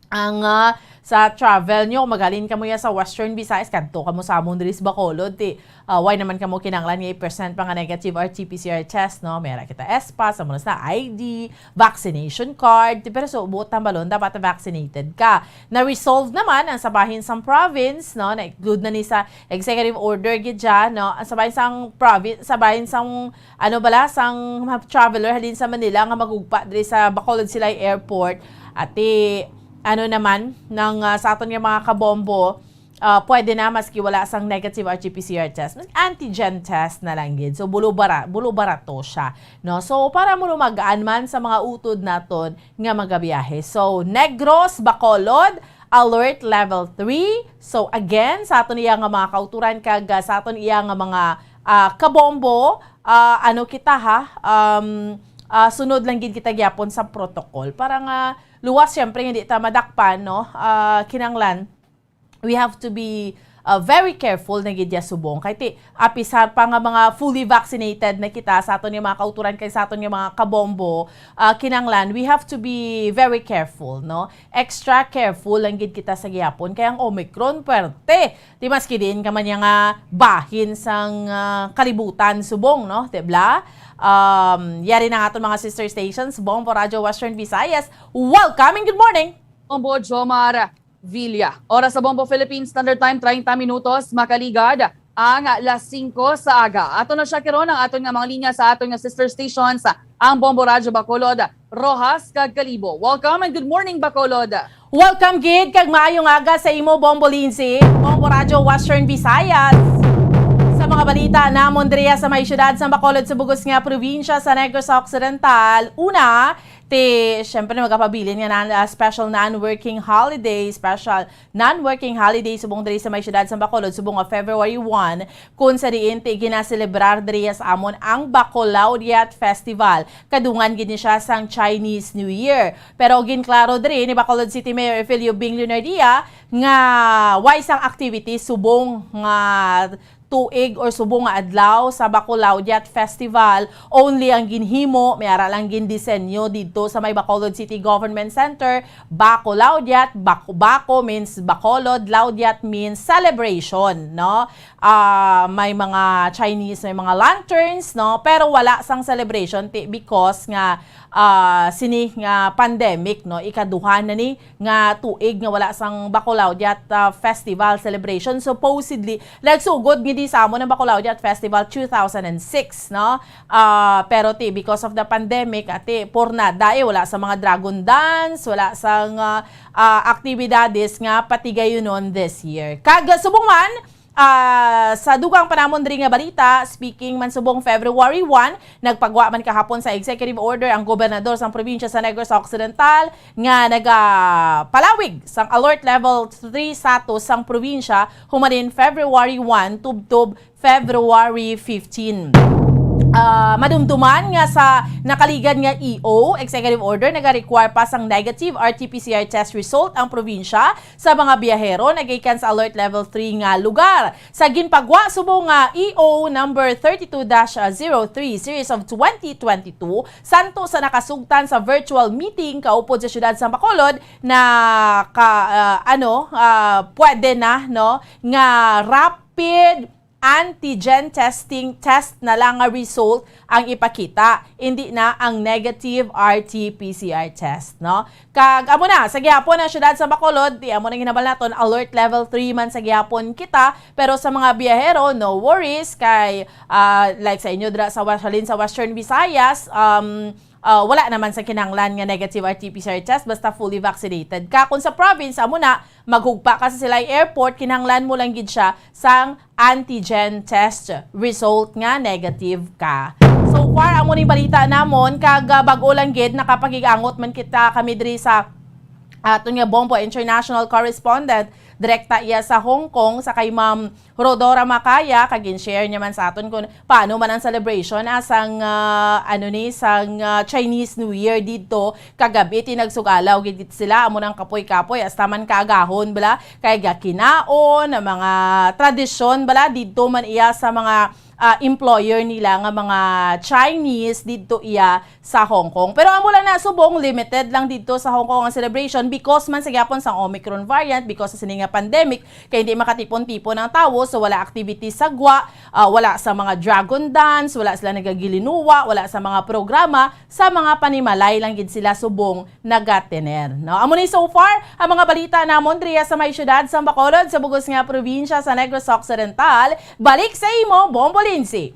Ang, ah, sa travel nyo, kung maghalin kamo ya sa Western Visayas, kadto kamo sa amon diri sa Bacolod, ti, ah, wala naman kamo kinahanglan nga i-present pa nga negative R T P C R test, no? May ara kita S pass, amo na sa I D, vaccination card, ti, pero sa buot tambalon, dapat vaccinated ka. Na-resolve naman ang sa bahin sang province, no? Na-include na ni sa executive order gid dyan, no? Ang sa bahin sang province, sa bahin sang, ano bala, sang mga traveler halin sa Manila nga magugpa diri sa Bacolod Silay Airport, ati, ano naman, nang, ah, sa aton nga mga kabombo, ah, pwede na maski wala sang negative R T P C R test. Mag-antigen test na lang gid. So, bulo bara-, bulo barato siya, no? So, para mo magaan man sa mga utod naton nga magabiyahe. So, Negros, Bacolod, alert level three. So, again, sa aton iya nga mga kauturan kag, ah, sa aton iya nga mga, ah, kabombo, ah, ano kita, ha? Um, ah, sunod lang gid kita gyapon sa protocol para nga luwas, syempre, hindi ta madakpan, no? Ah, kinahanglan, we have to be, ah, very careful na gid ya subong. Kay ti, apisar pa nga mga fully vaccinated na kita sa aton nga mga kauturan kag sa aton nga mga kabombo, ah, kinahanglan, we have to be very careful, no? Extra careful lang gid kita sa gihapon. Kay ang Omicron, pwerte. Ti maski diin ka man ya nga bahin sang, ah, kalibutan subong, no? Di bala? Um, yari na nga aton mga sister stations, Bombo Radyo Western Visayas. Welcome and good morning! Bombo Jomar Villa. Oras sa Bombo Philippine Standard Time, treinta minutos, makaligad ang alas singko sa aga. Ato na siya karon ang aton nga mga linya sa aton nga sister stations, ang Bombo Radyo Bacolod, Roxas, kag Kalibo. Welcome and good morning, Bacolod. Welcome gid kag maayong aga sa imo, Bombo Lindsay, Bombo Radyo Western Visayas. Sa mga balita namon diriya sa may siyudad sa Bacolod, sa bug-os nga probinsya sa Negros Occidental, una, ti, syempre, magapabilin nga nan-, ah, special non-working holiday, special non-working holiday subong diri sa may siyudad sa Bacolod, subong nga February one, kun sa diin ti ginaselebrar diri sa amon ang Bacolaudiat Festival. Kadungan gid ni siya sang Chinese New Year. Pero ginklaro diri ni Bacolod City Mayor Evelio Bing Leonardia nga way sang activity subong nga tuig or subong nga adlaw sa Bacolaudiat Festival. Only ang ginhimo, may ara lang gindisenyo didto sa may Bacolod City Government Center, Bacolaudiat, Baco, Baco means Bacolod, Laudiat means celebration, no? Ah, may mga Chinese, may mga lanterns, no? Pero wala sang celebration ti, because nga, ah, sini nga pandemic, no? Ikaduha na ni nga tuig nga wala sang Bacolaudiat, ah, Festival celebration. Supposedly, nagsugod gid sa amon ang Bacolaudiat Festival two thousand and six, no? Ah, pero ti, because of the pandemic, ati, por nada, eh, wala sa mga dragon dance, wala sang, ah, ah, aktibidades nga patigayunon this year. Kag, ah, subong man, ah, sa dugang pa namon diri nga balita, speaking man subong February one, nagpagwa man kahapon sa executive order ang gobernador sang probinsya sa Negros Occidental nga nagapalawig sang alert level three status sang probinsya humanin February one tubtob February fifteen. Ah, madumduman nga sa nakaligad nga E O, executive order, nagarequire pa sang negative R T P C R test result ang probinsya sa mga biyahero nagikan sa alert level three nga lugar. Sa ginpagwa subong nga E O number thirty-two dash zero three series of twenty twenty-two, santo sa nakasugtan sa virtual meeting kaupod sa siyudad sa Bacolod na ka, ah, ano, ah, pwede na, no, nga rapid antigen testing test na lang nga result ang ipakita, hindi na ang negative R T P C R test, no? Kag amo na, sa gihapon ang siyudad sa Bacolod, ti amo nang hinabal naton, alert level three man sa gihapon kita, pero sa mga biyahero, no worries, kay, ah, like sa inyo dira sa West, halin sa Western Visayas, um, ah, wala naman sa kinahanglan nga negative R T P C R test, basta fully vaccinated ka. Kung sa province, amo na, maghugpa ka sa Silay Airport, kinahanglan mo lang gid siya sang antigen test result nga negative ka. So far, amo ning balita namon, kag, ah, bag-o lang gid, nakapakig-angot man kita kami diri sa aton nga Bombo International Correspondent Direkta iya sa Hong Kong, sa kay Ma'am Rodora Macaya, kag gin-share niya man sa aton kung paano man ang celebration, ah, sang, ah, ano ni, sang, ah, Chinese New Year didto. Kagabi, ti nagsugalaw gid sila, amo nang kapoy-kapoy, hasta man kaagahon, bala, kay gakinaon, ang mga tradisyon, bala, didto man iya sa mga, ah, employer nila nga mga Chinese didto iya sa Hong Kong. Pero amo lang na subong, limited lang didto sa Hong Kong ang celebration because man sa gyapon sang Omicron variant, because sa sini nga pandemic, kay hindi makatipon-tipon ang tawo, so wala activity sa gwa, ah, wala sa mga dragon dance, wala sila nagagilinuwa, wala sa mga programa, sa mga panimalay lang gid sila subong nagatener, no? Amo ni so far ang mga balita namon diriya sa may siyudad sa Bacolod, sa bugos nga probinsya sa Negros Occidental. Balik sa imo, Bombo Lindsay.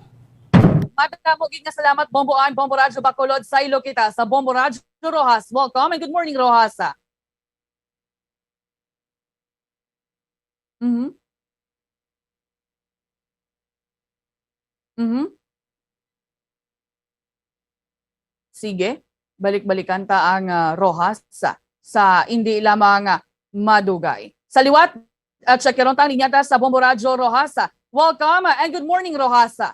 Madamo gid nga salamat, Bombo Ann, Bombo Radyo Bacolod. Saylo kita sa Bombo Radyo Roxas. Welcome and good morning, Roxas. Mhm. Mhm. Sige, balik-balikan ta ang, ah, Roxas sa, sa indi lamang, ah, madugay. Sa liwat, at siya karon ta ang linya ta sa Bombo Radyo Roxas. Welcome and good morning, Roxas.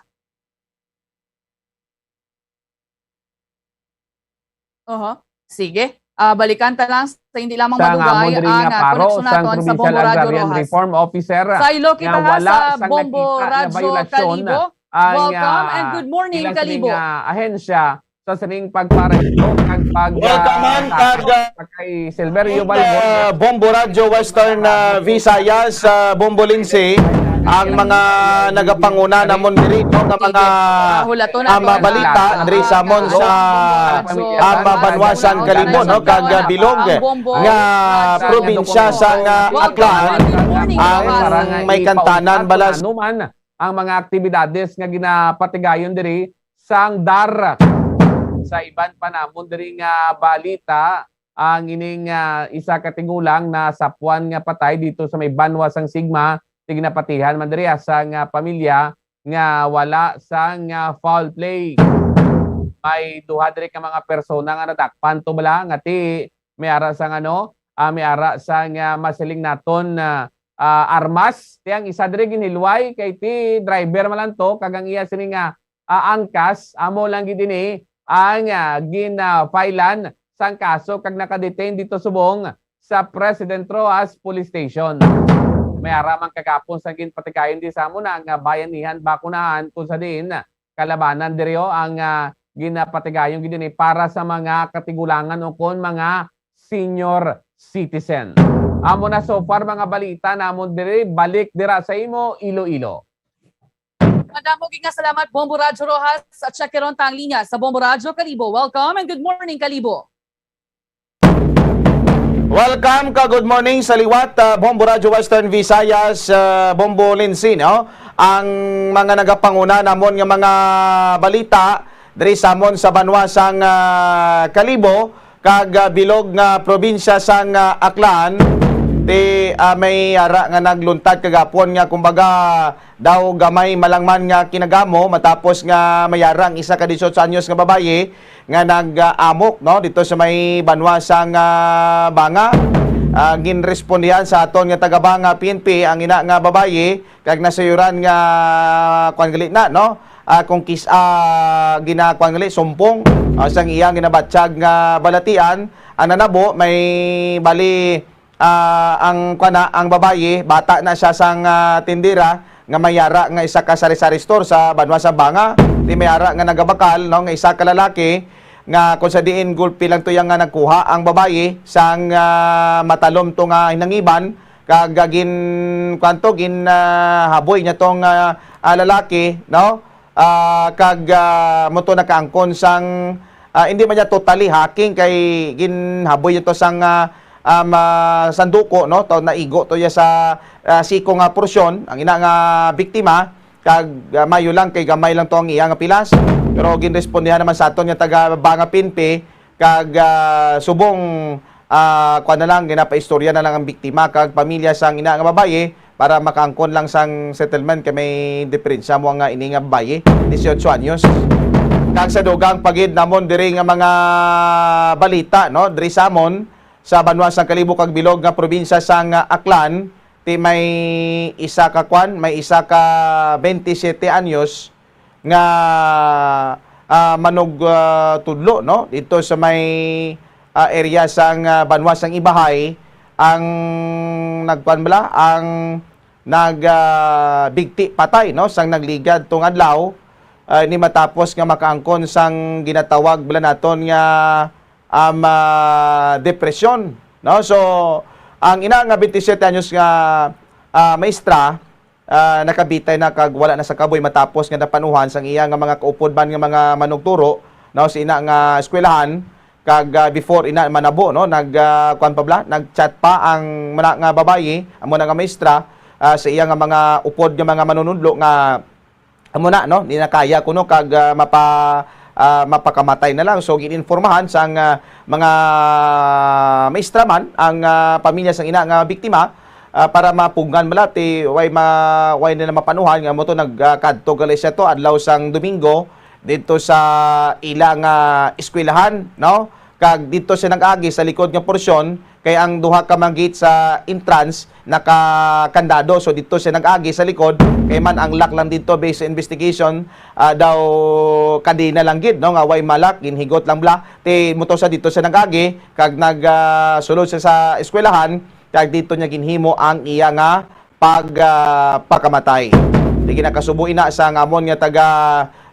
Oho. Sige. Ah, balikan ta lang sa hindi lamang Sa madugay ngamon diri ang, nga ah, paro koneksyon sang naton sa provincial Bombo Radyo agrarian Roxas. Reform officer Saylo nga kita wala sa sang Bombo nakita nga Radyo violasyon Kalibo. Ang, Welcome and ah, good morning, ila sining, Kalibo. Ah, ahensya sa sining pagparesto kag pag, Welcome, ah, man, kag, ah, kay Silverio Balbon. Ah, Bombo Radyo Western, ah, Visayas, ah, Bombo Lindsay, ang mga nagapanguna namon diri, no, nga mga, ah, balita diri sa amon sa, ah, banwa sang Kalibo, no, kag, ah, bilog nga probinsya sang, ah, Aklan, ang may kantanan balas. Ano man ang mga aktibidades nga ginapatigayon diri sang dar. Sa iban pa namon diri nga balita, ang ining, ah, isa ka tigulang nasapuan nga patay dito sa may banwa sang Sigma, ti ginapatihan man diri, ah, sang pamilya nga wala sang, ah, foul play. May duha diri ka mga persona nga nadakpan to bala nga ti may ara sang ano, ah, may ara sang, ah, masiling naton, ah, ah, armas. Ti ang isa diri ginhilway kay ti driver man lang to, kag ang iya sini nga ah, angkas, amo lang gid ini ang, ah, gina-filean sang kaso kag nakadetain dito subong sa President Roxas Police Station. May ara man kagapon sa ginpatigayon di sa amo na nga bayanihan bakunahan kung sa diin kalabanan diri, oh, ang, ah, ginapatigayon gid ini para sa mga katigulangan o kon mga senior citizen. Amo na so far mga balita namon diri, balik dira sa imo Iloilo. Madamo gid nga salamat, Bombo Radyo Roxas, at siya karon ta ang linya sa Bombo Radyo Kalibo. Welcome and good morning, Kalibo. Welcome ka good morning sa liwat, ah, Bombo Radyo Western Visayas, ah, Bombo Lindsay, no? Ang mga nagapanguna namon nga mga balita diri sa amon sa banwa sang, ah, Kalibo, kag, ah, bilog nga probinsya sang, ah, Aklan, ti, ah, may ara nga nagluntad kagapon nga, kumbaga, daw gamay malangman nga kinagamo matapos nga may ara ang isa ka dieciocho anyos nga babayi nga nag-amok, no, dito sa may banwa sang, ah, Banga. Ah, ginrespondihan sa aton nga taga-Banga P N P ang ina nga babayi kag nasayuran nga, kuwan gali na, no? Ah, kung kis-, ah, gina-, kuwan gali, sumpong, ah, sang iyang ginabatyag nga balatian, ang nanabo may bali, ah, ang, kuwan na, ang babayi, bata na siya sang, ah, tindera nga may ara nga isa ka sari-sari store sa banwa sa Banga. Ti may ara nga nagabakal, no, nga isa ka lalaki nga kung sa diin gulpi lang to yang nga nagkuha ang babayi sang, ah, matalom to nga hinangiban, kag, ah, gin-, kwanto, gin, ah, haboy niya tong, ah, ah, lalaki, no? Ah, kag, ah, mo to nakaangkon sang, ah, hindi man niya totally hacking kay ginhaboy niya to sang, ah, um, ah, sanduko, no? To naigo to niya sa, ah, siko nga porsyon ang ina nga biktima, kag, ah, mayo lang kay gamay lang to ang iya nga pilas. Pero ginrespondihan naman sa aton nga taga Banga P N P, kag, ah, subong, ah, kuwan na lang, ginapaistorya na lang ang biktima kag pamilya sang ina nga babayi para makaangkon lang sang settlement kay may diferensya mo nga ini nga babayi, dieciocho anyos. Kag sa dugang pa gid namon diri nga mga balita, no, diri sa amon sa banwa sang Kalibo kag bilog nga probinsya sang, ah, Aklan, ti may isa ka kwan, may isa ka twenty-seven anyos nga, ah, manug-, ah, tudlo, no? Dito sa may, ah, area sang, ah, banwa sang Ibahay, ang nagkuan bala, ang nag, ah, bigti patay, no, sang nagligad tong adlaw, ah, ni matapos nga makaangkon sang ginatawag bala naton nga, um, ah, depresyon, no? So, ang ina nga twenty-seven anyos nga, ah, maestra, ah, nakabitay na kag wala na sa kabuhi matapos nga napanuhan sang iya nga mga kaupod man nga mga manugturo, no, sa ina nga eskwelahan, kag, ah, before ina manabo, no, nag, ah, kuwan pa bala, nag-chat pa ang muna nga babayi, amo na nga maestra, ah, sa iya nga mga upod nga mga manunudlo nga amo na, no, di na kaya kuno kag, ah, mapa-, ah, mapakamatay na lang. So, gininformahan sang, ah, mga maestra man ang, ah, pamilya sang ina nga biktima, ah, para mapugngan bala ti way ma-, way nila mapanuhan nga mo to nag, ah, kadto gali siya to adlaw sang Domingo dito sa ila nga eskwelahan, no? Kag dito siya nag-agi sa likod nga porsyon kay ang duha ka mga gate sa entrance nakakandado. So dito siya nag-agi sa likod kay man ang lock lang dito based sa investigation, ah, daw kadena lang gid, no, nga way malak, ginhigot lang bala. Ti mo to sa dito siya nag-agi kag nag, ah, sulod siya sa eskwelahan kag dito niya ginhimo ang iya nga pag, ah, pagkamatay. Di ginakasubo ina sa ngamon nga taga,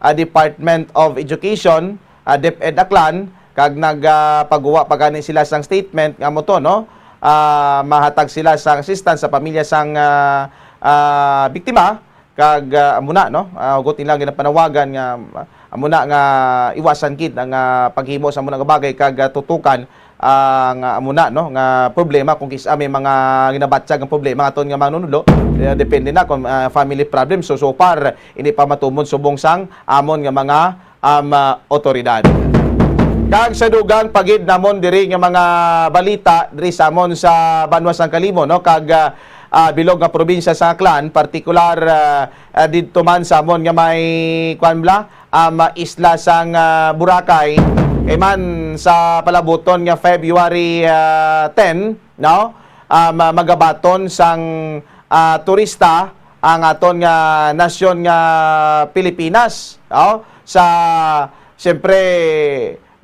ah, Department of Education, ah, DepEd Aklan, kag nag, ah, pagguwa pa gani sila sang statement nga mo to, no? Ah, mahatag sila sang assistance sa pamilya sang, ah, ah, biktima, kag, ah, amo na, no? Ah, hugot nila ginapanawagan nga, ah, amo na nga iwasan gid ang, ah, paghimo sa amo na nga bagay kag, ah, tutukan ang, ah, amo na, no, nga problema kung kis-a may mga ginabatyag nga problema aton nga manunudlo. Eh, depende na kung, ah, family problem. So, so far, hindi pa matumon subong sang amon nga mga, um, ah, otoridad. Kag sa dugang pagid namon diri nga mga balita diri sa amon sa banwa sang Calimo, no, kag, ah, ah, bilog nga probinsya sa Aklan, partikular, ah, ah, didto man sa amon nga may, kuwan bala, um, isla sang, ah, Boracay, kay man sa palabuton nga February, ah, ten, no? Um, ah, magabaton sang, ah, turista ang aton nga nasyon nga Pilipinas, no? Sa, siyempre,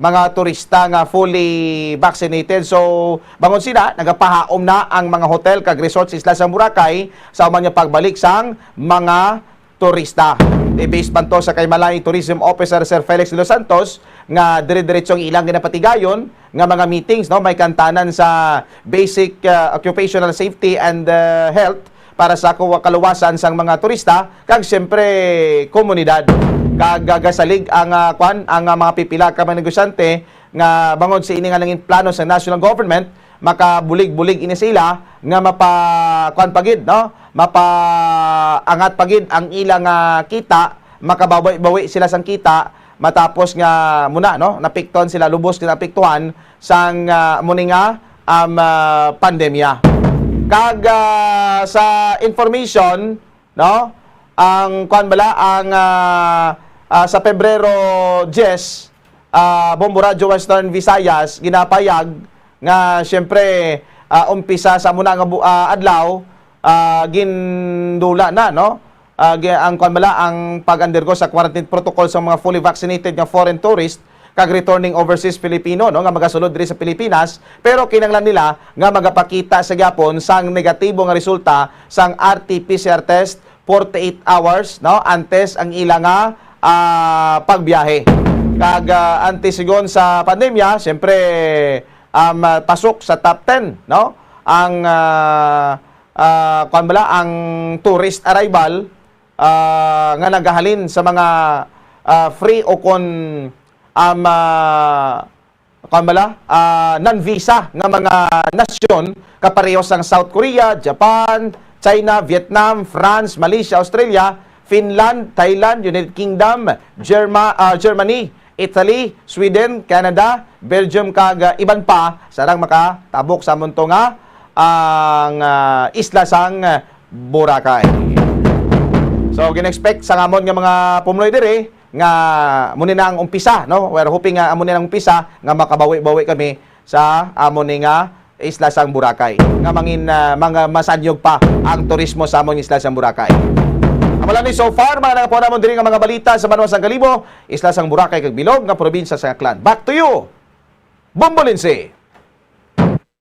mga turista nga fully vaccinated. So, bangon sila, nagapahaom na ang mga hotel kag resort sa isla sang Boracay sa human nga pagbalik sang mga turista. Di based man to sa kay Malay Tourism Officer Sir Felix de los Santos nga dire-diretso ang ilang ginapatigayon nga mga meetings, no, may kantanan sa basic, uh, occupational safety and, uh, health para sa kawa-, kaluwasan sang mga turista kag siyempre komunidad. Kag gagasalig ang, uh, kwan, ang, uh, mga pipila ka mga negosyante nga bangod sa ini nga nangin plano sa national government, makabulig-bulig ini sa ila nga mapa-, kuwan pa gid, no? Mapaangat pa gid ang ila nga kita, makabawi-bawi sila sang kita matapos nga muna, no? Napiktuhan sila, lubos nga napiktuhan sang, ah, muni nga, um, ah, pandemya. Kag, ah, sa information, no? Ang, kuwan bala, ang, ah, ah, sa Pebrero diyes, ah, Bombo Radyo Western Visayas, ginapayag nga, siyempre, ah, umpisa sa muna nga bu-, ah, adlaw, ah, gindula na, no? Ah, gi-, ang, kuwan bala, ang pag-undergo sa quarantine protocol sa mga fully vaccinated nga foreign tourist kag returning overseas Filipino, no, nga magasulod diri sa Pilipinas, pero kinahanglan nila nga magapakita sa gyapon sang negatibo nga resulta sang R T P C R test forty-eight hours, no, antes ang ila nga, ah, pagbiyahe. Kag, ah, antes sigon sa pandemya, siyempre, um, ah, pasok sa top ten, no, ang, ah, ah, kuwan bala, ang tourist arrival, ah, nga nagahalin sa mga, ah, free o kon, um, ah, kuwan bala, ah, non-visa nga mga nasyon, kapareho sang South Korea, Japan, China, Vietnam, France, Malaysia, Australia, Finland, Thailand, United Kingdom, Germa-, ah, Germany, Italy, Sweden, Canada, Belgium, kag, ah, iban pa, sarang makatabok sa munto nga ang, ah, isla sang Boracay. So, gin-expect sa ngamon nga mga pumuluy diri nga muni na ang umpisa, no? We're hoping nga amo ni ang umpisa nga makabawi-bawi kami sa amo ni nga Isla sang Boracay, nga mangin, ah, mga masanyog pa ang turismo sa among Isla sang Boracay. Amo lang ni so far, mga nagapuan namon diri nga mga balita sa banwa sang Kalibo, Isla sang Boracay kag bilog nga probinsya sa Aklan. Back to you, Bombo Lindsay.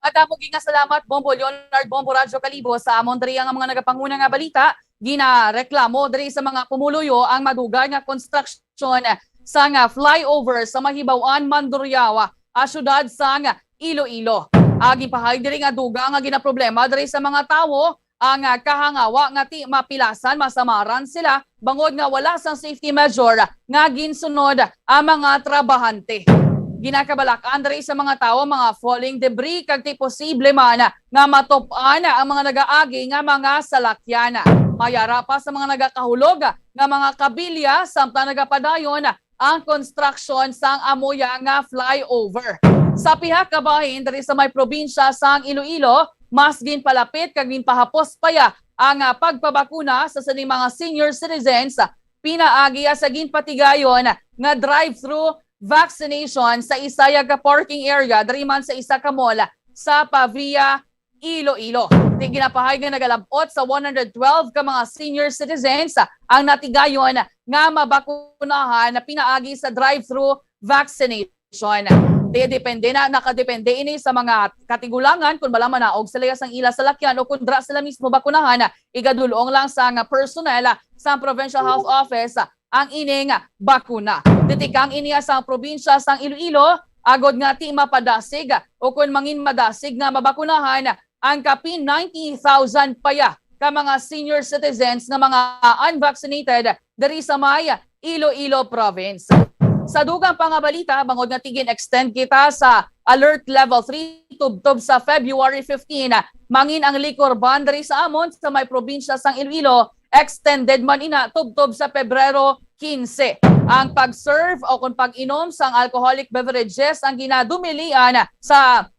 Madamo gid nga salamat, Bombo Leonard, Bombo Radyo Kalibo, sa amon diri nga mga nagapanguna nga balita. Ginareklamo diri sa mga pumuluyo ang madugay nga konstruksyon sang flyover sa Mahibaw-an, Mandurriao, ah, siyudad sang Iloilo. Agi pahay diri nga dugang nga ginaproblema diri sa mga tawo ang, ah, kahangawa nga ti mapilasan, masamaran sila bangod nga wala sang safety measure nga ginsunod ang mga trabahante. Ginakabalak-an diri sa mga tawo mga falling debris kag ti posible man nga matup-an ang mga nagaagi nga mga salakyan. May ara pa sa mga nagakahulog nga mga kabilya samtang nagapadayon ang konstruksyon sang amo ya nga flyover. Sa pihak ka bahin diri sa may probinsya sang Iloilo, mas ginpalapit kag ginpahapos pa ya ang, ah, pagpabakuna sa sining mga senior citizens pinaagi sa ginpatigayon nga drive-through vaccination sa isa ya ka parking area diri man sa isa ka mall sa Pavia, Iloilo. Ti ginapahay nga nagalab-ot sa one hundred twelve ka mga senior citizens ang natigayon nga mabakunahan na pinaagi sa drive-through vaccination. Ti depende na, nakadepende ini sa mga katigulangan kung bala manaog sila sang ila salakyan o kung dira sila mismo bakunahan. Igadulong lang sa nga personnel sa Provincial Health Office ang ining bakuna. Titikang ini sang probinsya sang Iloilo, agod nga ti mapadasig o kon mangin madasig nga mabakunahan ang kapin ninety thousand pa ya ka mga senior citizens nga mga unvaccinated diri sa may Iloilo province. Sa dugang pa nga balita, bangod nga ti gin-extend kita sa alert level three tubtob sa February fifteen, mangin ang liquor ban diri sa amon sa may probinsya sang Iloilo extended man ina tubtob sa Pebrero quince. Ang pag-serve o kung pag-inom sang alcoholic beverages ang ginadumilian sa,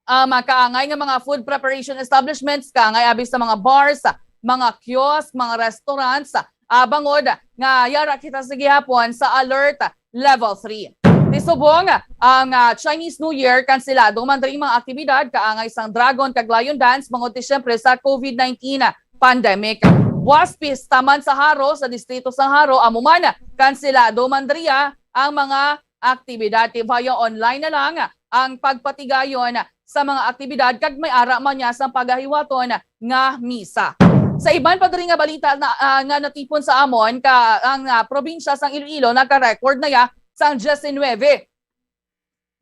um, kaangay nga mga food preparation establishments, kaangay abi sa mga bars, mga kiosk, mga restaurants, ah, bangod nga yara kita sa gihapon sa alert level three. Ti subong ang, ah, Chinese New Year, kansilado man diri mga aktibidad kaangay sang Dragon kag Lion Dance bangod ti siyempre sa COVID nineteen pandemic. Buwas pista man sa Jaro, sa distrito sang Jaro, amo man, kansilado man diriya ang mga aktibidad. Ti via online na lang ang pagpatigayon sa mga aktibidad kag may ara man niya sang pagahiwaton nga misa. Sa iban pa diri nga balita na, ah, nga natipon sa amon, ka ang, ah, probinsya sang Iloilo naka-record na ya sang diecinuebe,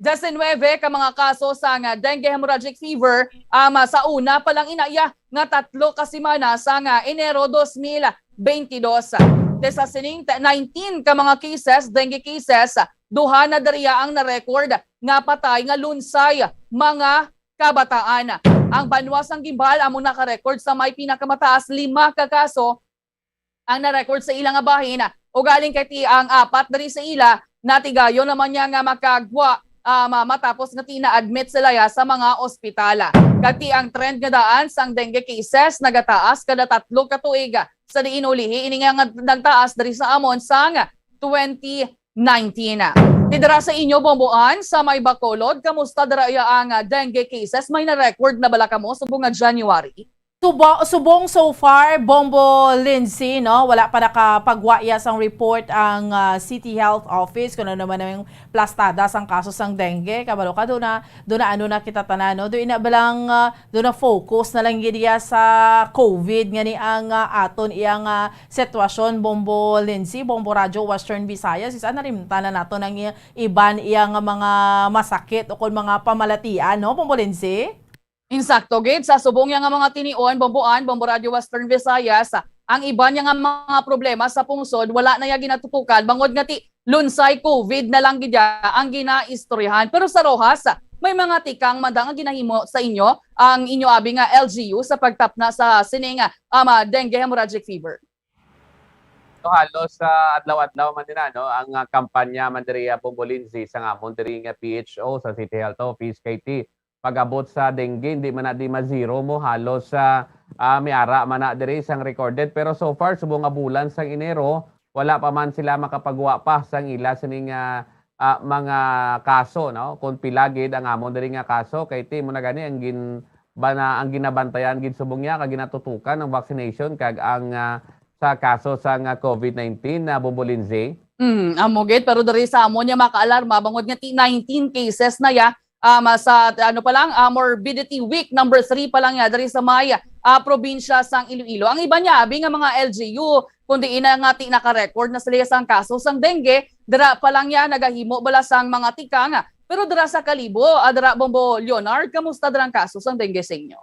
diecinuebe ka mga kaso sang dengue hemorrhagic fever, um, sa una pa lang ina ya nga tatlo ka semana sang Enero dos mil beintidos. Ti sa sining te-, nineteen ka mga cases, dengue cases, duha na diriya ang na-record nga patay nga lunsay mga kabataan. Ang banwa sang Guimbal amo naka-record sa may pinakamataas lima ka kaso ang na-record sa ila nga bahin. Ugaling kay ti ang apat diri sa ila natigayon naman niya nga makagwa, ah, ma-, matapos nga ti na-admit sila ya sa mga ospital. Kag ti ang trend nga daan sang dengue cases nagataas kada tatlo ka tuig, sa diin ulihi ini nga, nga nagtaas diri sa amon sang twenty nineteen. Ti dira sa inyo, Bomboan, sa may Bacolod, kamusta dira iya ang, ah, dengue cases? May na-record na bala kamo subong nga January? Subo-, subong so far, Bombo Lindsay, no? Wala pa nakapagwa ya sang report ang, ah, City Health Office kung ano man ang plastada sang kaso sang dengue. Kabalo ka, doon na, doon na ano na kita tanan, no? Doon na balang, ah, doon na focus na lang gid ya sa COVID nga ni ang, ah, aton iyang, ah, sitwasyon, Bombo Lindsay, Bombo Radyo Western Visayas. Isa na rin tanan nato ng i-, iban iya nga mga masakit o kung mga pamalatian, no, Bombo Lindsay? Insakto gid, sa subong niya nga mga tinion, Bomboan, Bombo Radyo Western Visayas, ang iban niya nga mga problema sa pungsod, wala na ya ginatutukan, bangod nga ti lunsay COVID na lang gid ya ang ginaistoryahan. Pero sa Roxas, may mga tikang manda nga ginahimo sa inyo ang inyo abi nga L G U sa pagtapna sa sining, ah, ma-, dengue hemorrhagic fever? So, halos sa adlaw-adlaw man din, ano, ang, ah, kampanya man diri, ah, Bombo Lindsay, sa ngamon diri nga P H O sa City Health Office, kay ti pag-abot sa dengue, hindi man na di ma-zero mo, halos sa, ah, may ara man na diri sang recorded. Pero so far, subong nga bulan sang Enero, wala pa man sila makapagwa pa sang ila sining, ah, ah, mga kaso, no? Kung pila gid ang amon diri nga kaso, kay ti mo na gani ang gin-, bana-, ang ginabantayan gid subong niya kag ginatutukan ang vaccination kag ang, ah, sa kaso sa nga covid nineteen na, Bombo Lindsay. Mm, amo gid, pero diri sa amon niya makaalarma bangod nga ti nineteen cases na ya, um, sa, ano pa lang, ah, morbidity week number three pa lang ya diri sa may, ah, probinsya sang Iloilo. Ang iba niya, abi nga mga L G U, kundi ina nga ti naka-record na sila sang kaso sang dengue, dira pa lang ya nagahimo bala sang mga tikang. Pero dira sa Kalibo, ah, dira, Bombo Leonard, kamusta dira ang kaso sang dengue sa inyo?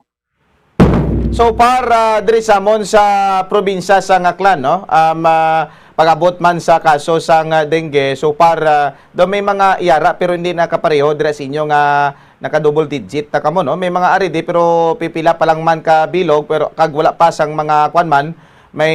So far, ah, diri sa amon sa probinsya sa Aklan, no? Um, ah, pag-abot man sa kaso sang dengue, so far, ah, daw may mga yara pero hindi na kapareho dira sa inyo nga naka-double digit na kamo, no? May mga ari di, pero pipila pa lang man ka bilog, pero kag wala pa sang mga kwan man, may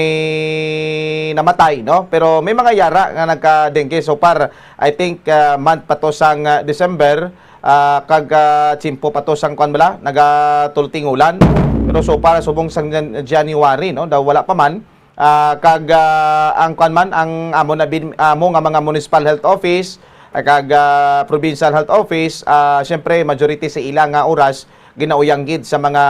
namatay, no? Pero may mga yara nga nagka-dengue. So far, I think, ah, month pa to sang, ah, December, ah, kag, ah, tiyempo pa to sang kwan bala, nagatultingulan. Pero so far, subong sang Jan-, January, no? Daw wala pa man. Ah, kag, ah, ang kwan man, ang amo na bin-, amo nga mga municipal health office, ah, kag, ah, provincial health office, ah, syempre, majority sa ila nga oras, ginauyang gid sa mga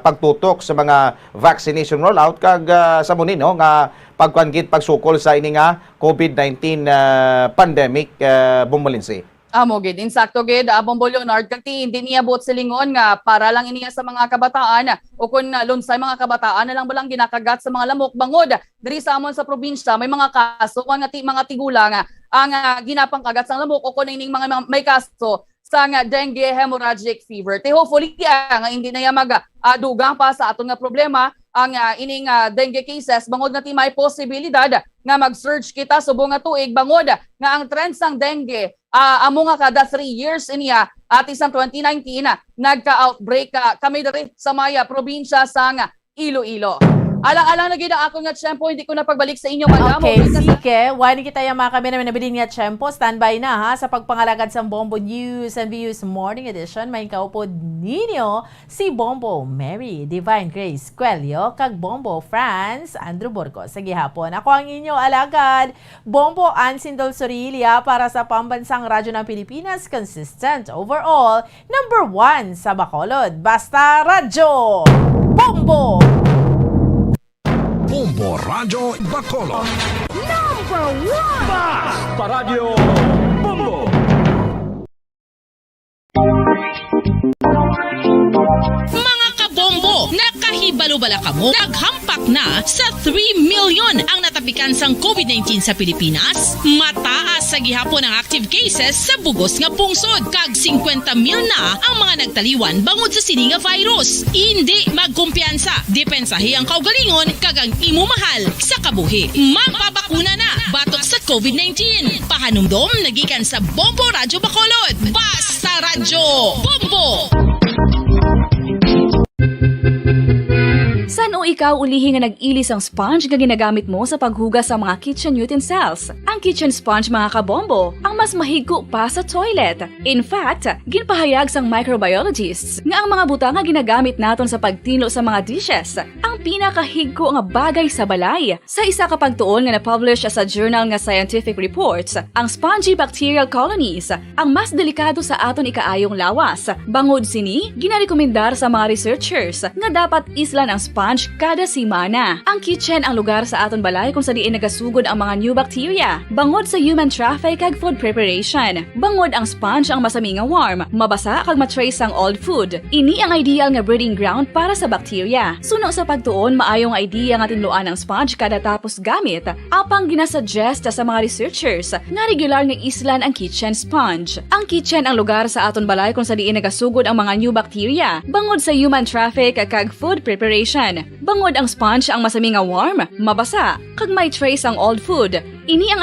pagtutok sa mga vaccination rollout kag, ah, sa muni, no, nga pagkuan gid, pagsukol sa ini nga covid nineteen, ah, pandemic, ah, Bombo Lindsay. Amo gid, insakto gid, ah, Bombo Leonard, kag ti hindi niya buot silingon nga para lang iniya sa mga kabataan o kun, ah, lunsay mga kabataan na lang balang ginakagat sa mga lamok bangod diri sa amon sa probinsya may mga kaso nga ti mga tigulang ang, ah, ginapangkagat sang lamok o kun ining mga, mga may kaso sang dengue hemorrhagic fever. Te, hopefully, ah, nga hindi na yan mag, ah, dugang pa sa aton nga problema ang, ah, ining, ah, dengue cases, bangod nga ti may posibilidad nga mag-surge kita subong nga tuig, bangod nga ang trend sang dengue, ah, amo nga kada three years niya, ati sang twenty nineteen, ah, nagka-outbreak, ah, kami diri sa may, ah, probinsya sang Iloilo. Alang-alang na gid ang akon nga tiyempo, hindi ko na pagbalik sa inyo, madam. Okay, sige. Wala na kita yung mga kami na nabilin nga tiyempo. Standby na, ha, sa pagpangalagad sa Bombo News and Views Morning Edition. May kaupod ninyo si Bombo Mary Divine Grace Cuello kag Bombo Franz Andrew Burgos. Sa gihapon, ako ang inyo alagad, Bombo Ansin Dolsorilia para sa Pambansang Radyo ng Pilipinas, consistent overall, number one sa Bacolod. Basta Radyo Bombo! Bombo Radyo Bacolod. Number one! Basta Radyo Bombo! Mga kabombo, nakahibalo bala kamo? Naghampak na sa three million ang natapikan sang covid nineteen sa Pilipinas. Mataas sa gihapon ang active cases sa bugos nga pungsod, kag singkwenta mil na ang mga nagtaliwan bangod sa sini nga virus. Indi magkumpiyansa, depensahi ang kaugalingon kag ang imo mahal sa kabuhi. Magpabakuna na batok sa covid nineteen. Pahanumdom nagikan sa Bombo Radyo Bacolod. Basta Radyo Bombo! San-o ikaw ulihi nga nag-ili sang sponge nga ginagamit mo sa paghugas sa mga kitchen utensils? Ang kitchen sponge, mga kabombo, ang mas mahigko pa sa toilet. In fact, ginpahayag sang microbiologists nga ang mga butang nga ginagamit naton sa pagtinlo sa mga dishes ang pinakahigko nga bagay sa balay. Sa isa ka pagtuon nga na-publish sa journal nga Scientific Reports, ang spongy bacterial colonies ang mas delikado sa aton ikaayong lawas. Bangod sini, ginarekomendar sa mga researchers nga dapat islan ang sponge kada semana. Ang kitchen ang lugar sa aton balay kung sa diin nagasugod ang mga new bacteria bangod sa human traffic kag food preparation. Bangod ang sponge ang masami nga warm, mabasa kag ma-trace ang old food. Ini ang ideal nga breeding ground para sa bacteria. Suno sa pagtuon, maayo nga idea nga tinluan ang sponge kada tapos gamit. Apang ginasuggest sa mga researchers nga regular nga islan ang kitchen sponge. Ang kitchen ang lugar sa aton balay kung sa diin nagasugod ang mga new bacteria bangod sa human traffic kag food preparation. Bangod ang sponge ang masami nga warm, mabasa, kag may trace ang old food. Ini ang